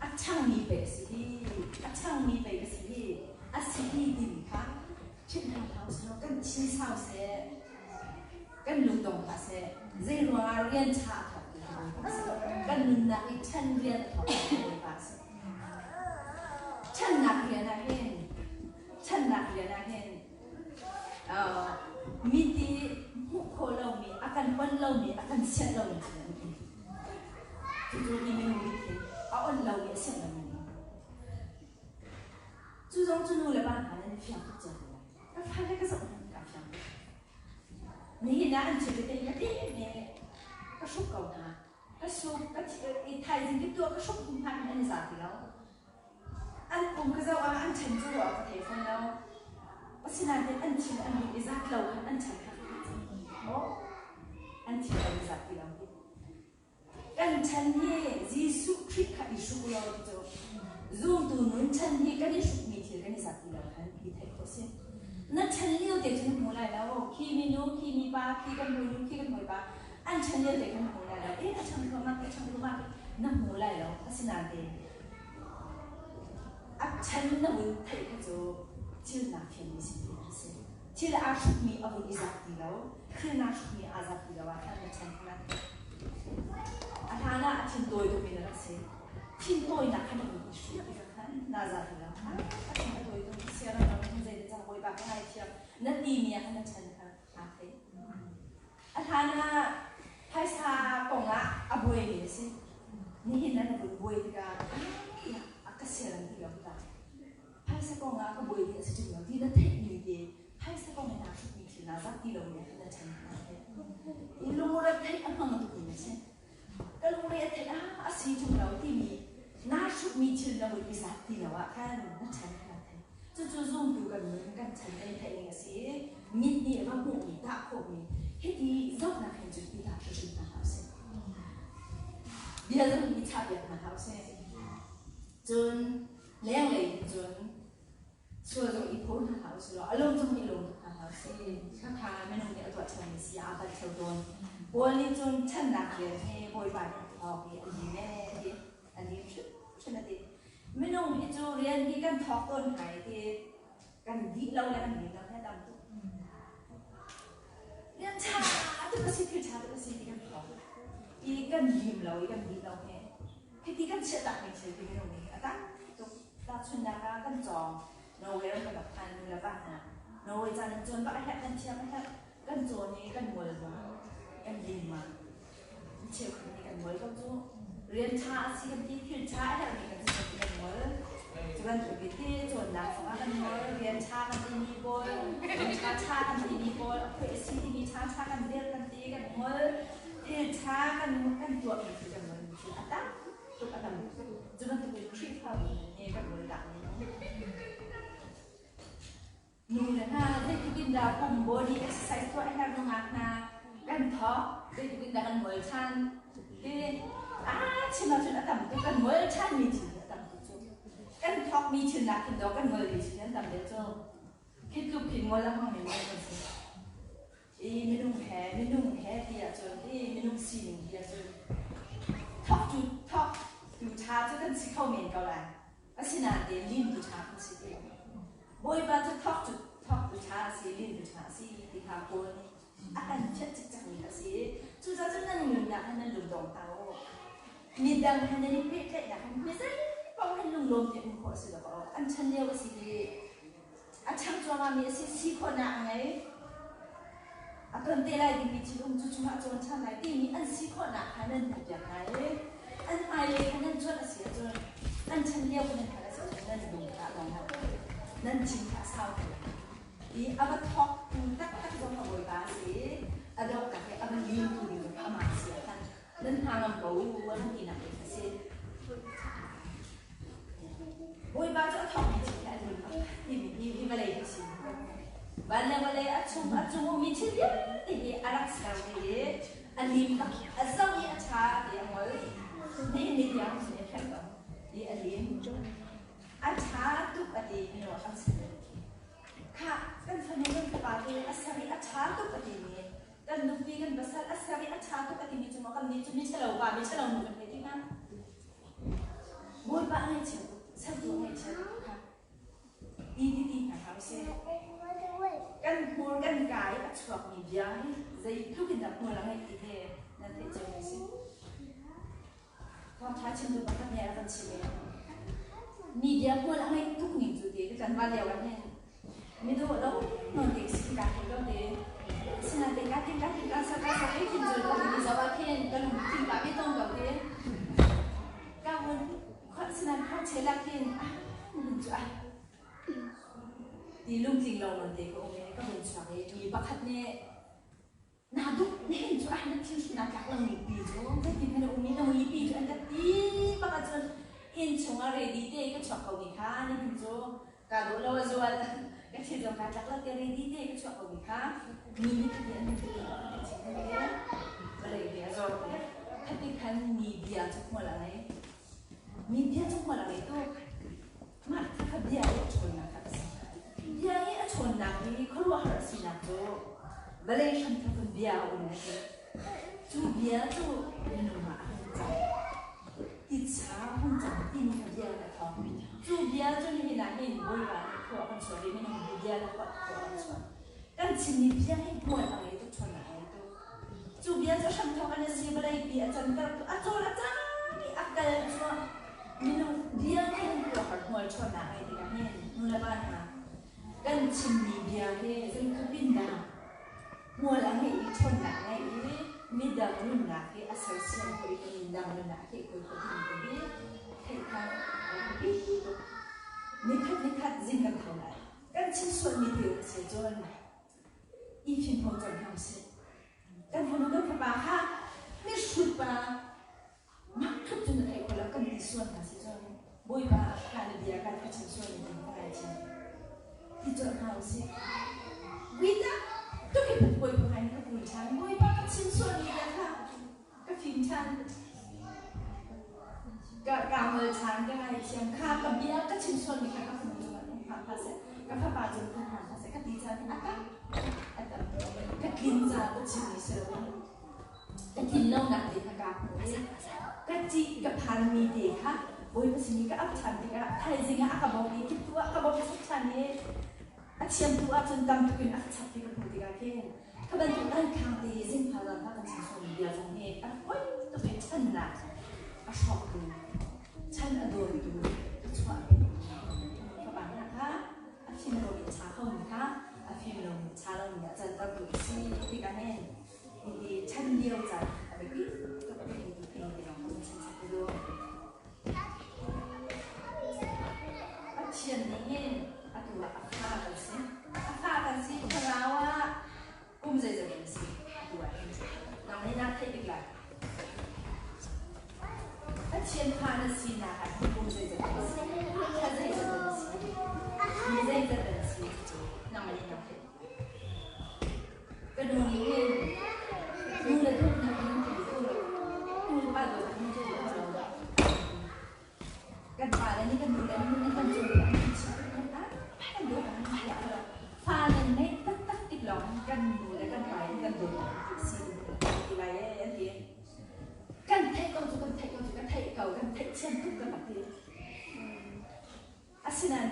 a ṭhangmi pei a si hi, a ṭhangmi pei ka si hi, a si hi timi kha philh hna hlah usih law kan thin sau seh, kan lungdong hlah seh. Zei ruangah rian ṭha a thawk ti Bawipa a si. Kan nunnak i ṭhan rian a thawk ti Bawipa a si. Ṭhannak rian ah hin, ṭhannak rian ah hin Mi ti hmuh khawh lomi, a kan on lomi, a kan sianh lomi thil an um. Cucu hi minung mit hin a on lomi, a sianh lomi an um. Cu zong cu nu le pa hna nan i fiang tuk cio ko lai. Ka fale ka zoh hna ka fiang tuk. Nihin ah an thil tete hi ka ti ne ka hruk ko hna. Ka suk, ka thaizing ki tuah ka hruk hna an i za ti lo. An pum ka zoh ah an ṭhen cu ruah ka thei fawn lo. Asinain an thin an hun i zat lo khan an ṭhen kha ka cang. Aw, an thin an i zat ti lo hi. Kan ṭhen hi Jesuh Khrih kha i hruk lo ti cu zumtu nun ṭhen hi kan i hrukmi thil kan i zat ti lo khan i theih khawh si. Na ṭhen lio te cu na hmu lai lo. Khi minu, khi mipa, khi kan hawinu, khi kan hawipa an ṭhen lio te khan na hmu lai lo. Eh, a ṭhang thluahmah, a ṭhang thluahmah na hmu lai lo. Asinain A ṭhen na vun theih kha cu thil naa fianmi si ti a si. Thil aa hrukmi a vun i zat ti lo. Thil naa hrukmi aa zat ti lo ah khan na ṭhen kha na theih. A hlan ah a thin tawi tukmi na rak si. Thin tawinak kha na vun i hruk ti kha naa zat ti lo. A thin a tawi tuk siaram ram in zei cang bawipa ka ngaithiam na timi ah khan na ṭhen kha aa thei. A hlan ah phaisa kong ah a buaimi a si. Nihin ah na vun buai tikah a ka siaram ti lo tikah phaisa kong ah ka buai ding a si ṭung lo ti na theihmi te phaisa kong in aa hrukmi thil naa zat ti lomi ah khan na ṭhen hna. I lungre theih a hmang tukmi na si. Ka lungre a theih ah a si ṭung lo timi naa hrukmi thil na vun i zat ti. ti lo ah khan na chan kha thei. Cucu zumtu kan nun kan chan kan theih ning a si i mit nih a va hmuhmi tah khawhmi hiti zohnak hin cun i lak hrimhrim hna hlah usih. Bia zong hi chah piak hna hlah usih. Cun lenglei hin cun sual zong i phaw hna hlah usih law a lung zong i lung tuk hna hlah usih. Khakha minung nih a tuah ṭheumi si aa palh ṭheo tawn. Paul nih cun channak rian hi Bawipa nih a thawk i a lim ee a ti. A lim hrimhrim a ti. Minung hi cu rian hi kan thawk tawn hna i ti kan dih lo le kan lim lo he tam tuk. Rian ṭha tuk a si, thil ṭha tuk a si ti kan thawk i kan lim lo i kan dih lo he. Hiti kan chiah tak mi thil ti minung nih a tam tuk. Tahchunhnak ah kan cawng Norway ram kan rak phan nu le va hna. Norway ca nan cawn bak a herh kan thiam a herh. Kan cawn i kan ngol ma kan lim ma. Cheukhat nih kan ngol ko cu. Rian ṭha a si kan ti, thil ṭha a herhmi kan si kan ti kan ngol. Cu bantuk i ti cawnnak zongah kan ngol, rian ṭha kan timi pawl, rian ṭha ṭha kan timi pawl, a phuah a si timi ṭha ṭha kan dirh kan ti kan ngol. Thil ṭha kan kan tuahmi thil kan ngolmi thil a tam tuk a tam tuk. Cu bantuk in Khrihfabu nih kan ngol dah ni. Nu le hna zeitluk in dah pum body exercise tuah a herh nungak hna kan thawk zeitluk in dah kan ngol ṭhan ti a chim ahcun a tam tuk kan ngol ṭhanmi thil a tam tuk cu kan thawkmi thil nak khin dawh kan ngolmi thil an tam deuh cu khi tluk khin ngol a hmangmi minung kan si i minung he ti ahcun i minung sining ti ahcun thawk tu thawk tu ṭha cu kan si kho men ko lai. Asinain lim tu ṭha kan si ti lo. Bawipa cu thawk cu thawk tu ṭha a si, lim tu ṭha a si ti kha Paul nih a kan phiat cikcekmi a si. Cucaah cun nan nunnak han nan lungdong hna u. Midang he nan i pehtlaihnak han mi zei paoh han lunglawm te um khawh a si lo. An chan lio a si i a ṭhang cuahmahmi a si, si khawhnak a ngei. A ton te lai dingmi thil um cu chungah cawn ṭhan lai timi an si khawhnak kha nan hmuhpiak hna i an hmailei kha nan cuanh a si ahcun an chan lio kha nan hngalh a si ahcun nan lung kha a dong lai. Nan thin kha a sau ti lai. I a va thawktu taktak zong a Bawipa a si i a donghnak i a va limtu ding zong amah a si ah khan nan hna ngam ko u an tinak ding a si. Bawipa cu a thawkmi thil hi a lim bak timi hi hi vawlei hi si. Van le vawlei a chung a cung ummi thil vialte hi a rak ser ve i a lim bak a zoh i a ṭha ti a ngol. Nihin ni tiang cun a kherh ko i a lim. A ṭha tuk a ti mi ruah kan si. Khah kan fanu kan fapa te a ser i a ṭha tuk a timi kan nupi kan pasal a ser i a ṭha tuk a timi cu maw kan nih cu mi ṭhalo pa mi ṭhalo nu kan hei ti hnga. Bawipa a ngaihchia tuk, sertu a ngaihchia tuk kha ti ti ti hna hlah usih. Kan hmur kan kaa i a chuakmi bia hi zeitluk in dah hmual a ngeih ti hi nan theih cio mi si. Thawngṭha chimtu pakhat nih a kan chimh i mi bia hmual a ngeih tuk ning cu ti ka tlangval lio ah hin mi dawh lo nawn te si ka thei ko te. Asinain ka thin ka thin ka sa ka sa ei khin cun ka hun i zoh ah khin ka lung thin ka ve tawn ko te. Ka hun sinan kho chel ah khin ah hun cu ah ti lungtling lo nawn te ka um i ka hun chuak i mi pakhat nih Na duh ning cu ah na thil na tlak lo mi pi cu zeitin na um i na mui pi cu an ka ti bak ahcun inn chungah ready te ka chuak ko mi kha nihin cu ka dawh lo a zual ka thil zong kaa tlak lo te ready te ka chuak ko mi kha mi nih khati an ti vawlei bia zor khati khan mi bia cu hmual a ngei mi bia cu hmual a ngei tuk mah kha bia i a ṭhawnnak kha a si. Bia i a ṭhawnnak hi khuaruahhar a sinak cu vawlei hramthawk in bia a um ti. Cu bia cu minung ah a hung cang. Titsa a hung cang timi kha bia in a thawk. Cu bia cu nihin ah hin Bawipa nih khua a kan chuah i minung hi bia le khua a kan chuah. Kan chimmi bia hi hmual a ngei tuk, ṭhawnnak a ngei tuk. Cu bia cu hramthawk in a si, vawleipi a canter a cawl a cang i a kal cuah. Minung bia nih hin khuaruahhar hmual ṭhawnnak a ngeih tikah hin nulepa hna kan chimmi bia hi zeitluk in dah hmual a ngeih i ṭhawnnak a ngeih i midang nunnak hi a sersiam khawh i midang nunnak a theih khawh timi te hi theih kha a biapi tuk. Nikhat nikhat zing kan tho lai. Kan chim sualmi thil a si cun i fim kho cang hna usih. Kan fanu kan fapa kha mihrut pa mah tluk cun na theih khawh lo kan ti sual hna si cun. Bawipa kha na bia kan ka chim sual mi ka ngaithiam. Ti colh hna usih. Wita tuk hi Bawipa hmai ka kun ṭhan. Bawipa ka chim sual mi bia kha ka fim ṭhan. Ka ka ngol ṭhan, ka ngaithiam. Kha ka bia ka chim sual mi kha ka fanu cungah hung hram hlah seh, ka fapa cung hung hram hlah seh ka ti caan hi a tam. A tam. Ka tlin ca ka chim mi si loin ka tlin lonak te kha kaa hmu i ka ṭih ka phanmi te kha Bawipa sin i ka ap ṭhan tikah thaizing ah a ka bawmh i kiptuh ah ka bawmh chap ṭhan i a thiamtu ahcun tam tuk in a ka chap ti ka hmuh tikah khin kha bantuk rankhang te hi zingpha zan kan chim sualmi bia zong hi a fawi tuk i ṭhannak a hrawktu chan a dawntu a chuahpi fapa hna kha a fim lomi a ṭha khomi kha a fim lomi ṭha lomi ah cantertu a si tikah hin Hiti chan lio caan a biapi tuk a biapi tuk timi te zong kan chim chap te duh. Pathian nih hin atu ah a fa kan si. A fa kan si thlarau ah kum zeizat in si atu ah hin. Nang nih naa theih bik lai. Pathian fa na sinak ah hin kum zeizat in si. Thla zeizat in si. Ni zeizat in si cu nang nih naa theih. Ka nu nih hin nu le dawtnak in an ti tu nu le pa dawtnak in cu a lo. Kan pa le nih kan nu le nih an kan cawn an kan chimh kan ah kan dawt an ti a lo. Fa nan neih taktak tik lawng kan nu le kan pa in kan dawt si ti lai e an ti. Kan theih ko cu kan theih ko cu kan theih ko kan theih thiam tuk kan rak ti. Asinain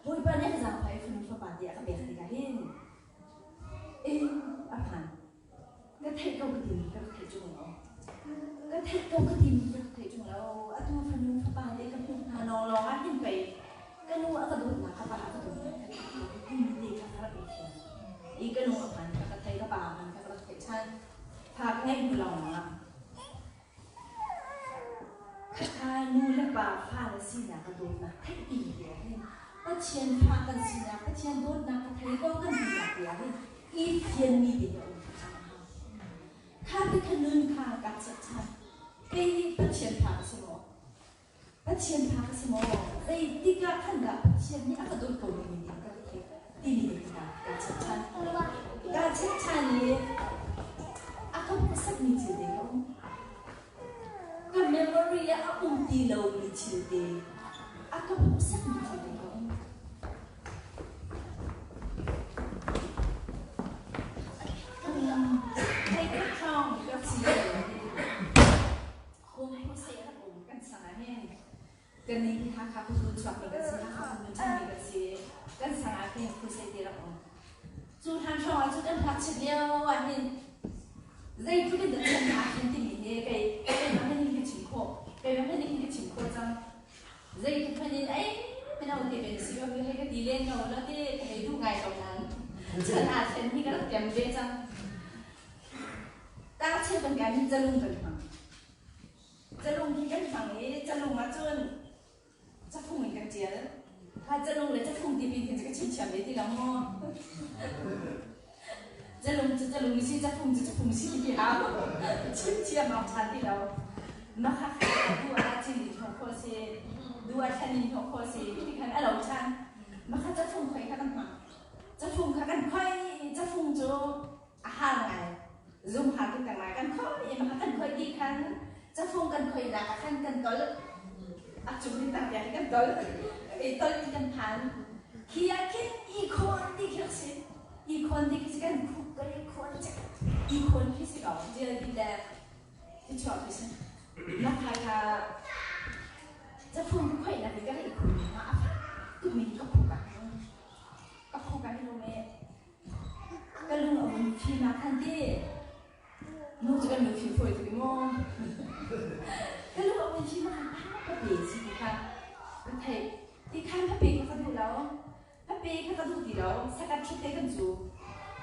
Bawipa nih a ka zaangfah i fanu fapa ti a ka pek tikah hin inn a phan. Ka theih ko ka timi ka rak theih ṭung lo. Ka theih ko ka timi ka rak theih ṭung lo. Atu fanu fapa te ka hmuh hna lawng lawng ah hin pei ka nu a ka dawtnak ka pa a ka dawtnak ka theih ko ka timi te kha ka rak i fiang. I ka nu a phan ka ka thei ka pa a phan ka ka rak theih ṭhan. Fa ka ngeih hnu lawng lawng ah Khakha nu le pa fale sinak a dawtnak theih ti ti ah hin Pathian fa kan sinak Pathian dawtnak ka thei ko kan tinak ti ah hin i fianmi te hi a um hram a hau. Kha ti kha nun kha kaa chapchan. Kei hi Pathian fa ka si maw? Pathian fa ka si maw? Zeitik ah khan dah Pathian nih a ka dawt ko timi te ka theih timi te kha kaa chapchan. Kaa chapchan i a ka hmuhsakmi thil te kha um. Ka memory ah a um ti lomi thil te a ka hmuhsakmi thil te kha um. Thei khat hrawng ka si Kum seh rak um kan sang ah hin kannih hi Hakha khuazun chuakmi kan si, Hakha khuazun ṭhangmi kan si. Kan sang ah khin khusei ti rak um. Cu hlan hrawng ah cun kan ngakchiat lio ah hin zeitluk in dah chan ah khin timi hi kei keimah hmanh hin ka chim khawh. Keimah hmanh hin ka chim khawh cang. Zeitluk hmanh in ei mino te ben si ko hei ka ti len ko la ti ka hei duh ngai ko nain chan ah thlen hi ka rak tem ve cang. Tangcheu kan kai hin calung kan hmang. Calung hi kan hmang i calung ahcun cafung in kan ṭial. Kha calung le cafung ti pin khin cu ka chim thiam ve ti lo maw? Calung cu calung si, cafung cu cafung si ti hau. Chim thiam awk ṭha ti lo. Mah kha du ah cin in hnawh khawh si, du ah thlan in hnawh khawh si, ti khan a lo ṭhan. Mah kha cafung khoi kha kan hmang. Cafung kha kan khoi i cafung cu a har ngai zum har ti tang kan khoi i mah kan khoi dih khan cafung kan khoinak ah khan kan tol a cung in tang tiang kan tol i tol in kan phan khi ah khin i khawn ti khi si i khawn ti khi si kan khuk kan i khawn cek i khawn khi si ko tial ti le ti chuak khi si na khai kha cafung khoinak i kan i khun ma a fak tuk mi ka khuk ah ka khuk ah hi lo me Ka lung a vun fim ah khan ti nu cu kan lung fim fawi tuk i maw ka lung a vun fim ah khan ka pe si ti kha ka theih ti khan ka pe kha ka duh lo ka pe kha ka duh ti lo sakat ṭhut te kan cu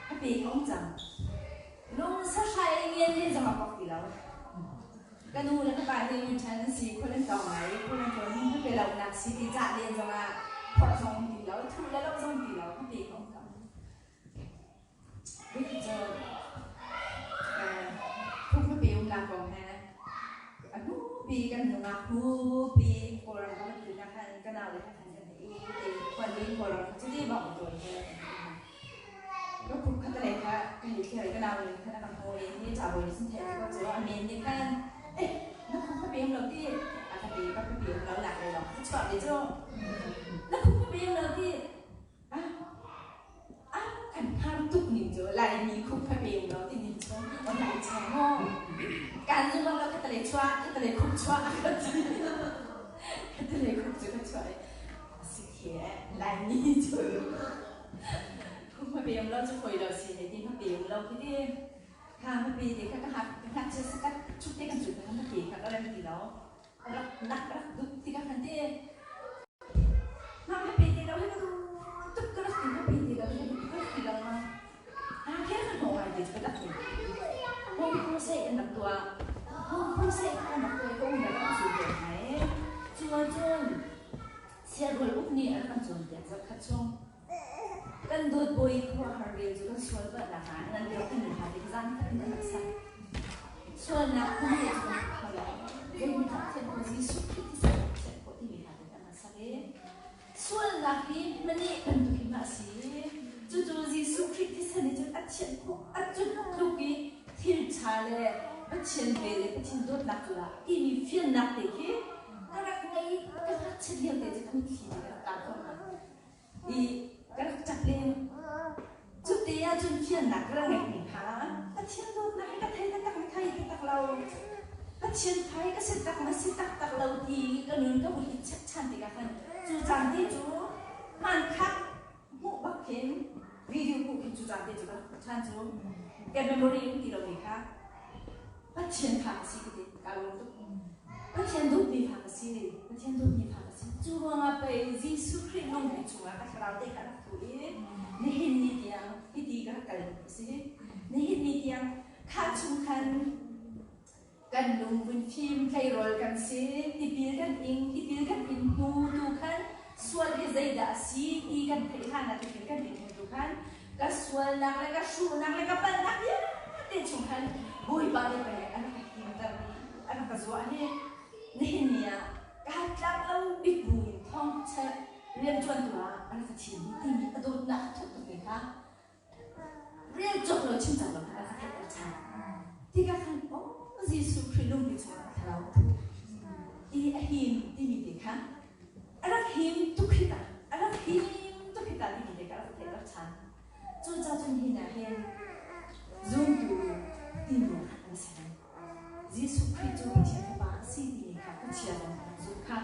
ka pe ka um cang lung sahrai ngian len zong a pok ti lo ka nu le ka pa hi ṭhen an si khual an tawng lai khual an tlawn hin ka pe lo nak si ti cah len zong ah phorh zong um ti lo thuh le lo zong ti lo ka pe ka um ko Cu phung ka pe um nak kong he a hnupi kan nungak hnupi Kawlram ka van tlun. Khualin Kawlram kha cuti bak tawi he ka khup kha talei kha ka hei thlir i ka nau nih khan a ka hmuh i hi cabuai nih cun theih ti ko cu a men nih khan eh na khup kha pem lo ti a ka ti. Ka khup pem lo nak lei lawng ka chuah ve cu. Na khup kha pem lo ti ah ah kan har tuk ning cu. Laimi khup kha pem lo ti ning cu online chang maw kan zum lo. Kha talei chuah, kha talei khup chuah a ka ti. Kha talei khup cu ka chuah i si khi Laimi cu khup ma pem lo cu foi lo si hei ti. Ma pem lo khi ti kha ma pe te kha ka hak ka hak che sakat chuk te kan chu ka ma pe kha ka rem ti lo rak nak rak duk ti ka khan te ma ma pe te lo he ka du tuk ka rak ti. Ma pe te lo he ka du tuk ka rak ti lo ma ha khe ka no ai te ka dak ni home crusade an rak tuah. Home crusade an rak tuah ka um rak kan su te ngai cu cun siarrual uk nih an kan cawnpiak zarh khat chung. Kan dawt bawi khuaruahhar rel cu kan sual palhnak ah nan deuh timi hna tik zan khat in an rak sak. Sualnak phun he cu kan kho lo. Zeitindah thian khawh? Jesuh Khrih thisen in thian khawh timi hna tik an rak sak i sualnak hi mani bantuk hi ma a si. Cucu Jesuh Khrih thisen nih cun a thianh khawh, a cut tluk i thil ṭha le Pathian vel le Pathian dawtnak cu dah timi fiannak te khi ka rak ngei. Ka ngakchiat lio te cu ka mitthli nih ka rak tla khawh hna i ka rak ṭap len. Cu te ahcun fiannak ka rak ngeih ning kha Pathian dawtnak hi ka thei taktak na thei taktak lo, Pathian fa hi ka si tak na si taktak lo ti ka nun ka hun i check ṭhan tikah khan cu caan te cu hmanthlak hmuh bak khin, video hmuh khin, cu caan te cu ka rak hmuh ṭhan. Cu ka memory um ti lomi kha Pathian fa ka si ka ti. Ka lawm tuk. Pathian dawtmi fa ka si, Pathian dawtmi fa ka si. Cu ruangah pei Jesuh Khrih lungpi chungah ka thlarau te kha rak thu i nihin ni tiang hiti ka rak kal a si. Nihin ni tiang kha chung khan kan lung vun fim, tleirawl kan si, tipil kan ing. Tipil kan in hnu tu khan sual hi zeidah a si ti kan theih hlan ah, tipil kan ing hnu tu khan ka sualnak le ka hruhnak le ka palhnak vialte chung khan Bawipa nih pei a rak ka himter i a rak ka zuah hi nihin ni ah kaa tlak lo bik bu in thawngṭha rianṭuantu ah a rak ka thim timi a dawtnak a thuk tuk mi kha rel cawk lo chim cang lo kha a ka theihter ṭhan tikah khan, oh, Jesuh Khrih lungpi chungah thlarau a thu i a him timi te kha a rak him tuk hi ta, a rak him tuk hi ta timi te kha a rak theihter ṭhan. Cucaah cun hi hna hin zumtu timi kha an si. Jesuh Khrih cu Pathian Fapa a si timi kha Pathian zong kan zumh kha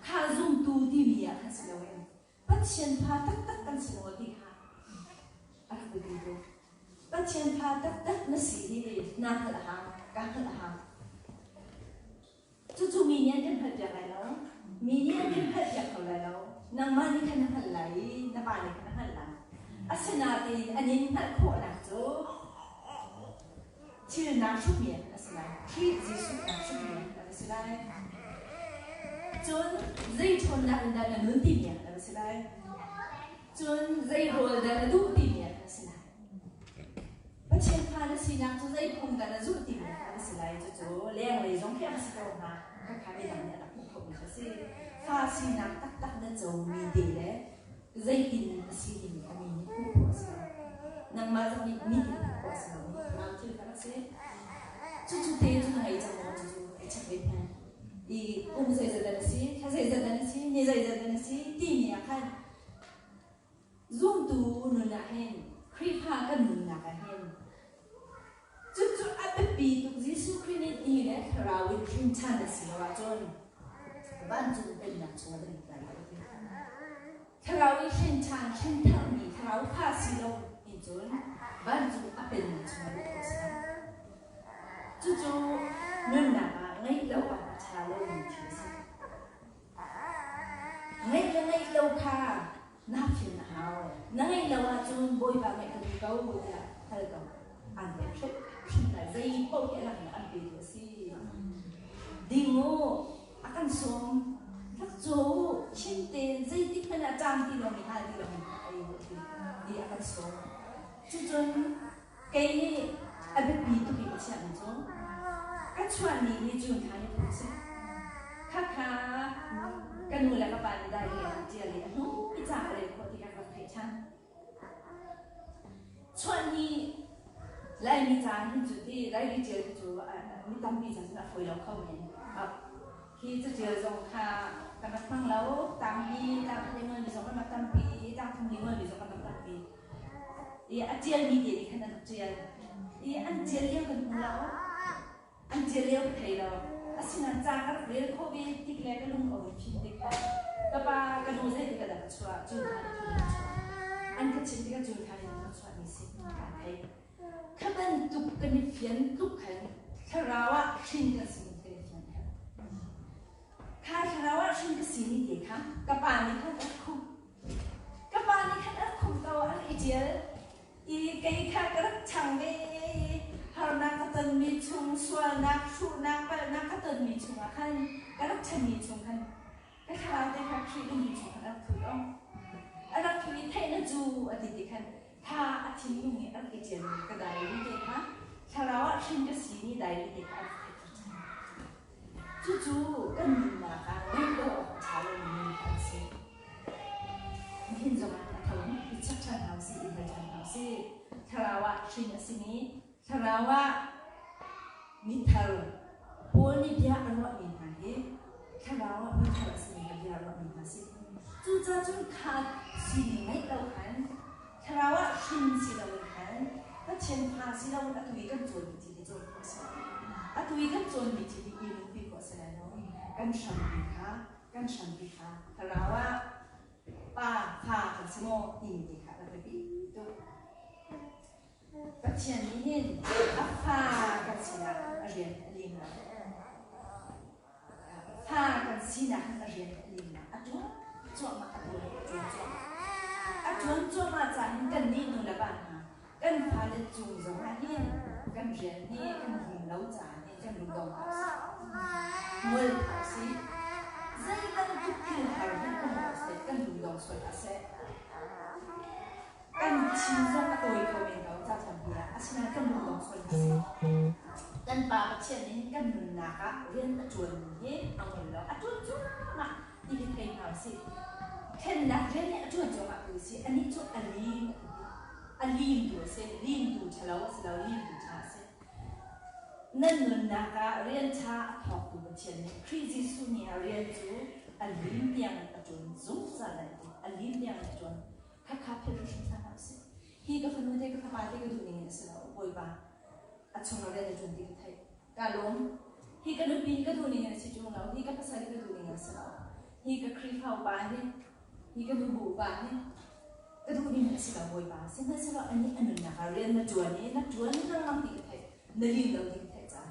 kha zumtu timi ah khan si loin Pathian fa taktak kan si maw ti kha a rak biapi tuk. Pathian fa taktak na si hi naa hngalh a hau, kaa hngalh a hau. Cucu mi nih an kan hngalhpiak lai lo. Mi nih an kan hngalhpiak kho lai lo. Nangmah nih khan na hngalh lai i na pa nih khan a hngalh lai. Asinain an in hngalh khawhnak cu thil naa hrukmi a si lai. Khrih Jesuh naa hrukmi a si lai. Cun zei ṭhawnnak in dah na nun timi a si lai. Cun zei rawl dah na duh timi a si lai. Pathian fa na sinak cu zei phung dah na zulh timi a si lai. Cucu lenglei zong khi a si ko hnga. Khakha midang nih a rak hmuh khomi a si. Fa sinak taktak na comi te le zeitin a si timi kha mi nih hmuh khawh a si lo. Nangmah zong nih mi nih hmuh khawh a si lo mi thlarau thil kha rak si. Cucu te cu na ngei cang maw? Cucu i check ve hna. I kum zeizat dah na si, thla zeizat dah na si, ni zeizat dah na si timi ah khan zumtu nun ah hin, Khrihfa kan nunnak ah hin cucu a biapi tuk. Jesuh Khrih nih ti le thlarau in hrin ṭhan a si lo ahcun vancung pennak chungah kan lut lai lo ti. Thlarau in hrin ṭhan, hrin tharmi thlarau fa si lo in cun vancung a pennak chungah lut khawh si lo. Cucu nunnak ah ngeih lo ah a ṭha lomi thil a si. Ngeih le ngeih lo kha naa fian a hau. Na ngeih lo ahcun Bawipa ngeih ka duh ko tiah hal ko. Aan pek hrimhrim lai. Zei paoh hi a laknak an petu a si. Ding u, a kan sawm. Rak caw u, khim tein zeitik hmanh ah ṭam ti lomi, hal ti lomi kha ei u ti ti a kan sawm. Cucun kei nih a biapi tuk i ka chiahmi cu ka chuahni hi June thla ni thum a si. Khakha. Ka nu le ka pa nih diary an ṭial i a hnu i ca ka rel khawh tikah ka rak theih ṭhan. Chuahni Laimi ca hin cu ti diary ṭial hi cu mi tampi ca cun a fawi lo kho men. Hi caṭial zong kha kan rak hmang lo. Tangli, tangkhat i ngolmi zong kan rak tampi, tangthum i ngolmi zong kan rak tampi. I a ṭialmi te nih khan an rak ṭial. I an ṭial lio kan hmu lo. An ṭial lio ka thei lo. Asinain ca ka rak rel khawh ve tik le ka lung a vun fim tik ka pa ka nu zeitik ah dah ka chuah, June thla ni thum in ka chuah. An ka chimh tikah June thla ni thum ka chuahmi si kaa thei. Kha bantuk kan i fian tluk khan thlarau ah hrin kan simi kan i fian herh. Kha thlarau ah hrin ka simi te kha ka pa nih khan a rak khumh. Ka pa nih khan a rak khumh ko, a rak i ṭial. I kei kha ka rak ṭhang ve i harnak ka tonmi chung, sualnak, hruhnak, palhnak ka tonmi chungah khan ka rak ṭhanmi chung khan ka thlarau te kha Khrih lungpi chung khan a rak thut o. A rak thu i theih na cu a ti ti khan tha a thinlung i a rak i ṭialmi ka diary te kha thlarau ah hrin ka si ni diary te kha a rak theih ṭhan. Cucu kan nunnak ah ngeih lo awk a ṭha lomi nun kha an si. Nihin zongah a tho i check ṭhan hna usih, i hal ṭhan hna usih. Thlarau ah hrin a simi, thlarau ah mithar Paul nih bia a ruahmi hna hi thlarau ah mithar a simi kha bia a ruahmi hna a si. Cucaah cun kha sining ngeih lo khan thlarau ah hrin si loin khan Pathian fa si loin atu i kan cawnmi thil hi cawn khawh a si lo. Atu i kan cawnmi thil hi i nunpi khawh a si lai lo. Kan hrampi kha kan hrampi kha thlarau ah pa fa kan si maw timi te kha a rak biapi tuk. Pathian nih hin a fa kan sinak a rian a lim lo. Fa kan sinak hin a rian a lim lo. A ṭuan cuahmah, a ṭuan, a ṭuan cuahmah. A ṭuan cuahmah caah hin kannih nu le pa hna kan fale cung zongah hin kan rian hi kan lim lo caah hin kan lungdong hlah usih. Ngol hlah usih. Zei bantuk thil har hmanh um ko seh, kan lungdong sual hlah seh. Kan thin zong a tawi kho men ko ca tampi ah, asinain kan lung sual hna seh. Kan Pa Pathian nih kan nunnak ah rian a ṭuanmi hi a ngol lo. A ṭuan cuahmah ti hi thei hna usih. Thlennak rian nih a ṭuan cuahmah tu a si. Anih cu a lim a limtu a si. Limtu ṭhalo a si lo, limtu ṭha a si. Nan nunnak ah rian ṭha a thawktu Pathian nih Khrih Jesuh nih a rian cu a lim tiang in a ṭuan zungzal lai ti. A lim tiang in a ṭuan. Khakha philh hrim hna hlah usih. Hi ka fanu te ka fapa te ka duh ning in a si lo. Bawipa a chung ah rian a ṭuan ti ka theih. Ka lawm. Hi ka nupi hi ka duh ning in a si ṭung lo. Hi ka pasal hi ka duh ning in a si lo. Hi ka Khrihfa upa hi, hi ka nubu upa hi ka duh ning in a si lo Bawipa. Sihmanhsehlaw anih a nunnak ah rian na ṭuan i na ṭuan lengmang ti ka theih. Na lim lo ti ka theih caah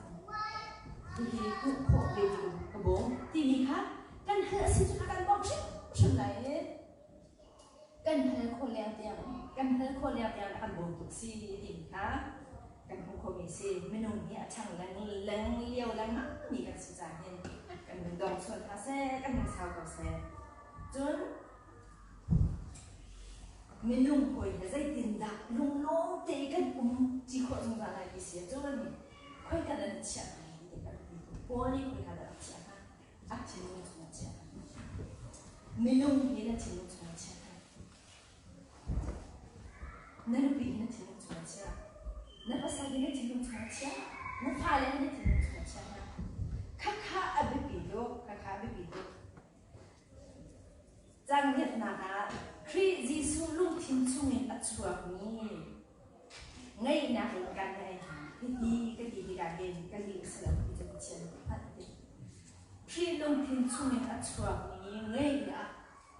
hihi hmuh khawh ve ti ka bawm timi kha kan hal a si cu kan bawmh hrimhrim lai i Kan hal khawh leng tiang kan hal khawh leng tiang a kan bawmtu a si timi kha kan hmuh khawhmi a si. Minung hi a ṭhang leng leng lio lengmang mi kan si caah hin kan nun dong sual hna seh, kan nun sau ko seh. Cun minung hawi he zeitindah lunglawm te i kan um ṭi khawh zungzal lai ti si ahcun khoika dah na chiah hna ti ka rak ti. Paul nih khoika dah a rak chiah hna? A thinlung chungah chiah hna. Minung hi na thinlung chungah chia hna. Na nupi hi na thinlung chungah chia. Na pasal hi na thinlung chungah chia. Na fale hi na thinlung chungah chia hna. Khakha a biapi tuk. Khakha a biapi tuk. Cangriatnak ah Khrih Jesuh lungthin chungin a chuakmi Ngaihnak in kan ngei. Hiti ka ti tikah hin ka lih a si lo ti cu Pathian nih a hngalh ti. Khrih lungthin chungin a chuakmi ngaihnak,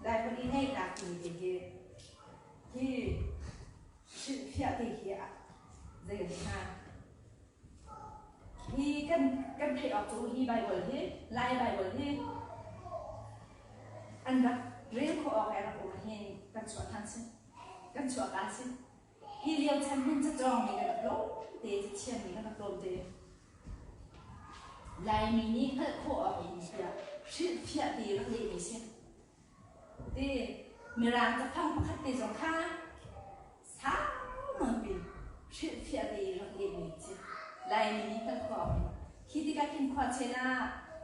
Baibal i ngaihnak timi te hi, hi hrilhfiah te hi zei kan ti hnga? Hi kan kan theih awk cu hi Baibal hi, Lai Baibal hi an rak rel khawh awk i a rak um hin kan chuah ṭhan si. Kan chuah ka si. Hi lio chan hin cacawngmi kan rak tlawm te, cathiammi kan rak tlawm te. Laimi nih hngalh khawh awk in tiah hrilhfiah te rak lehmi si. Ti Mirang cafang pakhat te zong kha sau nawn pin hrilhfiah te rak lehmi si. Laimi nih hngalh khawh awk in. Khi tikah khin khua chen ah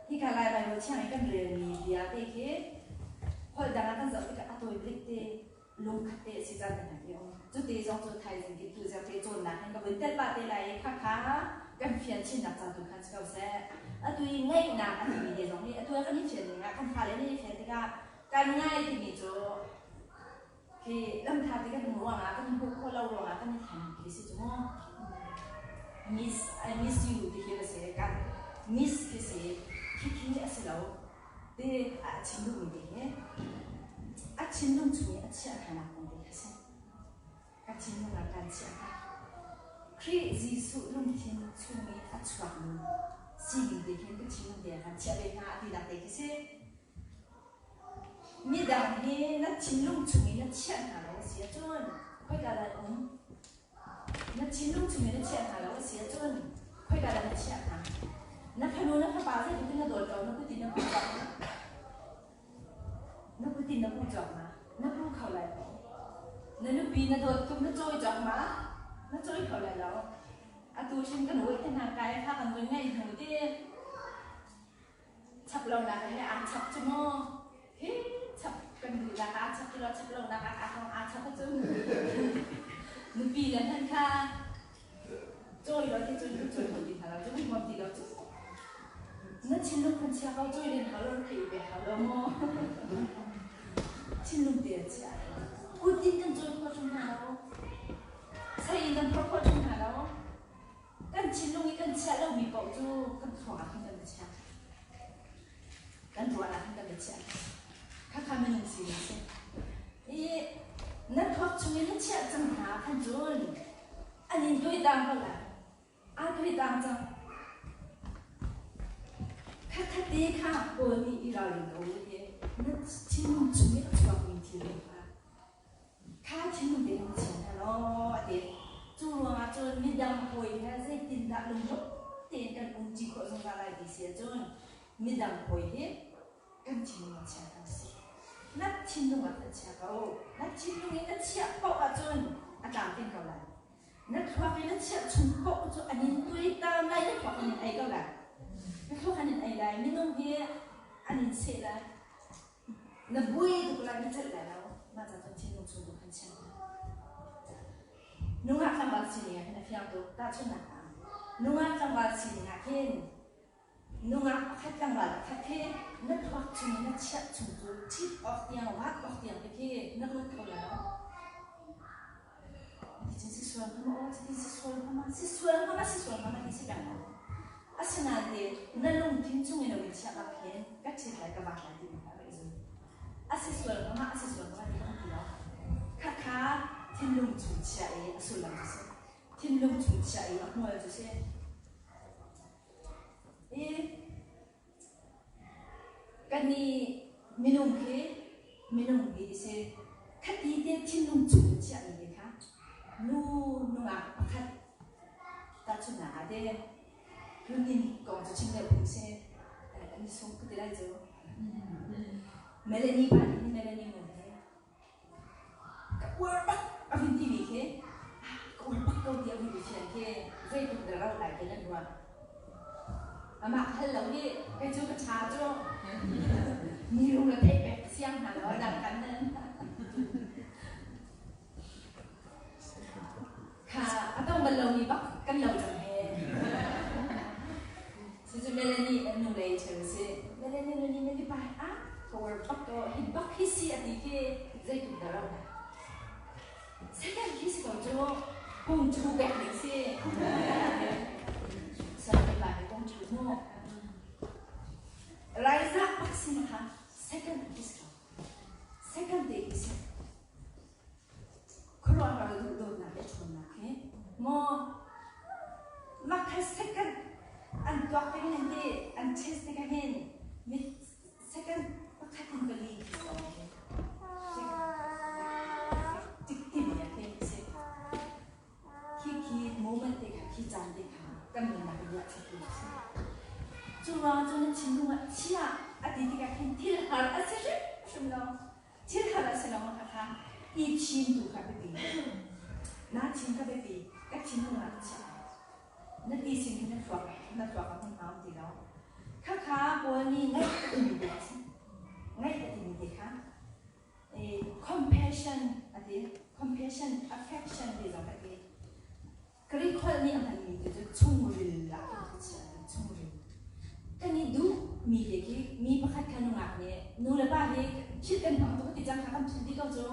hika Lai Baibal thiang i kan relmi bia te khi Holh dang ah kan zoh tikah a tawi bik te lungkhat te a si caan te hna khi a um. Cu te zong cu thaizing ki tu zerh te cawnnak hin ka vun telh pah te lai i khakha kan fian chinnak ca tu khan si ko seh. Atu i ngaihnak a timi te zong hi atu ah kan i fian ning ah kan fale nih i fian tikah kan ngai timi cu khi lamtha ti kan hmuh ruangah kan hmuh khawh lo ruangah kan i thleng khi si cu mu. Miss I miss you ti khi a si kan miss khi si khi khi a si lo. Ti a chim duhmi te hi a thinlung chung i a chiah hnanak kong te kha si. Ka thinlung ah kaan chiah hna. Khrih Jesuh lungthin chung i a chuakmi sining te khin ka thinlung te ah kaan chiah ve hna a tinak te khi si. Midang hi na thinlung chung i na chiah hna lo a si ahcun khoika dah an um? Na thinlung chung in na chiah hna lo a si ahcun khoika dah na chiah hna? Na fanu na fapa zeitluk in na dawt ko, na kut in na puh cawk ma? Na kut in na puh cawk ma? Na puh kho lai lo. Na nupi na dawt tuk na cawi cawk ma? Na cawi kho lai lo. Atu hrim kan uai te hna kai kha kan vun ngaih hnu te chap lo nak he aa chap cu maw? Hi chap kan duh nak aa chap ti lo chap lo nak ah aa chap ahcun nupi le hmanh kha cawi lo ti cun cawi hmanh ti hna lo cu hmanh ti lo cu na thinlung khan chia ko cawi len hau lo thei ve hau lo maw thinlung te a chia kut in kan cawi khawh chung hna lo sei in kan phorh khawh chung hna lo Kan thinlung i kan chiah lomi paoh cu kan thluak ah khan kan va chiah. Kan ruahnak khan kan va chiah. Khakha minung sining a si. I na thluak chung i na chiah cang hna khan cun an in tuaitang ko lai. Aa tuaitang cang. Khakhat te kha Paul nih i ralring ko u ti. Na thinlung chung i a chuakmi thil kha Kha thinlung tein na chim hna law a ti. Cu ruangah cun midang hawi he zeitindah lungrual tein kan umṭi khawh zungzal lai ti si ahcun midang hawi hi kan thinlung ah chia hna usih. Na thinlung ah kan chia ko. Na thinlung in na chiah paoh ahcun a tlamtling ko lai. Na thluak in na chiah chung paoh cu an in tuaitam lai, na thluak an in ei ko lai. Na thluak an in ei lai. Minung hi an in seh lai. Na buai tuk lai, na celh lai lo. Mah ca cun thinlung chung tu khan chim. Nungak tlangval sining ah hin a fiang tuk. Tahchunhnak ah, nungak tlangval sining ah hin nungak pakhat tlangval pakhat khi na thluak chung in na chiah chung cu ṭhit awk tiang, vat awk tiang te khi na ruat kho lai lo. Ticun si sual hnga maw? Cutin si sual hnga ma? Si sual hnga ma? Si sual hnga ma? Ti si peng lo. Asinain te na lungthin chung in a vun chiah bak hin ka ṭhit lai ka vak lai timi kha a rak i zum. A si sual hnga ma? A si sual hnga ma? Ti kha ti lo. Khakha thinlung chung chiah i a sullam cu si. Thinlung chung chiah i a hmual cu si. I Kannih minung hi minung hi ti si. Khati te thinlung chung in chiahmi te kha nu nungak pakhat tahchunhnak ah te hluninn kong cu chim deuh phung si. An i sung ka ti lai cu. Melanie pa nih hin Melanie nu hi ka uar bak a vun timi khi ka uar bak ko ti a vun i fian khi zeitluk dah rauh lai ti nan ruah. Amah hal lo hi kei cu ka ṭha cu mi lung le theih pek siang hna lo dang kan nan. Kha a tong bal lomi bak kan lo cang he. Cucu Melanie nu lei thil a si. Melanie nu nih Melanie pa ah ka uar bak ko hi bak hi si a ti khi zeitluk dah rauh dah. Second khi si ko cu kung thu pek ding si. Sal pa hi kung thu mu. Raizah bak si ma kha second khi si ko. Second te khi si. Khuaruahhar duhdawtnak le ṭhawnnak he maw mah kha second an tuak tik hin ti an test tikah hin mit second pakhat in pali khi si tik timi ah khin si khi khi moment te kha khi caan te kha kan nunnak in ruah chih tu a si. Cu ruangah cun na thinlung ah chia a ti tikah khin thil har a si hrimhrim lo. Thil har a si lo ma kha i thim tu kha biapi. Na thim kha biapi. Ka thinlung ah ka chiah. Na ti sin khi na thluak a hmun hau ti lo. Khakha Paul nih ngaih a timi te a si. Ngaih a timi te kha. Affection, affection ti zong ka ti. Greek holh nih a hmanmi tu cu chungril ah khin ka chiah ti chungril. Kan i duh mi te khi mi pakhat kha nungak nih nu le pa hi philh kan hmang tuk ti cang kha kan philh dih ko cu.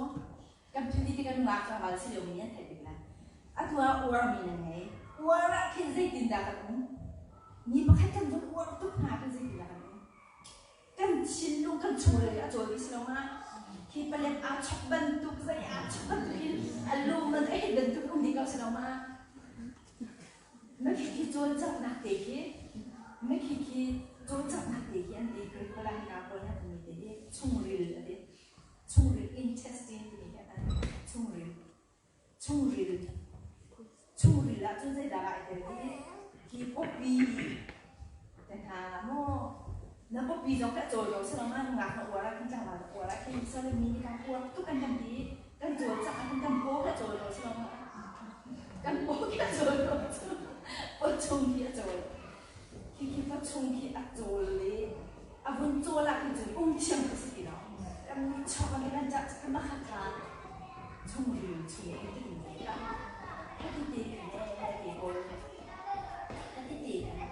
Kan philh dih tikah nungak tlangval si lio mi nih an theih bik lai. Atu ah uar mi nan ngei. Uar ah khin zeitindah kan um? Mi pakhat kan vun uar tuk hna khin zeitindah kan um? Kan thinlung kan chungril a cawl dih si lo ma? Khi palek aa chok bantuk zei aa chok bantuk in a lum man a hit bantuk um dih ko si lo ma? Makhi khi cawlcanghnak te khi makhi khi cawlcanghnak te khi an ti Greek holh ah hika pawl nih an timi te hi chungril a ti. Chungril intestine timi hi an chungril chungril chungril ah cun zeidah ai tel ti hi pawpi te hna maw na pawpi zong ka cawl ko si lo ma ngak na uar ah khin tlangval na uar ah khin sale mi nih kan uar tuk an kan ti kan cawl cak ah khin kan paw ka cawl ko si lo ma kan paw ka cawl ko paw chung khi a cawl khi khi paw chung khi a cawl le a vun cawl ah khin cun um thiam ka si ti lo kan chok an kan cah kan makhat kha chungril chung in ti in ka hati te khan te pawl hati te khan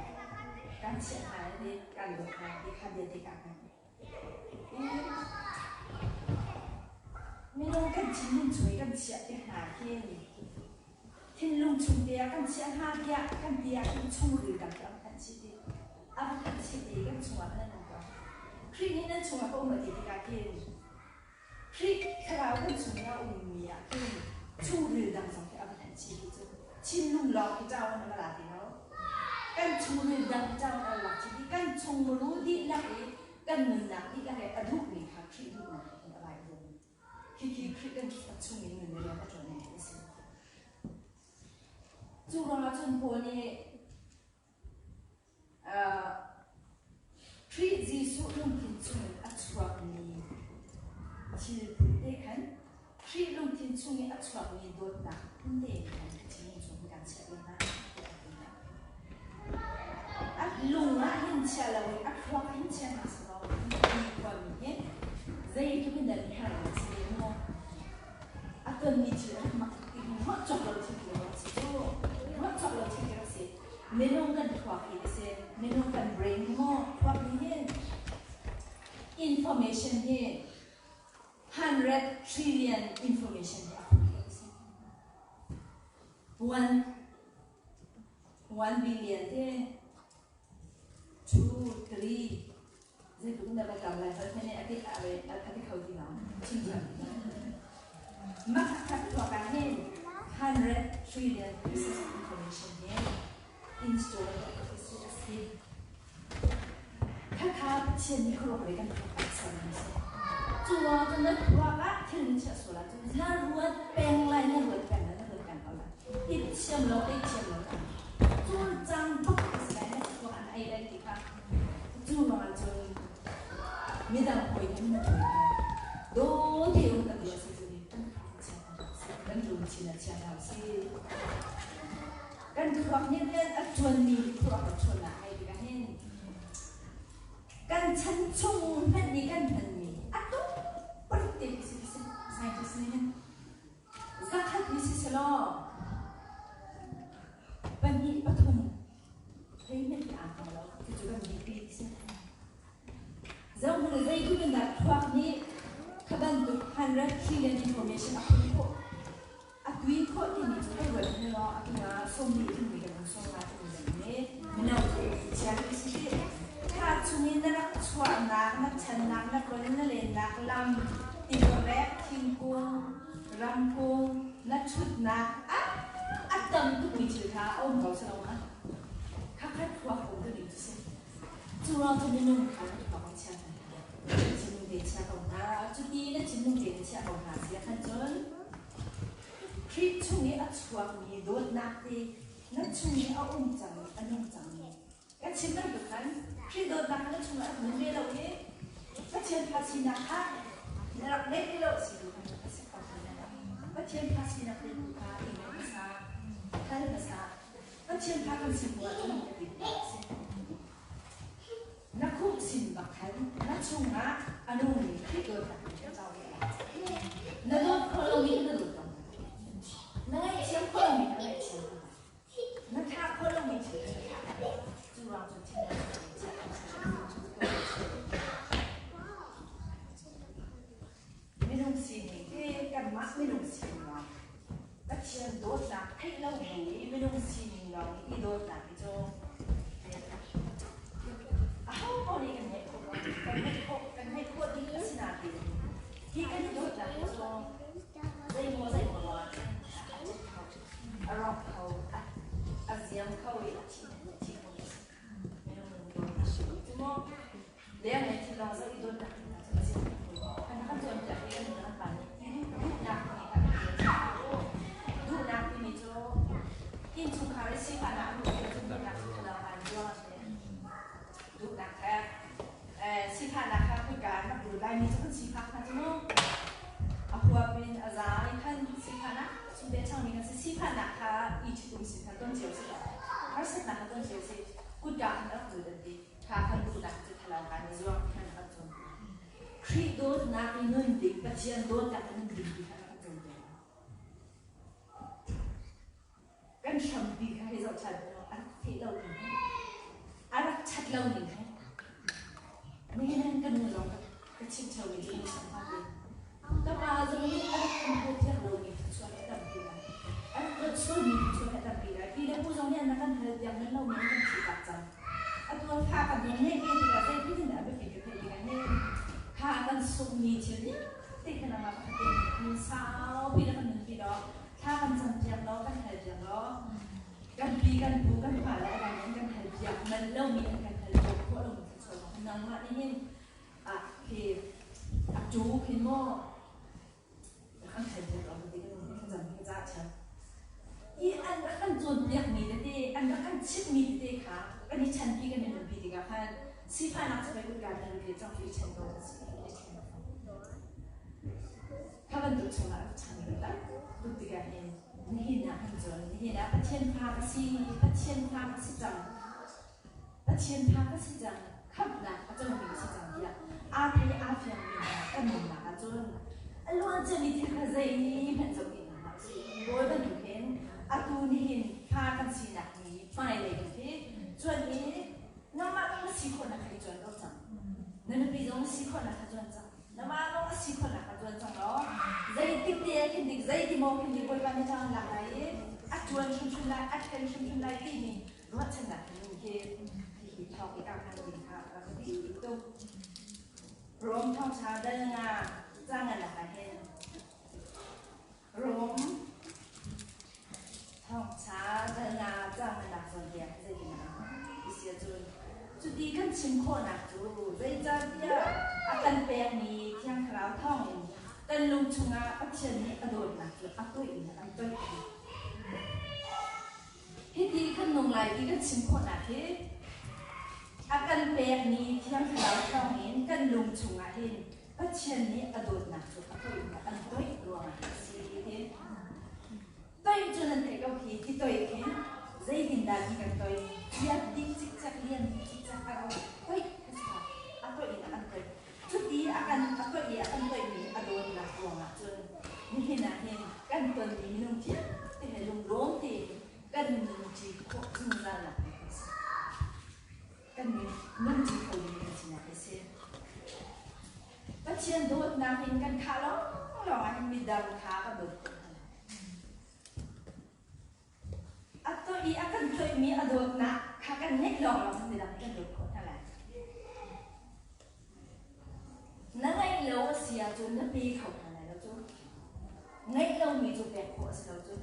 kan chiah hna te kan dawt hna ti kha bia te ka kan minung kan thinlung chung i kan chiah te hna hin thinlung chung te ah kan chiah hna tiah kan ti ah khin chungril kan ti kan chih ti a kan chih ti kan chungah kan um ko Khrih nih nan chungah ka um a ti tikah khin Khrih thlarau kan chung i a ummi ah khin chungril dang zong khi a va thanh chih ti cu thinlung lawng khi ṭau an va la ti lo kan chungril dang khi ṭau an lak chih ti kan chungmuru dihlak i kan nunnak dihlak i a duhmi kha Khrih duhnak in a vai dum Khikhi Khrih kan chung in nun rian a ṭuan mi a si. Cu ruangah cun Paul nih Khrih Jesuh lungthin chungin a chuakmi thil phun te khan Khrih lungthin chung i a chuakmi dawtnak phun te khan thinlung chung kan chiah ve hna. A lung ah hin chia loin a thluak ah hin chia hna selaw hi khuami hi zeitluk in dah mi har an si mu. A tonmi thil a rak mak tuk ti ruah cawk lo thil ti a si cu. Ruah cawk lo thil ti a si. Minung kan thluak hi a si. Minung kan brain hi maw thluak nih hin information hi 100 trillion information hi a khum a si. 1 billion te 2 3 zeitluk in dah ka tam lai hal hmanh ati ati kho ti lo chim thiam mak khat tuak ah hin 100 trillion pieces of information hi install a si khakha Pathian nih khuaruah le kan thluak ah ser mi si cu ruang cun na thluak ah thil na chiah sual ahcun na ruat peng lai na ruat peng lai na ruat peng ko lai it thiam lo ei thiam lo kan cul cang bak a si lai na thluak an ei lai ti kha cu ruang ah cun midang hawi he na hawi he daw te um kan duh a si cu ni kan thluak chia kan lungthin a chia hna si Kan thluak nih rian a ṭuanmi hi thluak a ṭuan ah ai tikah hin kan chan chung hmanh nih kan hmanmi a tuk paruk te khi si si scientist nih hin zakhat ni si selaw pahnih pathum thei hmanh hi aa hngal lo cucu kan mipi si. Zohhmanh zeitluk in dah thluak nih kha bantuk 100 trillion information a khon khawh a tui khawh timi cu kan ruat hna law atu ah sawmli timi kan um sawm timi zong nih mino chia kan si ti kha chungin na rak chuahnak na channak na ron na lennak lam tivorek thingkung ramkung na ṭhutnak a tam tukmi thil kha a um ko si lo ma khakhat thluak um ka ning cu si Cu ruang cu minung kha na thluak a chia hna. Thinlung te chia ko hna. Cuti na thinlung te na chiah ko hna si ah khan cun Khrih chung i a chuakmi dawtnak te na chung i a um cang a nung cangmi ka chim bantuk khan Khrih dawtnak kha na chungah a hmun ve lo i Pathian fa sinak kha na rak ngeih ti lo si tu khan a si kho ti lo. Pathian fa sinak te tu kha i ngeih hmasa, hal hmasa. Pathian kha kan sin buah cun ka ti a si. Na khuh sin bak khan na chungah a nungmi Khrih dawtnak nih a cau. Na dawt khawh lomi na dawt ko. minung sining lawng Pathian dawtnak theih lo bu i minung sining lawng i dawtnak hi cu aho paoh nih kan ngeih khawh kan ngeih khawh kan ngeih khawh dih a si nain hi kan i dawtnak hi cu zeimaw zeimaw ruangah cun a ṭet kho a rawk kho a ziam kho i a thi a thi kho minung dawtnak cu maw leng in thil lawng zoh i dawtnak hna cu a ziam kho kan kan cawnpiak i kan kan pa nih duhnak timi kha kan duhnak timi cu innchungkhar i sifahnak a luh cu duhnak cu thalo aan ruang a si duhnak kha sifahnak kha kutka an rak lut laimi cu kan sifak hna cu mu a huap in a za in khan sifahnak chungte changmi kan si sifahnak kha i ṭhitum sin kha ton cio si harsatnak kha ton cio si kutka khan rak lut an ti kha kan duhnak cu thalo kan i zuam khan rak cawn Khrih dawtnak i nun ding Pathian dawtnak i nun ding ti kha rak cawn Kan hrampi kha hei zoh ṭhan u a rak feh lo ning he, a rak ṭhat lo ning he. Nihin hin ka nu zong ka chim ṭheumi cu na chim hnga ti. Ka pa zong nih a rak kan hal piak lomi thluachuah hi a tampi lai. A rak dawt sualmi thluachuah hi a tampi lai. Pi le pu zong nih an rak kan hal piak men lomi an kan thihtak cang. Atu ah fa kan hung ngeih ve tikah zeitin in dah a biapit ka theih tikah hin kha kan sunghmi thil vialte kha nangmah pakhat te nih saupi na kan nunpi law thla kan campiak law kan halpiak law kan pi kan pu kan pa le a dang in kan halpiak manh lomi an kan halpiak khawh lomi thluachuah nangmah nih hin ah khi a tu khin maw kan halpiak law ti kan thlacam hi ka ca ṭhan i an rak kan cawnpiakmi tete an rak kan chimhmi tete kha kan i chanpi kan i nunpi tikah khan sifahnak cu pei kutka nan lut le cang cu i chan ko kan si i chan Kha bantuk chungah a ṭhang taktak tuk tikah hin nihin ah kan cawn. Nihin ah Pathian fa ka si, Pathian fa ka si cang, Pathian fa ka si cang, khamhnak a comi ka si cang tiah aa thei aa fiangmi hna kan nunnak ah cun a luan ciami thil kha zeihmanh zoh ti hna hlah usih. Bawi bantuk hin atu nihin fa kan sinak ni hmailei kan khi cuan i nangmah zong na si khawhnak kha i cuan ko cang. Na nupi zong na si khawhnak kha cuan cang. Namah lawng a si khawhnak ka ṭuan cang law zeitik te ah khin dik zeiti maw khin dik Bawipa nih caan lak lai i a ṭuan hrimhrim lai a ṭhen hrimhrim lai timi ruahchannak in khi hihi thawk i kar hlan ding kha rak ti tuk. Rom thawngṭha dal nga ca ngan ah hin Rom thawngṭha dal nga ca ngan zawn te ah zeitin ah isi ahcun cuti kan chim khawhnak cu zeicahtiah a kan pekmi Thiang Thlarau thawngin kan lung chungah Pathian nih a dawtnak cu a toih in a kan toih. Hiti kan nung lai ti kan chim khawhnak hi a kan pekmi Thiang Thlarau thawngin kan lung chungah hin Pathian nih a dawtnak cu a toih in a kan toih ruangah a si ti. Toih cu nan theih ko khi ti toih khi zeitindah ti kan toih lian dih cikcek lian dih cikcek a ro toih kha si a toih in a kan toih cuti a kan a toih i a kan toihmi a dawtnak ruangah cun nihin ah hin kan tonmi minung vialte he lunglawm tein kan nunṭi khawh zungzalnak ding a si kan nunṭi kho ding kan sinak a si Pathian dawtnak in kan khah lawnglawng ah hin midang kha kan dawt khawh hna lai. A toih i a kan toihmi a dawtnak kha kan ngeih lawnglawng hin midang kan dawt khawh hna lai. Na ngeih lo a si ahcun na pe kho hna lai lo cu. Ngeih lomi cu pek khawh a si lo cu.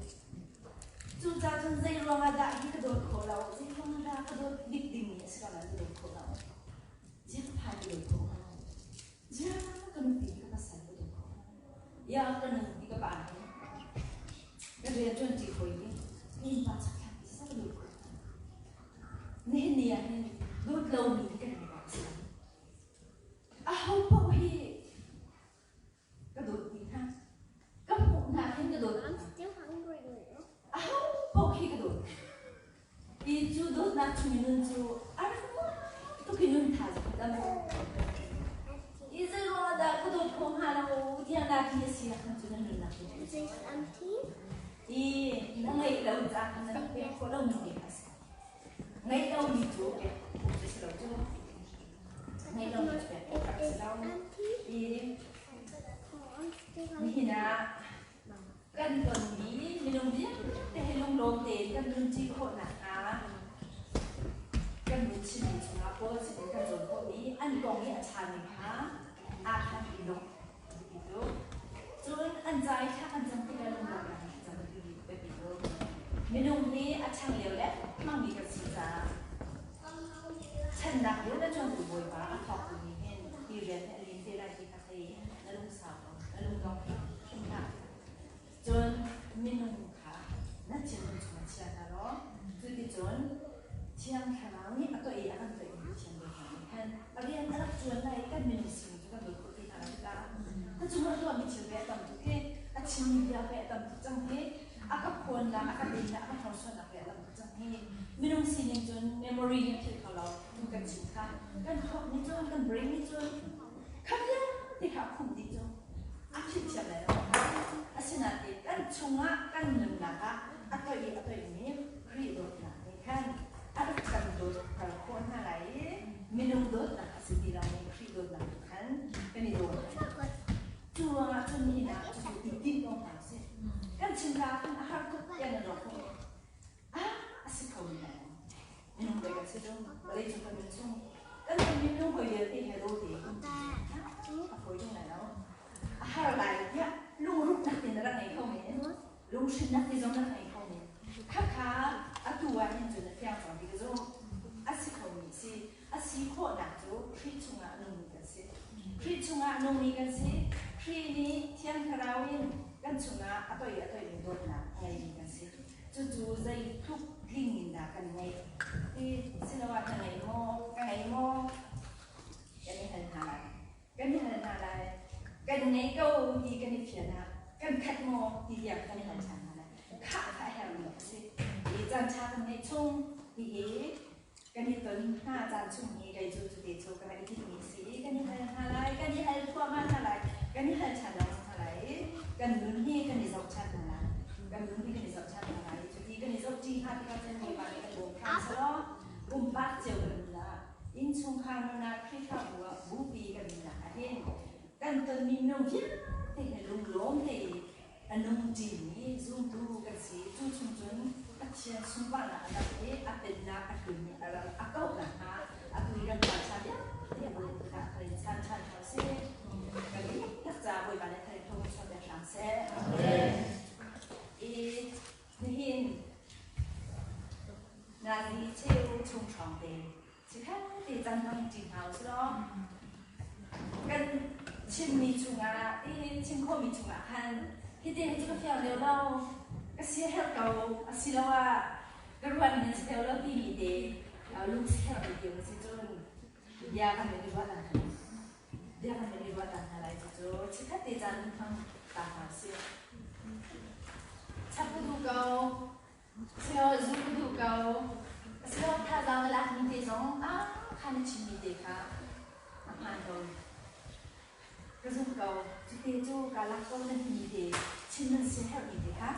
Cucaah cun zei ruangah dah hi ka dawt khawh lo, zei ruangah dah ka dawt bik dingmi a si ko nain ka dawt khawh lo. Ziang phan ka dawt khawh hnga? Ziang ka nupi ka pasal ka dawt khawh hnga? Ya ka nupi ka pa hi ka rian ṭuanṭi hawi hi innpa chakthlang hi sa ka dawt khawh hnga? Nihin ni ah hin dawt lomi hi kan um si. Aho paoh hi ka dawt dih hna. Ka hmuh hna khin ka dawt hna. Aho paoh khi ka dawt. I cu dawtnak chung i nun cu a rak tuk i nun tha cu dam. I zei ruangah dah ka dawt khawh hnga lo tiah na ti a si ahcun cu na nunnak cu. I na ngeih lo caah khan na pek khawh lomi te kha a si. Ngeih lomi cu pek khawh a si lo cu. Ngeih lomi cu pek khawh a si lo. I nihin ah Kan tonmi minung vialte he lunglawm tein kan nunṭi khawh nakhnga kan nu chimmi chungah Paul sinin kan cawn khawhmi an kong i a ṭhami kha aa khan i lawmh biapi tuk. Cun an ca i thla kan cam tikah lunglawmhnak in thlacam biapi tuk. Minung hi a ṭhang lio le hmangmi kan si caah Ṭhennak rian a ṭuantu bawipa a thawktu nih hin hi rian hi a lim te lai ti kha thei in na lungsau ko, na lungdong hrim hlah. Cun minung kha na thinlung chungah chia hna law, cuticun Thiang Thlarau nih a tuah i a kan tuahmi Pathian dawtnak nih khan a rian a rak ṭuan lai i kan minung sining cu kan dawt khawh ti hna lo tikah ka cungah a tuahmi thil ve a tam tuk hi, a chimmi bia ve a tam tuk cang hi, a ka phawnnak, a ka dennak, a ka hnorsuannak ve a tam tuk cang hi. Minung sining cun memory nih a philh kho lo. Tu kan chim kha kan thluak nih cun kan brain nih cun kha vialte kha a khumh dih cu a philh thiam lai lo. Asinain kan chungah kan nunnak ah a toih i a toihmi Khrih dawtnak nih khan a rak kan dawt kal khawh hna lai i minung dawtnak a si ti lomi Khrih dawtnak tu khan kan i daw hna. Cu ruangah cun nihin ah cucu i tinh ko hna usih. Kan chim ka ah khan a har tuk tiah nan ruah khawh. Ah, a si kho mi lai. Minung pei kan si ṭung, vawlei cung kan nun chung. Kan nun minung hawi vialte he daw tein um a fawi ṭung lai lo. A har lai tiah lungruknak tin na rak ngei kho men. Lunghrinnak ti zong na rak ngei kho men. Khakha atu ah hin cun a fiang cang ti ka zumh. A si khomi si. A si khawhnak cu Khrih chungah a nungmi kan si. Khrih chungah a nungmi kan si. Khrih nih Thiang Thlarau in kan chungah a toi a toimi dawtnak a ngeimi kan si. Cucu zeitluk tling in dah kan ngeih ti siloah ka ngei maw, ka ngei maw? Kan i hal hna lai. Kan i hal hna lai. Kan ngei ko ti kan i fian ah kan khat maw ti tiang kan i hal ṭhan hna lai. Khah kha a herhmi a si. Hi caan ṭha kan ngeih chung hihi kan i ton hna caan chung hi kei cu cute cu ka rak i tinhmi a si i kan i hal hna lai, kan i hal thluahmah hna lai, kan i hal ṭhan lengmang hna lai i kan nun hi kan i zoh ṭhan hna lai. Kan nun hi kan i zoh ṭhan hna lai. Cuti kan i zoh ṭi hna tikah cun Bawipa nih kan bawm hram selaw pumpak cio kan nun ah innchungkhar nun ah Khrihfabu ah bupi kan nunnak ah hin kan tonmi minung vialte he lunglawm tein a nung ṭimi zumtu kan si. Cu chung cun Pathian sunparnak a dang i a pennak a tlun i a ram a kauh nakhnga atu i kan caan vialte a buai tikah kan in chan ṭhan hna usih. Kan dihlak ca Bawipa nih thari thawng chuah piak hram seh. I nihin nazi cheu chung hrawng te Cikhat te caan hmang ṭi hna usih law kan chimmi chungah i chim khawhmi chungah khan hiti hi cu ka fiang deuh lo, ka siaherh ko asiloah ka ruahning an si deuh lo timi te lung siaherhmi te um si cun bia kan i ruah hna bia kan i ruah hna lai cucu chikkhat te caan hmang ta hna usih. Chap ka duh ko. Silo zu ka duh ko. Asilo thazaang na lakmi te zong ah kha na chimmi te kha a hmaan ko. Ka zumh ko. Cute cu ka lak ko na timi te chim nan si herhmi te kha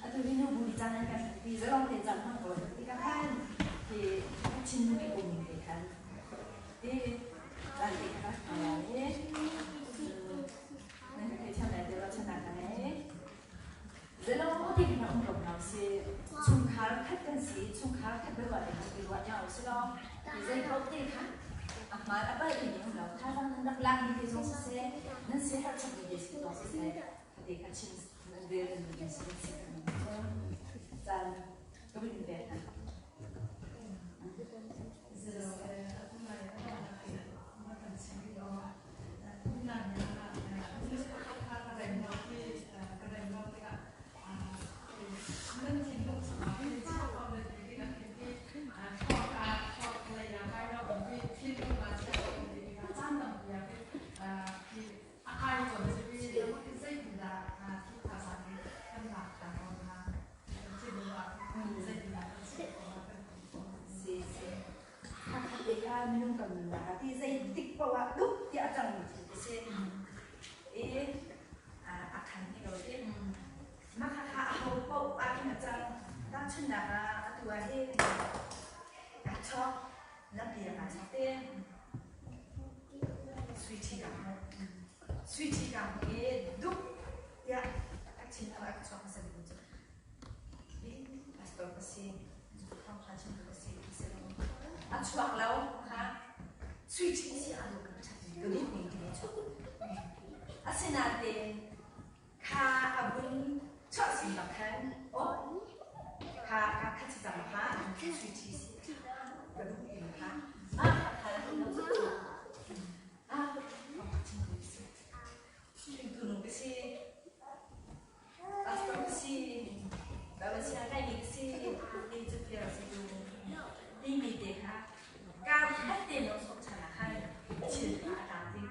atu hi nu bu nih caan an kan ti zalong tein caan hmang ko ti ka khan hi ka chim mi um te khan ti caan te kha ka lai nan ka thei thiam lai te ruahchannak ka ngei. Zeilawng ti kan um ko hna usih. Chungkhar khat kan si, chungkhar khat biaruah ding i ruah hna usih law zei paoh te kha a hmaan a palh timi um lo. Thazaang nan rak lakmi te zong siseh, nan siaherh chapmi te zong siseh, kha te kha chim nan rel nan nun si si caan ka vun pek hna. Hakha te kha minung kan nunnak ah ti zeitik paoh ah dup tiah a cangmi thil a si. I a khan ti ko ti. Mah kha a ho paoh ah khin a cang. Tahchunhnak ah atu ah hin aa chawk, lampi ah aa chawk te. Sui ṭhi kaa hmuh. Sui ṭhi kaa hmuh i dup tiah a ṭhi. thin a rak chuak hmasa bik cu pastor ka si, thawngṭha chimtu ka si ti si lo. A chuak lo kha sui ṭhi si a duh ka duh ning ti chuak. Asinain kha a vun chuah sin bak khan aw kha ka khat si cang kha sui ṭhi si ka duh ti kha a kha a thawngṭha chimtu ka si. Hringtu nu ka si. Pastor ka si. Bible siang kaimi ka si. Ti cu phir a si tu. Timi te kha kar khat te no sok chan ah khan thil kha a tang ti.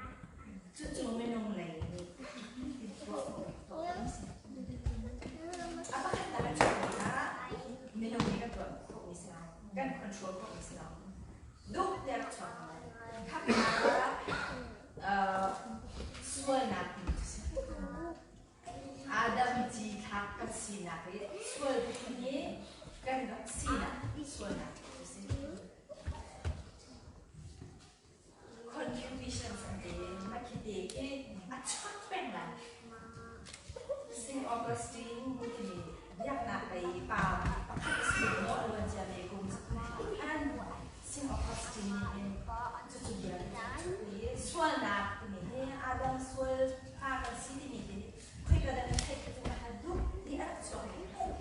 Cucu minung lei nih tuah tuah kan si. A pakhat nak a chuak kha minung nih kan tuah khawhmi si lo. Kan control khawhmi si lo. Duh te rak chuak lo. Kha Sualnak ti cu si. Adam cithlak kan sinak i sual phun hi kan rak sinak sualnak ti cu si. Confusions an ti makhite khi a chuak peng lai. St. Augustine timi biaknak lei pa pakhat a si maw a luan cia mi kum khan St. Augustine nih hin cucu bia i sualnak timi hi Adam sual fa kan si timi hi khoika dah na theih cu ka hal duh ti a rak chuak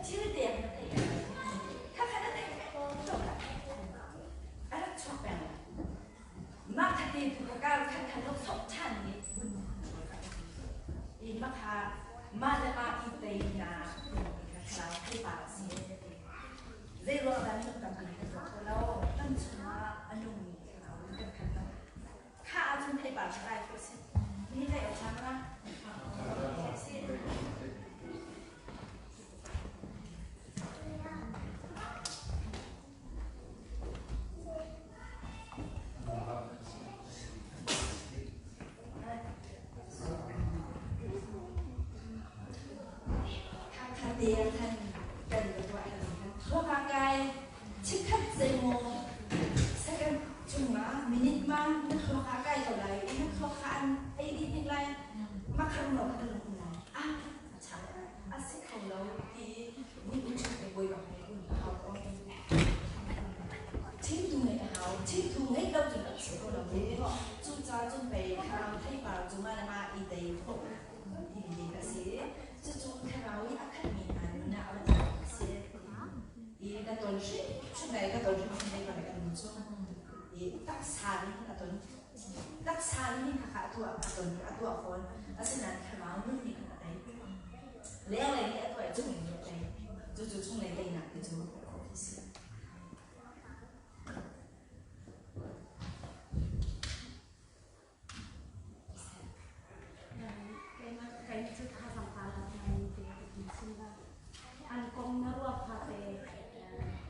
thil deng na theih kha kha na theih a rak chuak peng mah kha te tu kha kar khat kha lo sok ṭhan i vun i mah kha mah le mah i teinak kha thlarau theipar a si. Zeiruang dah minung tampi kan tuah kho lo? Kan chungah a nungmi thlarau in kan khat lo. Kha ahcun theipar ṭha lai ko si. Ni theih awk ṭha ma? Si. Khatte ah khan kan va tuah thluak ah kai chikkhat zeimaw second chungah minute ma na thluak ah kai ko lai i na thluak kha an ei dih hnik lai makhan lo kha na lung lai ah a chang a si kho lo ti ni u chung te boi bang he un hau ko thingtu ngeih a hau thingtu ngeih lo cun a si kho lo ve cucaah cun pei thlarau theipar cungah le mah i tei khawh timi a si cucu thlarau i a khatmi hna nun ah a va a si i ka ton hrimhrim lai ka ton hrimhrim lai ka kan nun cu i taksa nih a ton taksa nih khakha a tuah a ton a tuah fawn asinain thlarau nun nih khan a tei lenglei nih a tuah i chunglei nih a tei cucu chunglei teinak ti cu khawh khi si. Keimah cu thazaang pa lak ngai te ka ti sin la. An kong na ruah fate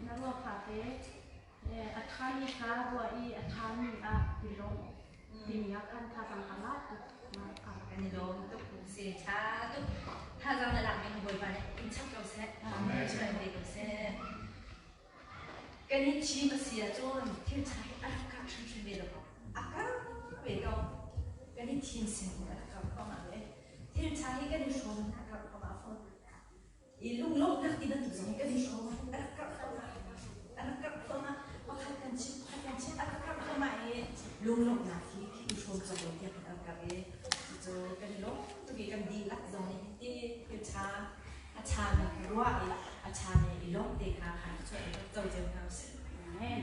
na ruah fate a ṭhami kha ruah i a ṭhami ah ti lawm timi ah khan thazaang ka lak tuk. Kan i lawm tuk si ṭha tuk thazaang na lak mi Bawipa nih in chap ko seh. Amen. Chuan ve ko seh. Kan i thim a si ahcun thil ṭha hi a rak karh hrimhrim ve lo. A karh ve ko. Kan i thim sin in a rak karh thluahmah ve. Thil ṭha hi kan i hrawm in a karh thluahmah fawn. I lunglawmhnak ti bantuk zong hi kan i hrawm a rak karh thluahmah. A rak karh thluahmah. Pakhat kan chim, pakhat kan chim, a rak karh thluahmah i lunglawmhnak hi i hrawm cawk lo tiang a rak karh i cucu kan i lawm tuk i kan dihlak zong nih hiti thil ṭha a ṭhami ruah i a ṭhami i lawmh te kha khan chuah i co cio hna usih. Amen.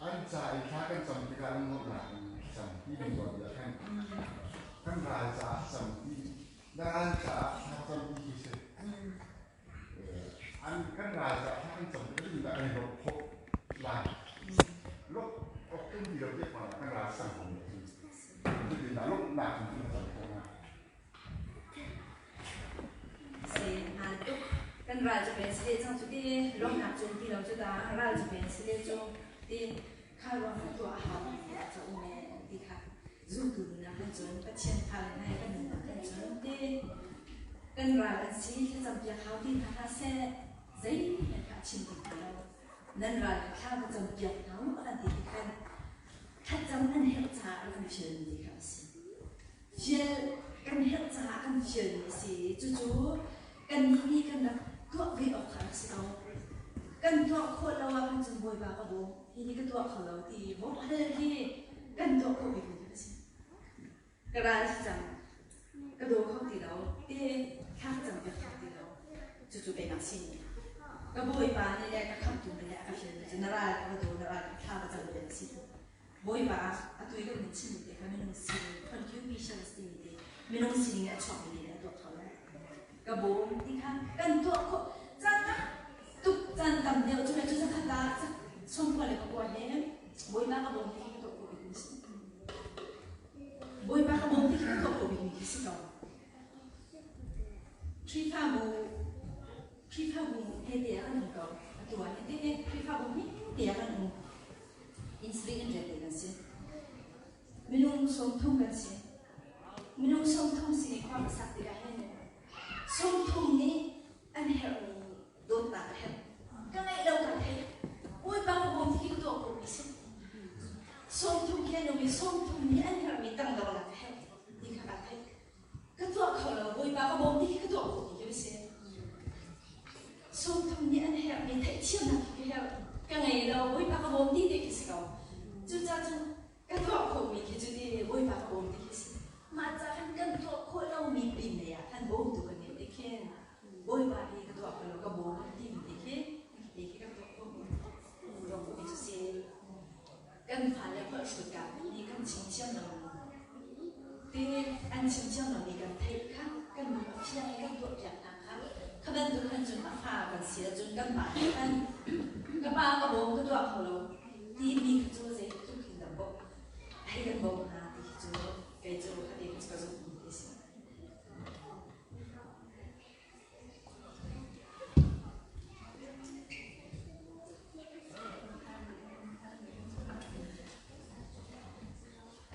An ca i thla kan cam tikah lungnuamhnak in cam ti ding tuah bia khan kan ral caah cam ti na ral caah thla cam ti khi si. An kan ral caah thla kan cam tikah dah kan i lawmh khawh lai. Lawmh awk um ti lo tiah kan ral sang ko Zeitindah lawmhnak in na cam khawh hnga? Si hmaan tuk. Kan ral cu pen si cang cu ti lawmhnak cu ti lo cu ta ral cu pen si cu ti kha ruang kha tuah a hau ti ah cu um e ti kha zultu nunnak kan cun Pathian fa le hna kan nunnak kan cun ti kan ral an si thlacam piak hau ti hna hlah seh zeihmanh kha a chim ti hna lo nan ral kha thla va cam piak hna u a kan ti ti khan thlacam an herh caah a kan fialmi ti kha a si. Fial kan herh caah kan fialmi a si i cucu kannih nih kan rak tuah ve awk kha a rak si ko. Kan tuah khawh lo ah khan cun Bawipa ka bawm, hihi ka tuah kho lo ti bawmh hal hi kan tuah khawh bikmi kha a si. Ka ral si cang, ka daw kho ti lo, te thla ka cam piak kho ti lo. Cucu keimah sining. Ka Bawipa nih le ka khamhtu nih le a ka fialmi cu na ral ka va daw, na ral ka thla ka cam piak a si. Bawipa ah atu i kan hun chimmi te kha minung sining confusions timi te minung sining a chuakmi te nih a tuah kho lo. Ka bawm ti kha kan tuah khawh caan tam tuk caan tam deuh cu cu zakhat ah sawmkua le pakua he Bawipa ka bawm ti khi ka tuah khawh bikmi si. Bawipa ka bawm ti khi ka tuah khawh bikmi khi si ko. Khrihfabu Khrihfabu he te ah kan um ko. Atu ah hin te Khrihfabu hi te ah kan um. Inn in rian kan si. Minung 30 kan si. Minung 30 si khua ka sak tikah hin 30 nih an herhmi dawtnak a herh. Ka ngeih lo kan theih. Bawipa ka bawm ti ka tuah khawhmi si. 30 khi an um i 30 nih an herhmi tangdornak a herh ti kha kaa theih. Ka tuah kho lo, Bawipa ka bawm ti khi ka tuah khawhmi khi a si. 30 nih an herhmi theihthiamnak khi ka herh. Ka ngei lo, Bawipa ka bawm ti te khi si ko. Cucaah cun ka tuah khawhmi khi cu ti Bawipa ka bawm ti khi si. Mah ca khan kan tuah khawh lomi pin lei ah khan bawmtu kan ngeih te khin Bawipa hi ka tuah kho lo, ka bawm timi te khi te khi kan tuah khawhmi tuah khawhmi cu si. Kan fale holh hrut ah nih kan chim thiam lo te an chim thiam lomi kan theih kha kan lung a fiang i kan tuahpiak hna kha kha bantuk khan cun a fa kan si ahcun kan pa nih khan ka pa ka bawm ka tuah kho lo timi kha cu zeitluk hin dah bawmh hei kan bawmh hna ti khi cu kei cu kha te ka zumh ti si.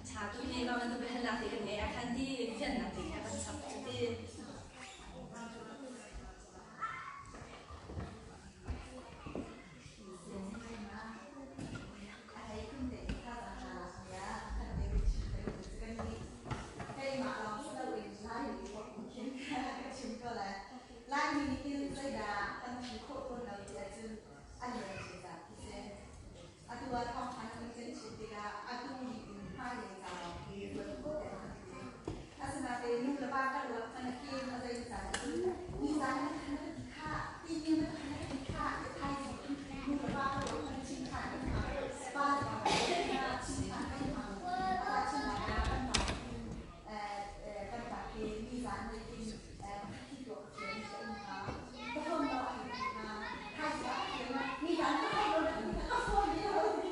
Ṭha tuk hi mah bantuk biahalnak te kan ngeih ah khan ti fiannak te kha kan chap cu ti. Laimi nih hin zeidah kan ti khawh tawn lo ti ahcun an lung zeizat khi si. Atu ah thawngṭha kan kan chim tikah atu in hmailei ca lawng hi ruat khawh deuh kan si. Asinain nu le va karlak hmanh ah khin a zei caan ahcun ni zan na khan na ka ti khah, ti mi na khan na ka ti khah, ti thaizing nu le va karlak hmanh chim ṭhan kan hmang. Pa le pa chim ṭhan kan hmang. Tahchunhnak ah kan pa hin kan pa hi nizan lei in pakhat hi tuah ka fial mi ka um hnga. Ka phone lo a hei ti hnga. Thaizing ah ka fial na nizan ka phone lo na ti ka phone ni lo ti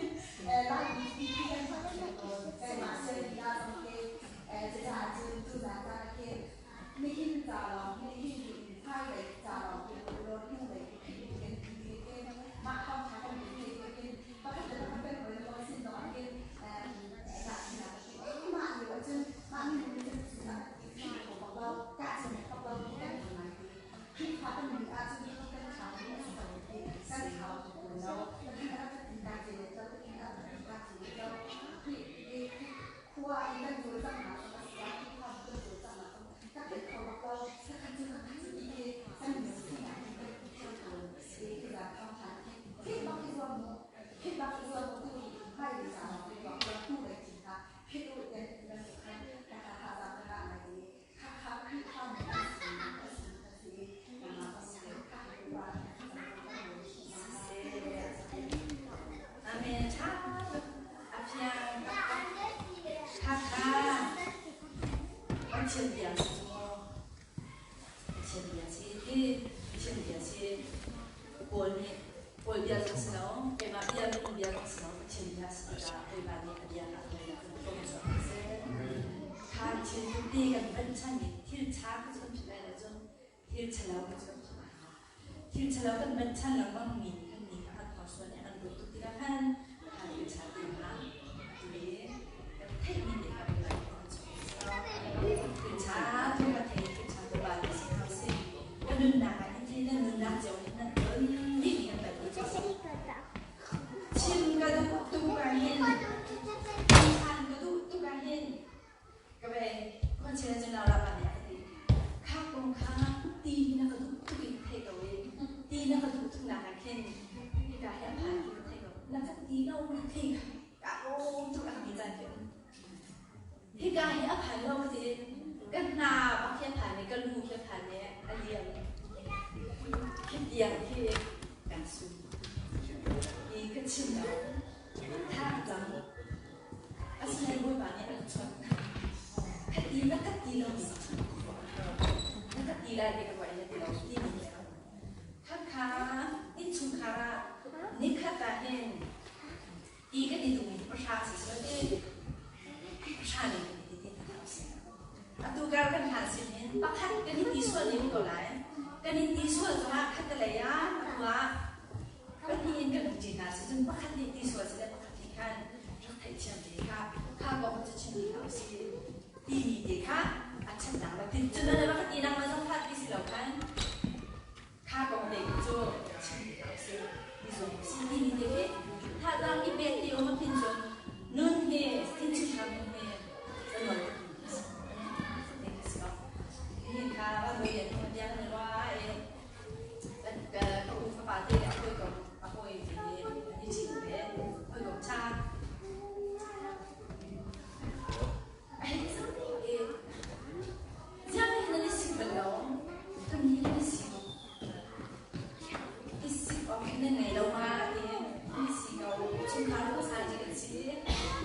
Laimi ti khi kan hman cio tawn. Keimah sianginn ah zong khi cucaah cun tuzan caan ah khin nihin ca lawng nihin in hmailei ca lawng khi law hnulei khi kan ti khin mah thawngṭha kan ti khin pakhat le pakhat kan hawi le sin zong ah khin mah lio ahcun mah minung nih cun cucu ti kho bak lo kahcun bak lo ti kan hmang ngai ti Khrihfa kan nun ahcun kan thau mi a si ko ti kan thau tuk tawn lo Pathian a rak kan ti ka ce le lo Pathian a rak kan ti ka ce le lo Khrih khua i kan cawlcanghnak zong a si ah Khrihfa kan cawlcanghnak zong ka theih kho bak lo ka cu ka cu ti hi kan sinak in kan cio tawn i tuzaan thawngṭha hi phit bak i zuam mu phit bak i zuam mu tu hmailei ca lawng te tuah tuah hnu lei cin kha phit u ten bantuk khan ka kha thazaang ka ngah ngai i kha kha Khrihfa mi an si a si a si nangmah zong kha kha Amen. Tha a fiang tha kha Pathian bia si cu maw Pathian bia si hi Pathian bia si Paul nih Paul bia zong si lo keimah bia minung bia zong si lo Pathian bia si tikah Bawipa nih a bia kha a tuainak kan tom cu a si. Kha thil ti kan van chan i thil ṭha kha cu kan philh lai lo cun thil ṭhalo kha cu kan philh lai lo. Thil ṭhalo kan van chan lengmang mi nih khan mi kha kan hnorsuan i an ruat tuk tikah khan kha thil ṭha ti kha atu i kan theihmi te kha Bawipa nih kan chung thil ṭha tu ka thei thil ṭha tu pa nih si hna sih ka nunnak ah hin thei nan nunnak cio hin nan ton dih mi kan ton dih chim ka duh tuk ah hin chan ka duh tuk ah hin ka ve Si cun Laura pa nih a ka ti. Kha kong kha ti hi na ka duh tuk in ka theih ko i ti na ka duh tuk nak ah khin hika hi a phan ti ka theih ko. Na ka ti lo na thei ka lawm tuk a ka ti caan khi um. Hika hi a phan lo ka ti. Ka hna bak hi a phan i ka lu hi a phan i a liam. Khi tiang khi kan sum. Hi ka chim lo. Tha ka cam. Asinain Bawipa nih a ka chawnh. Ka ti na ka ti lo. Na ka ti lai ti ka ruah i na ti lo ti mi hi a um. Khakha innchungkhar ah nikhat ah hin ti kan i duhmi pahra si sual ti pahra ning kan i ti ti hna usih. Atu kar kan hlan sin hin pakhat kan i ti sual ni ko lai. Kan i ti sual zongah khat lei ah atu ah pahnih in kan um ṭi hna si cun pakhat nih ti sual si le pakhat nih khan rak theihthiam te kha kha kong cu chim ding hna usih timi te kha a ṭhatnak le tin cun na rak ti nang zong hlah ti si lo khan kha kong te cu chim ding hna usih ti zum usih timi te khi thazaang i pek ti um a phin cun nun hi innchungkhar nun hi kan Nihin kha van voi an hung tiang an rua i ka u fapa te le a hawikom a hawi te nih an i ṭhing ve hawikom ṭha a hei cang i ziang hin nan i sik bal lo kan ni nan i sik i sik awk hin nan ngei lo ma ti kan i si ko chungkhar hmasa ti kan si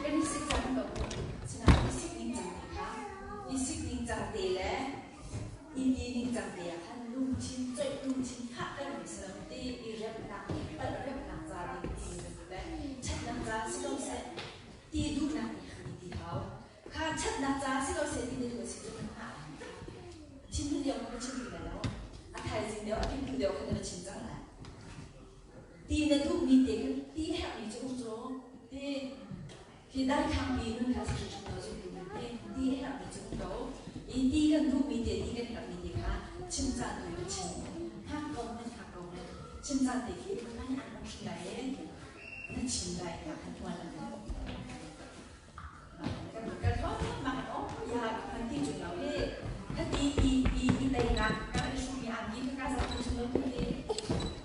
kan i sik cang ko sinain i sik ning cang te kha i sik ning cang te le i ti ning cang te ah khan lungthin coih lungthin fah kan um si lo ti i remnak palh remnak ca ding ti le ṭhatnak ca si ko seh ti duhnak nih khan i ti hau kha ṭhatnak ca si ko seh ti na duh a si cu kan hngah thinhun lio kha ka chim rih lai lo a thaizing deuh a pingtu deuh kha na chim cang lai ti na duhmi te khan ti herhmi cu um cu ti hi daithlang mi nun kha si hrim lo zumtu nun te ti herhmi cu um ko i ti kan duhmi te ti kan herhmi te kha chim caan tu na chim hngak ko nan hngak ko chim caan te khi man an bang hrim lai e na chim lai na khan tuan an kan kan ma kan ya kan ti chung lo he ka ti i i i tei nak ka i hrum mi an ki ka za tu chung lo ti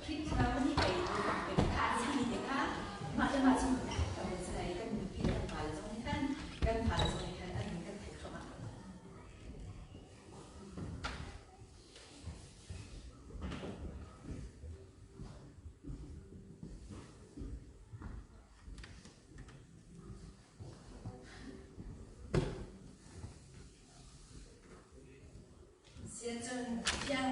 Khrih thlarau nih pei kha a chimmi te kha mah le mah cu kan vun si kan nupi le kan pale zong nih khan kan fale zong nih khan an kan theih thluahmah. Siacun fiang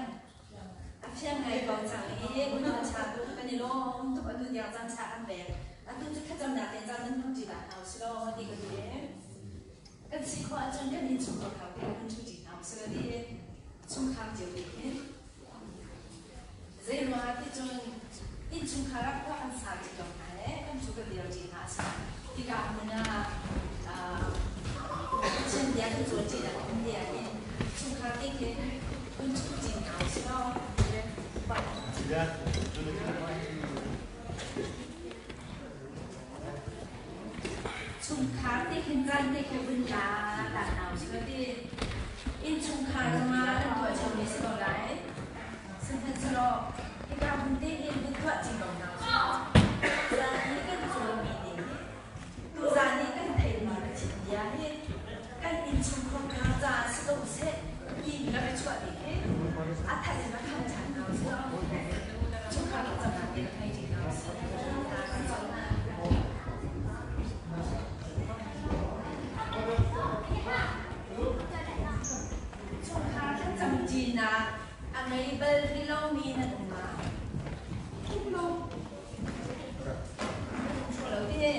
a fiang ngai ko cang i unau ṭha tuk kan i lawm tuk atu tiang caan ṭha kan pek. Atu cu thlacamnak te caan nan hmang ṭi dah hna usih law ti ka duh i kan si khawh ahcun kan innchungkhar kha kan hun ṭhu ṭi hna usih law ti chungkhar cio te hin zei ruangah ti cun innchungkhar ah khua kan sa ṭi ko hna le kan ṭhu kan dir ṭi hna a si. Hika hmun ah Pathian bia kan cawn ṭi nak hmun te ah hin chungkhar te khin hun ṭhu ṭi hna usih law. Chungkhar te khin caan te khi vun la ta hna usih law ti innchungkhar zongah kan tuah ṭheumi si ko lai. Sihmanhsehlaw hika hmun te hin vun tuah ṭi ko hna usih law zan i kan cawnmi te hi tuzan i kan theihmi Pathian bia hi kan innchungkhar caah si ko seh timi rak i chuah ding hi a that in rak khan ṭhan hna usih law chungkhar thlacamnak te rak ngei ṭi hna usih. Kan cawn hna. Chungkhar thlacam ṭinak a ngei bal rih lomi nan um ma? Um lo. Um lo ti.